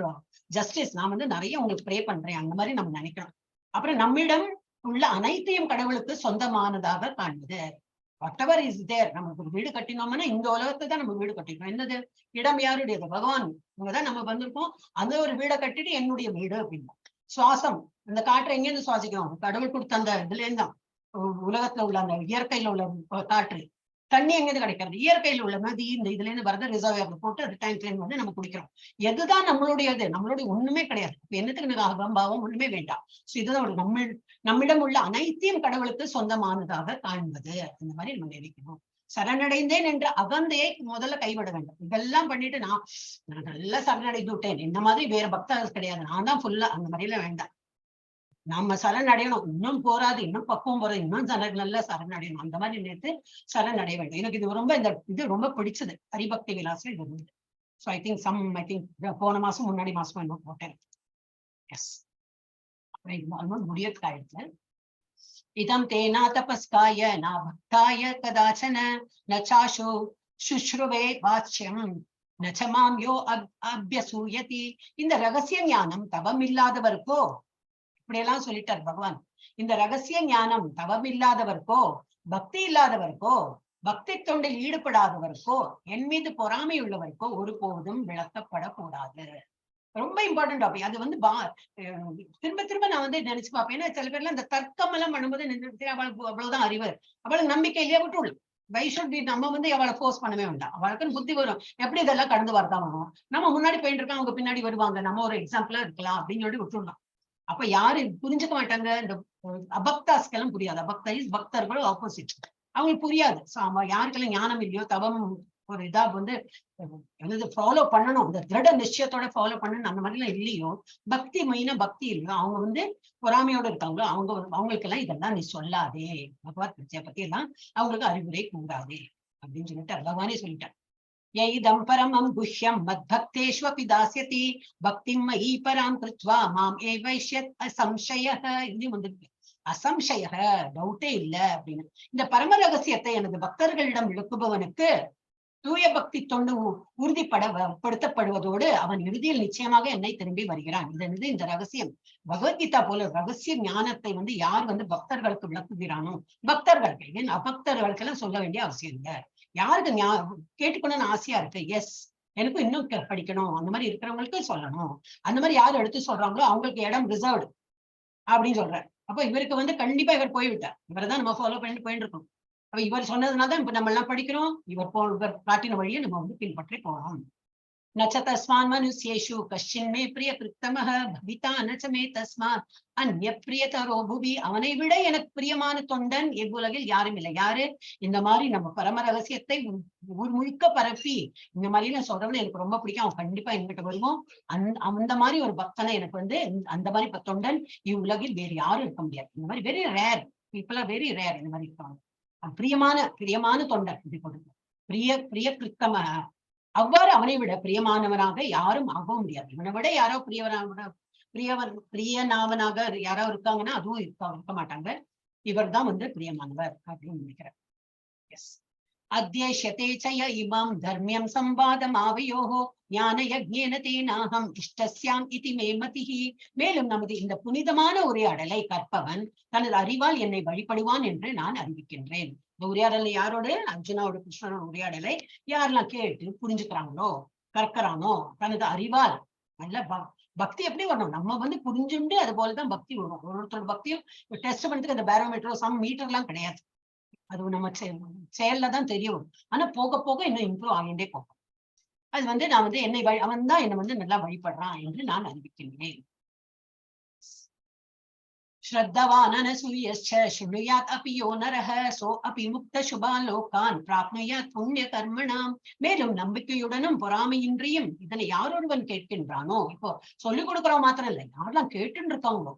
justice. நான் வந்து நிறைய உங்களுக்கு ப்ரே பண்றேன், அந்த மாதிரி நம்ம நினைக்கணும். அப்புறம் நம்மிடம் உள்ள அனைத்தையும் கடவுளுக்கு சொந்தமானதாக காண்பது. Whatever is there. நமக்கு ஒரு வீடு கட்டினோம்னா இந்த உலகத்தை தான் நம்ம வீடு கட்டிருக்கோம். என்னது இடம்? யாருடையது? பகவான். இவங்கதான் நம்ம வந்திருக்கோம். அந்த ஒரு வீடை கட்டிட்டு என்னுடைய வீடு அப்படின்னா. சுவாசம், அந்த காற்றை எங்க இருந்து சுவாசிக்கிறோம்? கடவுள் கொடுத்த அந்த இதுல இருந்து தான். உலகத்துல உள்ள அந்த இயற்கையில உள்ள காற்று. தண்ணி எங்கிருந்து கிடைக்கிறது? இயற்கையில உள்ள நதி, இந்த இதுல இருந்து வரது. ரிசர்வ் போட்டு அது டைம் டைம் வந்து நம்ம குடிக்கிறோம். எதுதான் நம்மளுடையது? நம்மளுடைய ஒண்ணுமே கிடையாது. இப்ப என்னத்துக்கு எனக்கு அகம் பாவம் ஒண்ணுமே வேண்டாம். சோ இதுதான் ஒரு நம்மிடம் உள்ள அனைத்தையும் கடவுளுக்கு சொந்தமானதாக காண்பது. அந்த மாதிரி நம்ம நினைக்கணும். சரணடைந்தேன் என்ற அகந்தையை முதல்ல கைவிட வேண்டும். இதெல்லாம் பண்ணிட்டு நான் நான் நல்லா சரணடைந்து விட்டேன், இந்த மாதிரி வேற பக்தர்கள் கிடையாது, நான் தான் ஃபுல்லா, அந்த மாதிரி எல்லாம் வேண்டாம். நம்ம சரணடையணும், இன்னும் போராது, இன்னும் பக்குவம் போறது, இன்னும் நல்லா சரணடையணும். அந்த மாதிரி நினைத்து சரணடைய வேண்டும். எனக்கு இது ரொம்ப இந்த இது ரொம்ப பிடிச்சது. ஹரிபக்தி விலாசம் இது இருந்தது. So I think some I think போன மாசம் முன்னாடி மாசம் இன்னும் போட்டேன். எஸ், ஆல்மோஸ்ட் முடியறதுக்கு ஆயிடுச்சு. இதம் தே ந தபஸ்காய ந பக்தாய கதாச்சன ந சாசு சுஷ்ருவே வாச்சியம் ந ச மாம் யோ அபியசூயதி. இந்த ரகசிய ஞானம் தவம் இல்லாதவருக்கோ, இப்படியெல்லாம் சொல்லிட்டார் பகவான். இந்த ரகசிய ஞானம் தவம் இல்லாதவருக்கோ, பக்தி இல்லாதவருக்கோ, பக்தி தொண்டில் ஈடுபடாதவருக்கோ, என் மீது பொறாமை உள்ளவருக்கோ ஒருபோதும் விளக்கப்படக்கூடாது. ரொம்ப இம்பார்ட்டன்ட் டாபிக் அது. வந்து திரும்ப திரும்ப நான் வந்து நினைச்சு பார்ப்பேன். ஏன்னா சில பேர்லாம் இந்த தர்க்கம் எல்லாம் பண்ணும்போது நினைச்சு அவளுக்கு அவ்வளவுதான் அறிவு, அவளுக்கு நம்பிக்கை இல்லையா, விட்டு why should be நம்ம வந்து அவளை ஃபோர்ஸ் பண்ணவே வேண்டாம். அவளுக்குன்னு புத்தி வரும். எப்படி இதெல்லாம் கடந்து வரதான் வரும். நம்ம முன்னாடி போயிட்டு இருக்கோம், அவங்க பின்னாடி வருவாங்க, நம்ம ஒரு எக்ஸாம்பிளா இருக்கலாம் அப்படின்னு சொல்லி விட்டுடலாம். அப்ப யாரு புரிஞ்சுக்க மாட்டாங்க? இந்த அபக்தாஸ்க்கெல்லாம் புரியாது. அபக்தா is பக்தர்களும் ஆப்போசிட், அவங்களுக்கு புரியாது. சோ அவன் யாருக்கெல்லாம் ஞானம் இல்லையோ, தவம் ஒரு இதா வந்து என்னது ஃபாலோ பண்ணணும், இந்த திருட நிச்சயத்தோட ஃபாலோ பண்ணணும், அந்த மாதிரி எல்லாம் இல்லையோ, பக்தி மெயினா பக்தி இல்லையோ, அவங்க வந்து பொறாமையோட இருக்காங்களோ, அவங்க அவங்களுக்கெல்லாம் இதெல்லாம் நீ சொல்லாதே, பகவத் வித்யா பத்தி எல்லாம் அவங்களுக்கு அறிவுரை கூடாதே அப்படின்னு சொல்லிட்டார். பகவானே சொல்லிட்டார். ய இதம் பரமம் குஹ்யம் மத்பக்தேஷ்வபி தாஸ்யதி பக்திம் மயி பராம் கிருத்வா மாம் ஏவைஷ்யத் அசம்சயः. இதுலயும் வந்திருக்கு அசம்சய, டவுட்டே இல்ல அப்படின்னு. இந்த பரம ரகசியத்தை எனது பக்தர்களிடம் விளக்குபவனுக்கு தூய பக்தி தொண்டு உறுதிப்பட படுத்தப்படுவதோடு அவன் இறுதியில் நிச்சயமாக என்னை திரும்பி வருகிறான். இது வந்து இந்த ரகசியம் பகவத்கீதா போல ரகசிய ஞானத்தை வந்து யார் வந்து பக்தர்களுக்கு விளக்குகிறானோ, பக்தர்களுக்கு, ஏன் அபக்தர்களுக்கெல்லாம் சொல்ல வேண்டிய அவசியம் இல்லை. யாருக்கு கேட்டுக்கணும்னு ஆசையா இருக்கு, எஸ் எனக்கும் இன்னும் படிக்கணும், அந்த மாதிரி இருக்கிறவங்களுக்கு சொல்லணும். அந்த மாதிரி யார் எடுத்து சொல்றாங்களோ அவங்களுக்கு இடம் ரிசர்வ்டு அப்படின்னு சொல்றாரு. அப்ப இவருக்கு வந்து கண்டிப்பா இவர் போய்விட்டார். இவரை தான் நம்ம ஃபாலோ பண்ணிட்டு போயிட்டு இருக்கோம். அப்ப இவர் சொன்னதுனாலதான் இப்ப நம்ம எல்லாம் படிக்கிறோம். இவர் காட்டின வழியை நம்ம வந்து பின்பற்றி போறோம். ந ச தஸ்மான் மனுஷ்யேஷு கஷ்சின் மே பிரிய கிருத்தமஹ பவிதா ந ச மே தஸ்மாத் அந்ய பிரியதரோ புவி. அவனை விட எனக்கு பிரியமான தொண்டன் இவ்வுலகில் யாரும் இல்லை. யாரு இந்த மாதிரி நம்ம பரம ரகசியத்தை ஊர் முழுக்க பரப்பி இந்த மாதிரி எல்லாம் சொல்றவன எனக்கு ரொம்ப பிடிக்கும். அவன் கண்டிப்பா என்கிட்ட வருவோம். அந்த மாதிரி ஒரு பக்தனை எனக்கு வந்து அந்த மாதிரி தொண்டன் இவ்வுலகில் வேறு யாரும் இருக்க முடியாது. இந்த மாதிரி very rare people are very rare. இந்த மாதிரி இருக்காங்க. பிரியமான பிரியமான தொண்டன் இப்படி போட்டு பிரிய பிரிய கிருத்தம. அவ்வாறு அவனை விட பிரியமானவனாக யாரும் ஆகவும் முடியாது. இவனை விட யாரோ பிரியவனாக பிரியவன் பிரியனாவனாக யாரோ இருக்காங்கன்னா அதுவும் இருக்க மாட்டாங்க. இவர் தான் வந்து பிரியமானவர் அப்படின்னு நினைக்கிறேன். எஸ். அத்யேஷ்யதே ச ய இமம் தர்மியம் சம்வாதம் ஆவயோஹோ ஞான யஜ்ஞேன தேனாஹம் இஷ்டஸ்யாம் இதி மே மதிஹி. மேலும் நமது இந்த புனிதமான உரையாடலை கற்பவன் தனது அறிவால் என்னை வழிபடுவான் என்று நான் அறிவிக்கின்றேன். இந்த உரையாடலை யாரோடு? அர்ஜுனாவோட கிருஷ்ணனோட உரையாடலை யாரெல்லாம் கேட்டு புரிஞ்சுக்கிறாங்களோ, கற்கிறானோ, தனது அறிவால் நல்ல பக்தி எப்படி வரணும்? நம்ம வந்து புரிஞ்சுண்டு அது போலதான் பக்தி வரும். ஒரு ஒருத்தரோட பக்தியும் டெஸ்ட் பண்றதுக்கு அந்த பேரோமீட்டர், சம் மீட்டர் எல்லாம் கிடையாது. அது நம்ம செயல்ல தான் தெரிய வரும். ஆனா போக போக இன்னும் இம்ப்ரூவ் ஆகிட்டே போகும். அது வந்து நான் வந்து என்னை அவன் தான் என்னை வந்து நல்லா வழிபடுறான் என்று நான் அறிவிக்கின்றேன். श्रद्धावान् अनसूयश्च शृणुयात् अपि यो नरः सो अपि मुक्त சுபான் லோகான் பிராப்னுயாத் புண்ணிய கர்மணாம். மேலும் நம்பிக்கையுடனும் பொறாமையின்றியும் இதனை யாரொருவன் கேட்கின்றானோ, இப்போ சொல்லிக் கொடுக்கிறவன் மாத்திரம் இல்லை, யாரெல்லாம் கேட்டுன்னு இருக்காங்களோ,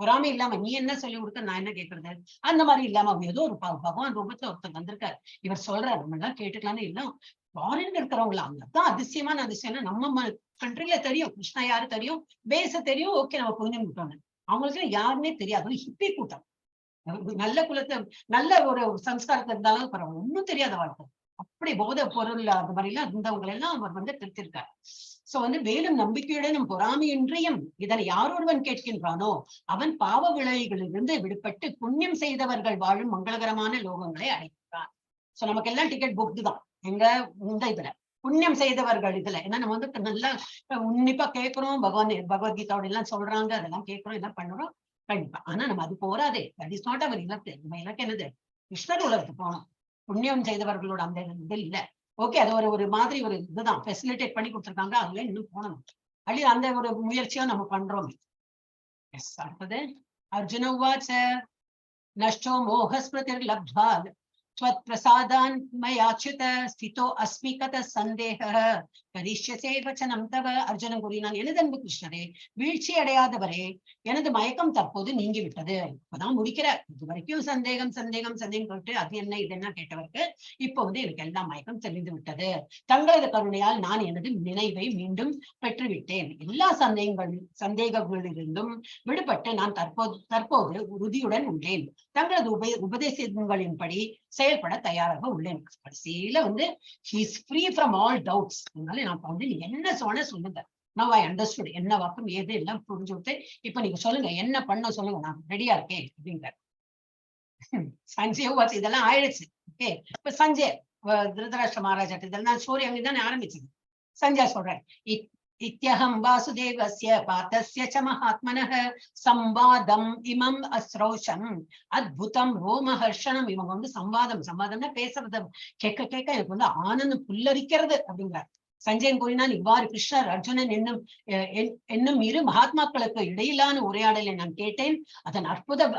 பொறாமை இல்லாம நீ என்ன சொல்லிக் கொடுக்க, நான் என்ன கேட்கறது, அந்த மாதிரி இல்லாம அவங்க ஏதோ ஒரு பகவான் ரூபத்துல ஒருத்தர் வந்திருக்காரு, இவர் சொல்றாரு, நம்ம எல்லாம் கேட்டுக்கலாம்னு இல்ல. ஃபாரின்ல இருக்கிறவங்களா அங்கதான் அதிசயமான அதிசயம்னா, நம்ம கண்ட்ரில தெரியும் கிருஷ்ணா யாரு தெரியும், பேச தெரியும், ஓகே நம்ம புரிஞ்சுக்கிட்டோம். அவங்களுக்கு யாருன்னே தெரியாது. ஒரு ஹிப்பி கூட்டம், நல்ல குலத்தை நல்ல ஒரு சம்ஸ்காரத்தை இருந்தாலும் பரவாயில்ல, ஒண்ணும் தெரியாத வாழ்க்கை, அப்படி போதை பொருள் அந்த மாதிரி எல்லாம் இருந்தவங்களை எல்லாம் அவர் வந்து திருத்திருக்காரு. சோ வந்து மேலும் நம்பிக்கையுடனும் பொறாமையின்றியும் இதனை யாரொருவன் கேட்கின்றானோ அவன் பாவ விளைவுகளிலிருந்து விடுபட்டு புண்ணியம் செய்தவர்கள் வாழும் மங்களகரமான லோகங்களை அடைகிறான். சோ நமக்கு எல்லாம் டிக்கெட் புக்டு தான். எங்க இந்த இதுல புண்ணியம் செய்தவர்கள் இதுல ஏன்னா நம்ம வந்து நல்லா உன்னிப்பா கேட்கிறோம், பகவான் பகவத்கீதாவோட எல்லாம் சொல்றாங்க, அதெல்லாம் கேட்கிறோம், எல்லாம் பண்றோம் கண்டிப்பா. ஆனா நம்ம அது போராதே, that is not our இலக்கு. நம்ம இலக்கு என்னது? கிருஷ்ணர் உலகத்துக்கு போகணும். புண்ணியம் செய்தவர்களோட அந்த இது இல்ல. ஓகே, அது ஒரு ஒரு மாதிரி ஒரு இதுதான் ஃபெசிலிட்டேட் பண்ணி கொடுத்துருக்காங்க, அதுல இன்னும் போகணும். அல்லது அந்த ஒரு முயற்சியும் நம்ம பண்றோம். எஸ், அடுத்தது அர்ஜுன உவாச்ச நஷ்டோ மோகஸ்மிருதிர்லப்த்வா त्वत्प्रसादान् मयाच्युत ஸ்திதோ அஸ்மி கத சந்தேக கரிஷ்யசே வச்சனம் தவ. அர்ஜுனன் கூறினான், எனது அன்பு கிருஷ்ணரே, வீழ்ச்சி அடையாதவரே, எனது மயக்கம் தற்போது நீங்கிவிட்டது. இப்பதான் முடிக்கிற. இது வரைக்கும் சந்தேகம் சந்தேகம் சந்தேகம் கேட்டு அது என்ன இது என்ன கேட்டவருக்கு இப்போ வந்து எனக்கு எல்லா மயக்கம் தெளிந்து விட்டது. தங்களது கருணையால் நான் எனது நினைவை மீண்டும் பெற்றுவிட்டேன். எல்லா சந்தேகங்களிலிருந்தும் விடுபட்டு நான் தற்போது உறுதியுடன் உள்ளேன். தங்களது உபதேசங்களின்படி செயல்பட தயாராக உள்ளேன். கடைசியில வந்து he's free from all doubts. அதனால நான் இப்ப வந்து நீங்க என்ன சொன்ன சொல்லுங்க, now I understood, என்ன வாக்கம் ஏது எல்லாம் புரிஞ்சு விட்டு இப்ப நீங்க சொல்லுங்க, என்ன பண்ண சொல்லுங்க, நான் ரெடியா இருக்கேன் அப்படிங்கிறார். சஞ்சய் வாட்ச் இதெல்லாம் ஆயிடுச்சு. ஓகே, இப்ப சஞ்சய் திருதராஷ்டிர மகாராஜா இதெல்லாம் ஸ்டோரி அங்கதானே ஆரம்பிச்சது. சஞ்சய் சொல்றேன், இத்யஹம் வாசுதேவஸ்ய பார்த்தஸ்ய ச மகாத்மனः சம்வாதம் இமம் அஸ்ரௌஷம் அத்புதம் ரோமஹர்ஷணம். இவங்க வந்து சம்வாதம், சம்வாதம்னா பேசுறத கேட்க கேட்க எனக்கு வந்து ஆனந்தம் புல்லரிக்கிறது அப்படிங்கிறார். சஞ்சயன் கூறினான், இவ்வாறு கிருஷ்ணர் அர்ஜுனன் என்னும் இரு மகாத்மாக்களுக்கு இடையிலான உரையாடலை நான் கேட்டேன். அதன்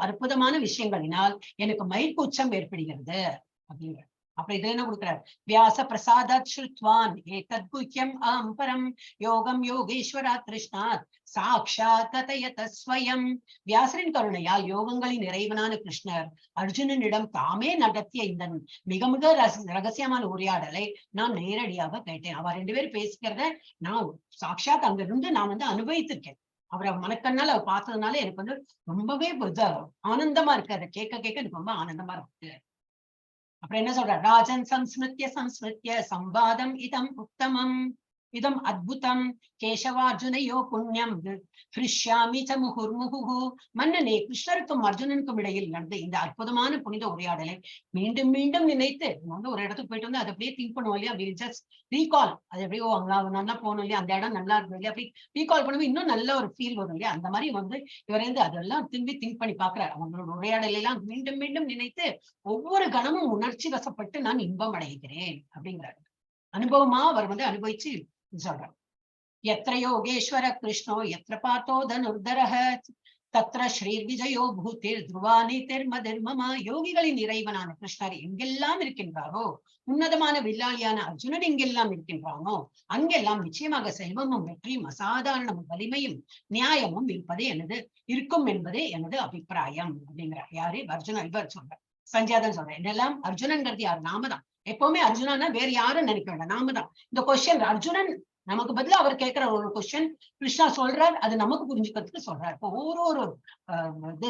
அற்புதமான விஷயங்களினால் எனக்கு மயிர்கூச்சம் ஏற்படுகிறது அப்படிங்கிறார். அப்புறம் இதுல என்ன கொடுக்கிறார்? வியாச பிரசாதாத் ஸ்ருத்வான் ஏதத் குஹ்யம் அஹம் பரம் யோகம் யோகேஸ்வரா கிருஷ்ணாத் சாக்ஷாத் கதயத ஸ்வயம். வியாசரின் கருணையால் யோகங்களின் இறைவனான கிருஷ்ணர் அர்ஜுனனிடம் தாமே நடத்திய இந்த மிக மிக ரகசியமான உரையாடலை நான் நேரடியாக கேட்டேன். அவர் ரெண்டு பேரும் பேசிக்கிறத நான் சாட்சாத் அங்க இருந்து நான் வந்து அனுபவித்திருக்கேன். அவரை மனக்கண்ணால் அவர் பார்த்ததுனால எனக்கு வந்து ரொம்பவே ஆனந்தமா இருக்கு. அதை கேட்க கேட்க எனக்கு ரொம்ப ஆனந்தமா இருக்கு. அப்புறம் என்ன சொல்ற? ராஜன் சம்ஸ்மிருத்ய சம்ஸ்மிருத்ய சம்வாதம் இதம் உத்தமம் இதம் அத்புதம் கேசவார்ஜுனயோ புண்ணியம் ஹிருஷ்யாமி ச முகுர்முகு. மன்னனே, கிருஷ்ணருக்கும் அர்ஜுனனுக்கும் இடையில் நடந்த இந்த அற்புதமான புனித உரையாடலை மீண்டும் மீண்டும் நினைத்து, நம்ம வந்து ஒரு இடத்துக்கு போயிட்டு வந்து அதை அப்படியே திங்க் பண்ணுவோம் இல்லையா? Will just recall. அது எப்படியோ அங்க நல்லா போகணும் இல்லையா, அந்த இடம் நல்லா இருக்கும் இல்லையா, அப்படி ரீகால் பண்ணும்போது இன்னும் நல்ல ஒரு ஃபீல் வரும் இல்லையா? அந்த மாதிரி வந்து இவர் வந்து அதெல்லாம் திரும்பி திங்க் பண்ணி பாக்குறாரு. அவங்களோட உரையாடலை எல்லாம் மீண்டும் மீண்டும் நினைத்து ஒவ்வொரு கணமும் உணர்ச்சி வசப்பட்டு நான் இன்பம் அடைகிறேன் அப்படிங்கிறாரு. அனுபவமா அவர் வந்து அனுபவிச்சு சொல்றார். எத்திர யோகேஸ்வர கிருஷ்ணோ எத்திர பார்த்தோ தனுர்தரஹ தத்ர ஸ்ரீர் விஜயோ பூதிர் துருவானி திர்மதிர்மம. யோகிகளின் இறைவனான கிருஷ்ணர் எங்கெல்லாம் இருக்கின்றாரோ, உன்னதமான வில்லாளியான அர்ஜுனன் எங்கெல்லாம் இருக்கின்றானோ அங்கெல்லாம் நிச்சயமாக செல்வமும் வெற்றியும் அசாதாரண வலிமையும் நியாயமும் இருப்பதே எனது இருக்கும் என்பதே எனது அபிப்பிராயம் அப்படிங்கிறார். யாரு? அர்ஜுனன். இவர் சொல்றார், சஞ்சயாதன் சொல்றேன். என்னெல்லாம் அர்ஜுனன்கிறது யாரு? நாம தான். எப்பவுமே அர்ஜுனன்னா வேற யாரும் நினைக்க வேண்டாம், நாம தான். இந்த கொஸ்டின் அர்ஜுனன் நமக்கு பதிலா அவர் கேட்கிற ஒரு கொஸ்டின் கிருஷ்ணா சொல்றார், அது நமக்கு புரிஞ்சுக்கிறதுக்கு சொல்றார். இப்போ ஒரு ஒரு இது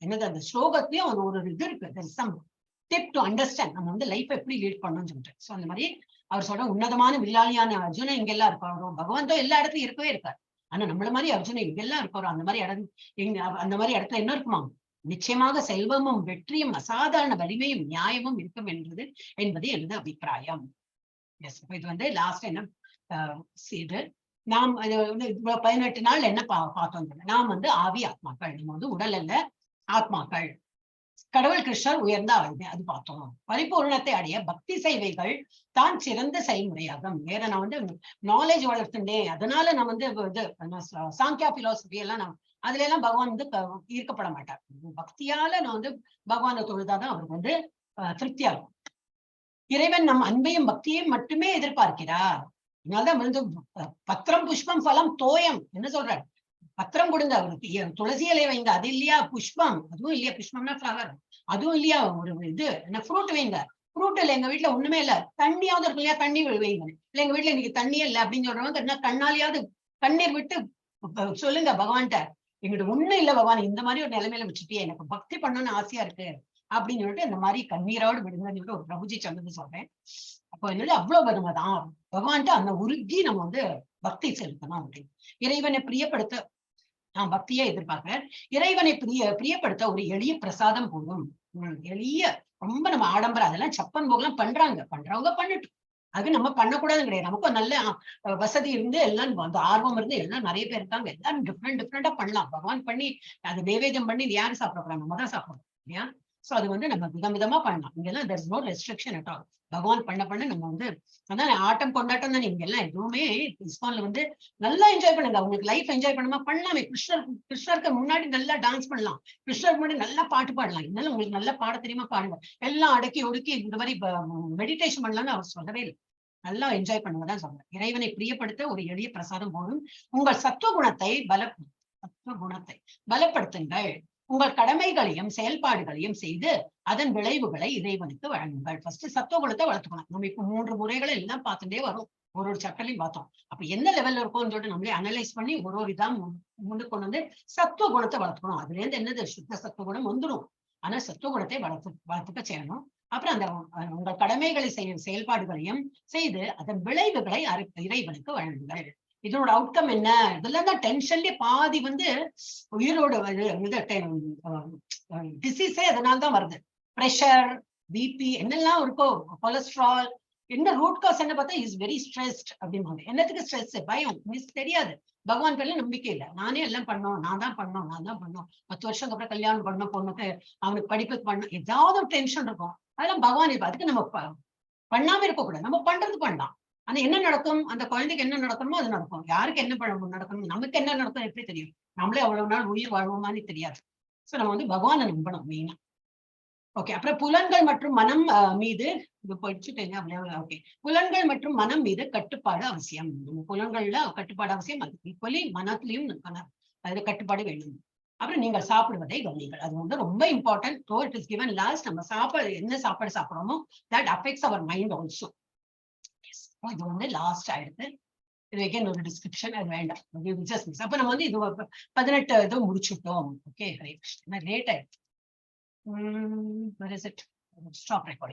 என்னது அந்த ஸ்லோகத்திலயும் ஒரு ஒரு இது இருக்கு, some tip to understand நம்ம வந்து லைஃப் எப்படி லீட் பண்ணணும்னு சொல்லிட்டு. சோ அந்த மாதிரி அவர் சொல்ற உன்னதமான வில்லாளியான அர்ஜுனன் எங்கெல்லாம் இருக்காரோ, பகவான் தான் எல்லா இடத்துலயும் இருக்கவே இருக்கார். ஆனா நம்மள மாதிரி அர்ஜுனன் எங்கெல்லாம் இருக்காரோ அந்த மாதிரி இடம் எங்க அந்த மாதிரி இடத்துல என்ன இருக்குமா? நிச்சயமாக செல்வமும் வெற்றியும் அசாதாரண வலிமையும் நியாயமும் இருக்கும் என்பது எனது அபிப்பிராயம். எஸ், இது வந்து லாஸ்ட் என்ன இது நாம் அது வந்து இவ்வளவு 18 நாள் என்ன பார்த்தோம்? நாம் வந்து ஆவி ஆத்மாக்கள். நம்ம வந்து உடல் அல்ல, ஆத்மாக்கள். கடவுள் கிருஷ்ணர் உயர்ந்த ஆளுமை, அது பார்த்தோம். பரிபூர்ணத்தை அடைய பக்தி சேவைகள் தான் சிறந்த செயல்முறையாகும். வேற நான் வந்து நாலேஜ் வளர்த்துட்டேன், அதனால நான் வந்து இது நான் சாங்கியா பிலாசபி எல்லாம் நான் அதுல எல்லாம் பகவான் வந்து ஈர்க்கப்பட மாட்டார். பக்தியால நான் வந்து பகவானை தொழுதாதான் அவருக்கு வந்து திருப்தியா இருக்கும். இறைவன் நம் அன்பையும் பக்தியையும் மட்டுமே எதிர்பார்க்கிறார். அதனாலதான் வந்து பத்திரம் புஷ்பம் பலம் தோயம் என்ன சொல்றாரு? பத்திரம் கொடுங்க அவருக்கு, துளசி இலை வைங்க, அது இல்லையா புஷ்பம், அதுவும் இல்லையா புஷ்பம்னா ஃபிளவர், அதுவும் இல்லையா ஒரு இது என்ன ஃப்ரூட் வைங்க. ஃப்ரூட் இல்ல, எங்க வீட்டுல ஒண்ணுமே இல்ல, தண்ணியாவது இருக்கு இல்லையா, தண்ணி வைங்க. இல்ல எங்க வீட்டுல இன்னைக்கு தண்ணியே இல்ல அப்படின்னு சொல்றவங்க என்ன கண்ணாலேயாவது கண்ணீர் விட்டு சொல்லுங்க பகவான்கிட்ட, எங்கிட்ட ஒண்ணும் இல்ல பகவான், இந்த மாதிரி ஒரு நிலைமையில வச்சுட்டியே, எனக்கு பக்தி பண்ணணும்னு ஆசையா இருக்கு அப்படின்னு சொல்லிட்டு இந்த மாதிரி கண்ணீரோடு விடுங்கன்னு சொல்லிட்டு ஒரு பிரபுஜி சொன்னது சொல்றேன். அப்போ என்னது அவ்வளவு பெருமை தான் பகவான்கிட்ட அந்த உருகி நம்ம வந்து பக்தி செலுத்தணும் அப்படின்னு. இறைவனை பிரியப்படுத்த நான் பக்தியே எதிர்பார்க்கிறேன். இறைவனை பிரியப்படுத்த ஒரு எளிய பிரசாதம் போதும். எளிய ரொம்ப நம்ம ஆடம்பரம் அதெல்லாம் சப்பன் போகலாம் பண்றாங்க, பண்றவங்க பண்ணட்டும், அது நம்ம பண்ணக்கூடாதுன்னு கிடையாது. நமக்கும் நல்ல வசதி இருந்து எல்லாம் அந்த ஆர்வம் இருந்து எல்லாம் நிறைய பேர் இருக்காங்க, எல்லாரும் டிஃப்ரெண்ட் டிஃப்ரெண்டா பண்ணலாம். பகவான் பண்ணி அது நைவேத்தியம் பண்ணி இது யாரு சாப்பிட போறாங்க? நம்ம தான் சாப்பிடணும் இல்லையா? சோ அது வந்து நம்ம விதம் விதமா பண்ணலாம். இங்கெல்லாம் there is no restriction at all. பகவான் பண்ண பண்ண நம்ம வந்து அதான் ஆட்டம் கொண்டாட்டம் தானே இங்க எல்லாம். எதுவுமே இஸ்கான்ல வந்து நல்லா என்ஜாய் பண்ணுங்க. அவங்களுக்கு லைஃப் என்ஜாய் பண்ணுமா பண்ணலாமே. கிருஷ்ணருக்கு முன்னாடி நல்லா டான்ஸ் பண்ணலாம், கிருஷ்ணருக்கு முன்னாடி நல்லா பாட்டு பாடலாம். இருந்தாலும் உங்களுக்கு நல்லா பாட தெரியுமா பாடுங்க. எல்லாம் அடக்கி ஒடுக்கி இந்த மாதிரி மெடிடேஷன் பண்ணலாம்னு அவர் சொல்லவே இல்லை. நல்லா என்ஜாய் பண்ணுவதான் சொல்றேன். இறைவனை பிரியப்படுத்த ஒரு எளிய பிரசாதம் போதும். உங்கள் சத்துவ குணத்தை பலப்படுத்துங்கள். உங்கள் கடமைகளையும் செயல்பாடுகளையும் செய்து அதன் விளைவுகளை இறைவனுக்கு வழங்குங்கள். ஃபர்ஸ்ட் சத்துவ குணத்தை வளர்த்துக்கணும். நம்ம இப்ப மூன்று முறைகளை எல்லாம் பார்த்துட்டே வரோம், ஒரு ஒரு சாப்டர்லயும் பார்த்தோம். அப்ப எந்த லெவல்ல இருக்கும்னு சொல்லிட்டு நம்மளே அனலைஸ் பண்ணி ஒரு ஒரு இதா முன்னுக்கு கொண்டு வந்து சத்துவ குணத்தை வளர்த்துக்கணும். அதுல இருந்து என்னது சுத்த சத்துவ குணம் வந்துடும். ஆனா சத்துவ குணத்தை வளர்த்துக்க செய்யணும். அப்புறம் அந்த உங்கள் கடமைகளை செய்யும் செயல்பாடுகளையும் செய்து அதன் விளைவுகளை இறைவனுக்கு வழங்குங்கள். இதனோட அவுட்கம் என்ன? இதெல்லாம் தான் டென்ஷன்லயே பாதி வந்து உயிரோட டிசீஸே அதனால்தான் வருது. பிரஷர், பிபி என்னெல்லாம் இருக்கோ, கொலஸ்ட்ரால், என்ன ரூட் காஸ் என்ன பார்த்தா is very stressed அப்படின்னு. என்னத்துக்கு ஸ்ட்ரெஸ்? பயம், மிஸ் தெரியாது, பகவான் பேர்ல நம்பிக்கை இல்லை. நானே எல்லாம் பண்ணோம், நான் தான் பண்ணோம், நான் தான் பண்ணோம், 10 வருஷம் அப்புறம் கல்யாணம் பண்ணோம், பொண்ணுக்கு அவனுக்கு படிப்புக்கு பண்ணும், ஏதாவது ஒரு டென்ஷன் இருக்கும். அதெல்லாம் பகவான் இப்ப அதுக்கு நம்ம பண்ணாம இருக்கக்கூடாது. நம்ம பண்றது பண்ணலாம். ஆனா என்ன நடக்கும்? அந்த குழந்தைக்கு என்ன நடக்கணுமோ அது நடக்கும். யாருக்கு என்ன பண்ண நடக்கணும், நமக்கு என்ன நடக்கும் எப்படி தெரியும்? நம்மளே அவ்வளவு நாள் உயிர் வாழ்வோமான்னு தெரியாது. சோ நம்ம வந்து பகவானை நம்பணும் மெயினா. ஓகே, அப்புறம் புலன்கள் மற்றும் மனம் மீது இது படிச்சுட்டேங்க. ஓகே, புலன்கள் மற்றும் மனம் மீது கட்டுப்பாடு அவசியம். நம்ம புலன்கள்ல கட்டுப்பாடு அவசியம், அது ஈக்குவலி மனத்திலையும் அது கட்டுப்பாடு வேணும். அப்புறம் நீங்கள் சாப்பிடுவதை கவனிங்கள். அது வந்து ரொம்ப important. Though it is given last. நம்ம சாப்பாடு என்ன சாப்பாடு சாப்பிடுறோமோ that affects our mind also. இது வந்து லாஸ்ட் ஆயிடுது. இது again ஒரு டிஸ்கிரிப்ஷன், அது வேண்டாம். ஜஸ்ட் அப்ப நம்ம வந்து இது 18 இது முடிச்சுட்டோம். ஓகே, ஹரே கிருஷ்ணா. லேட் ஆயிடுச்சு. Where is it? Stop recording.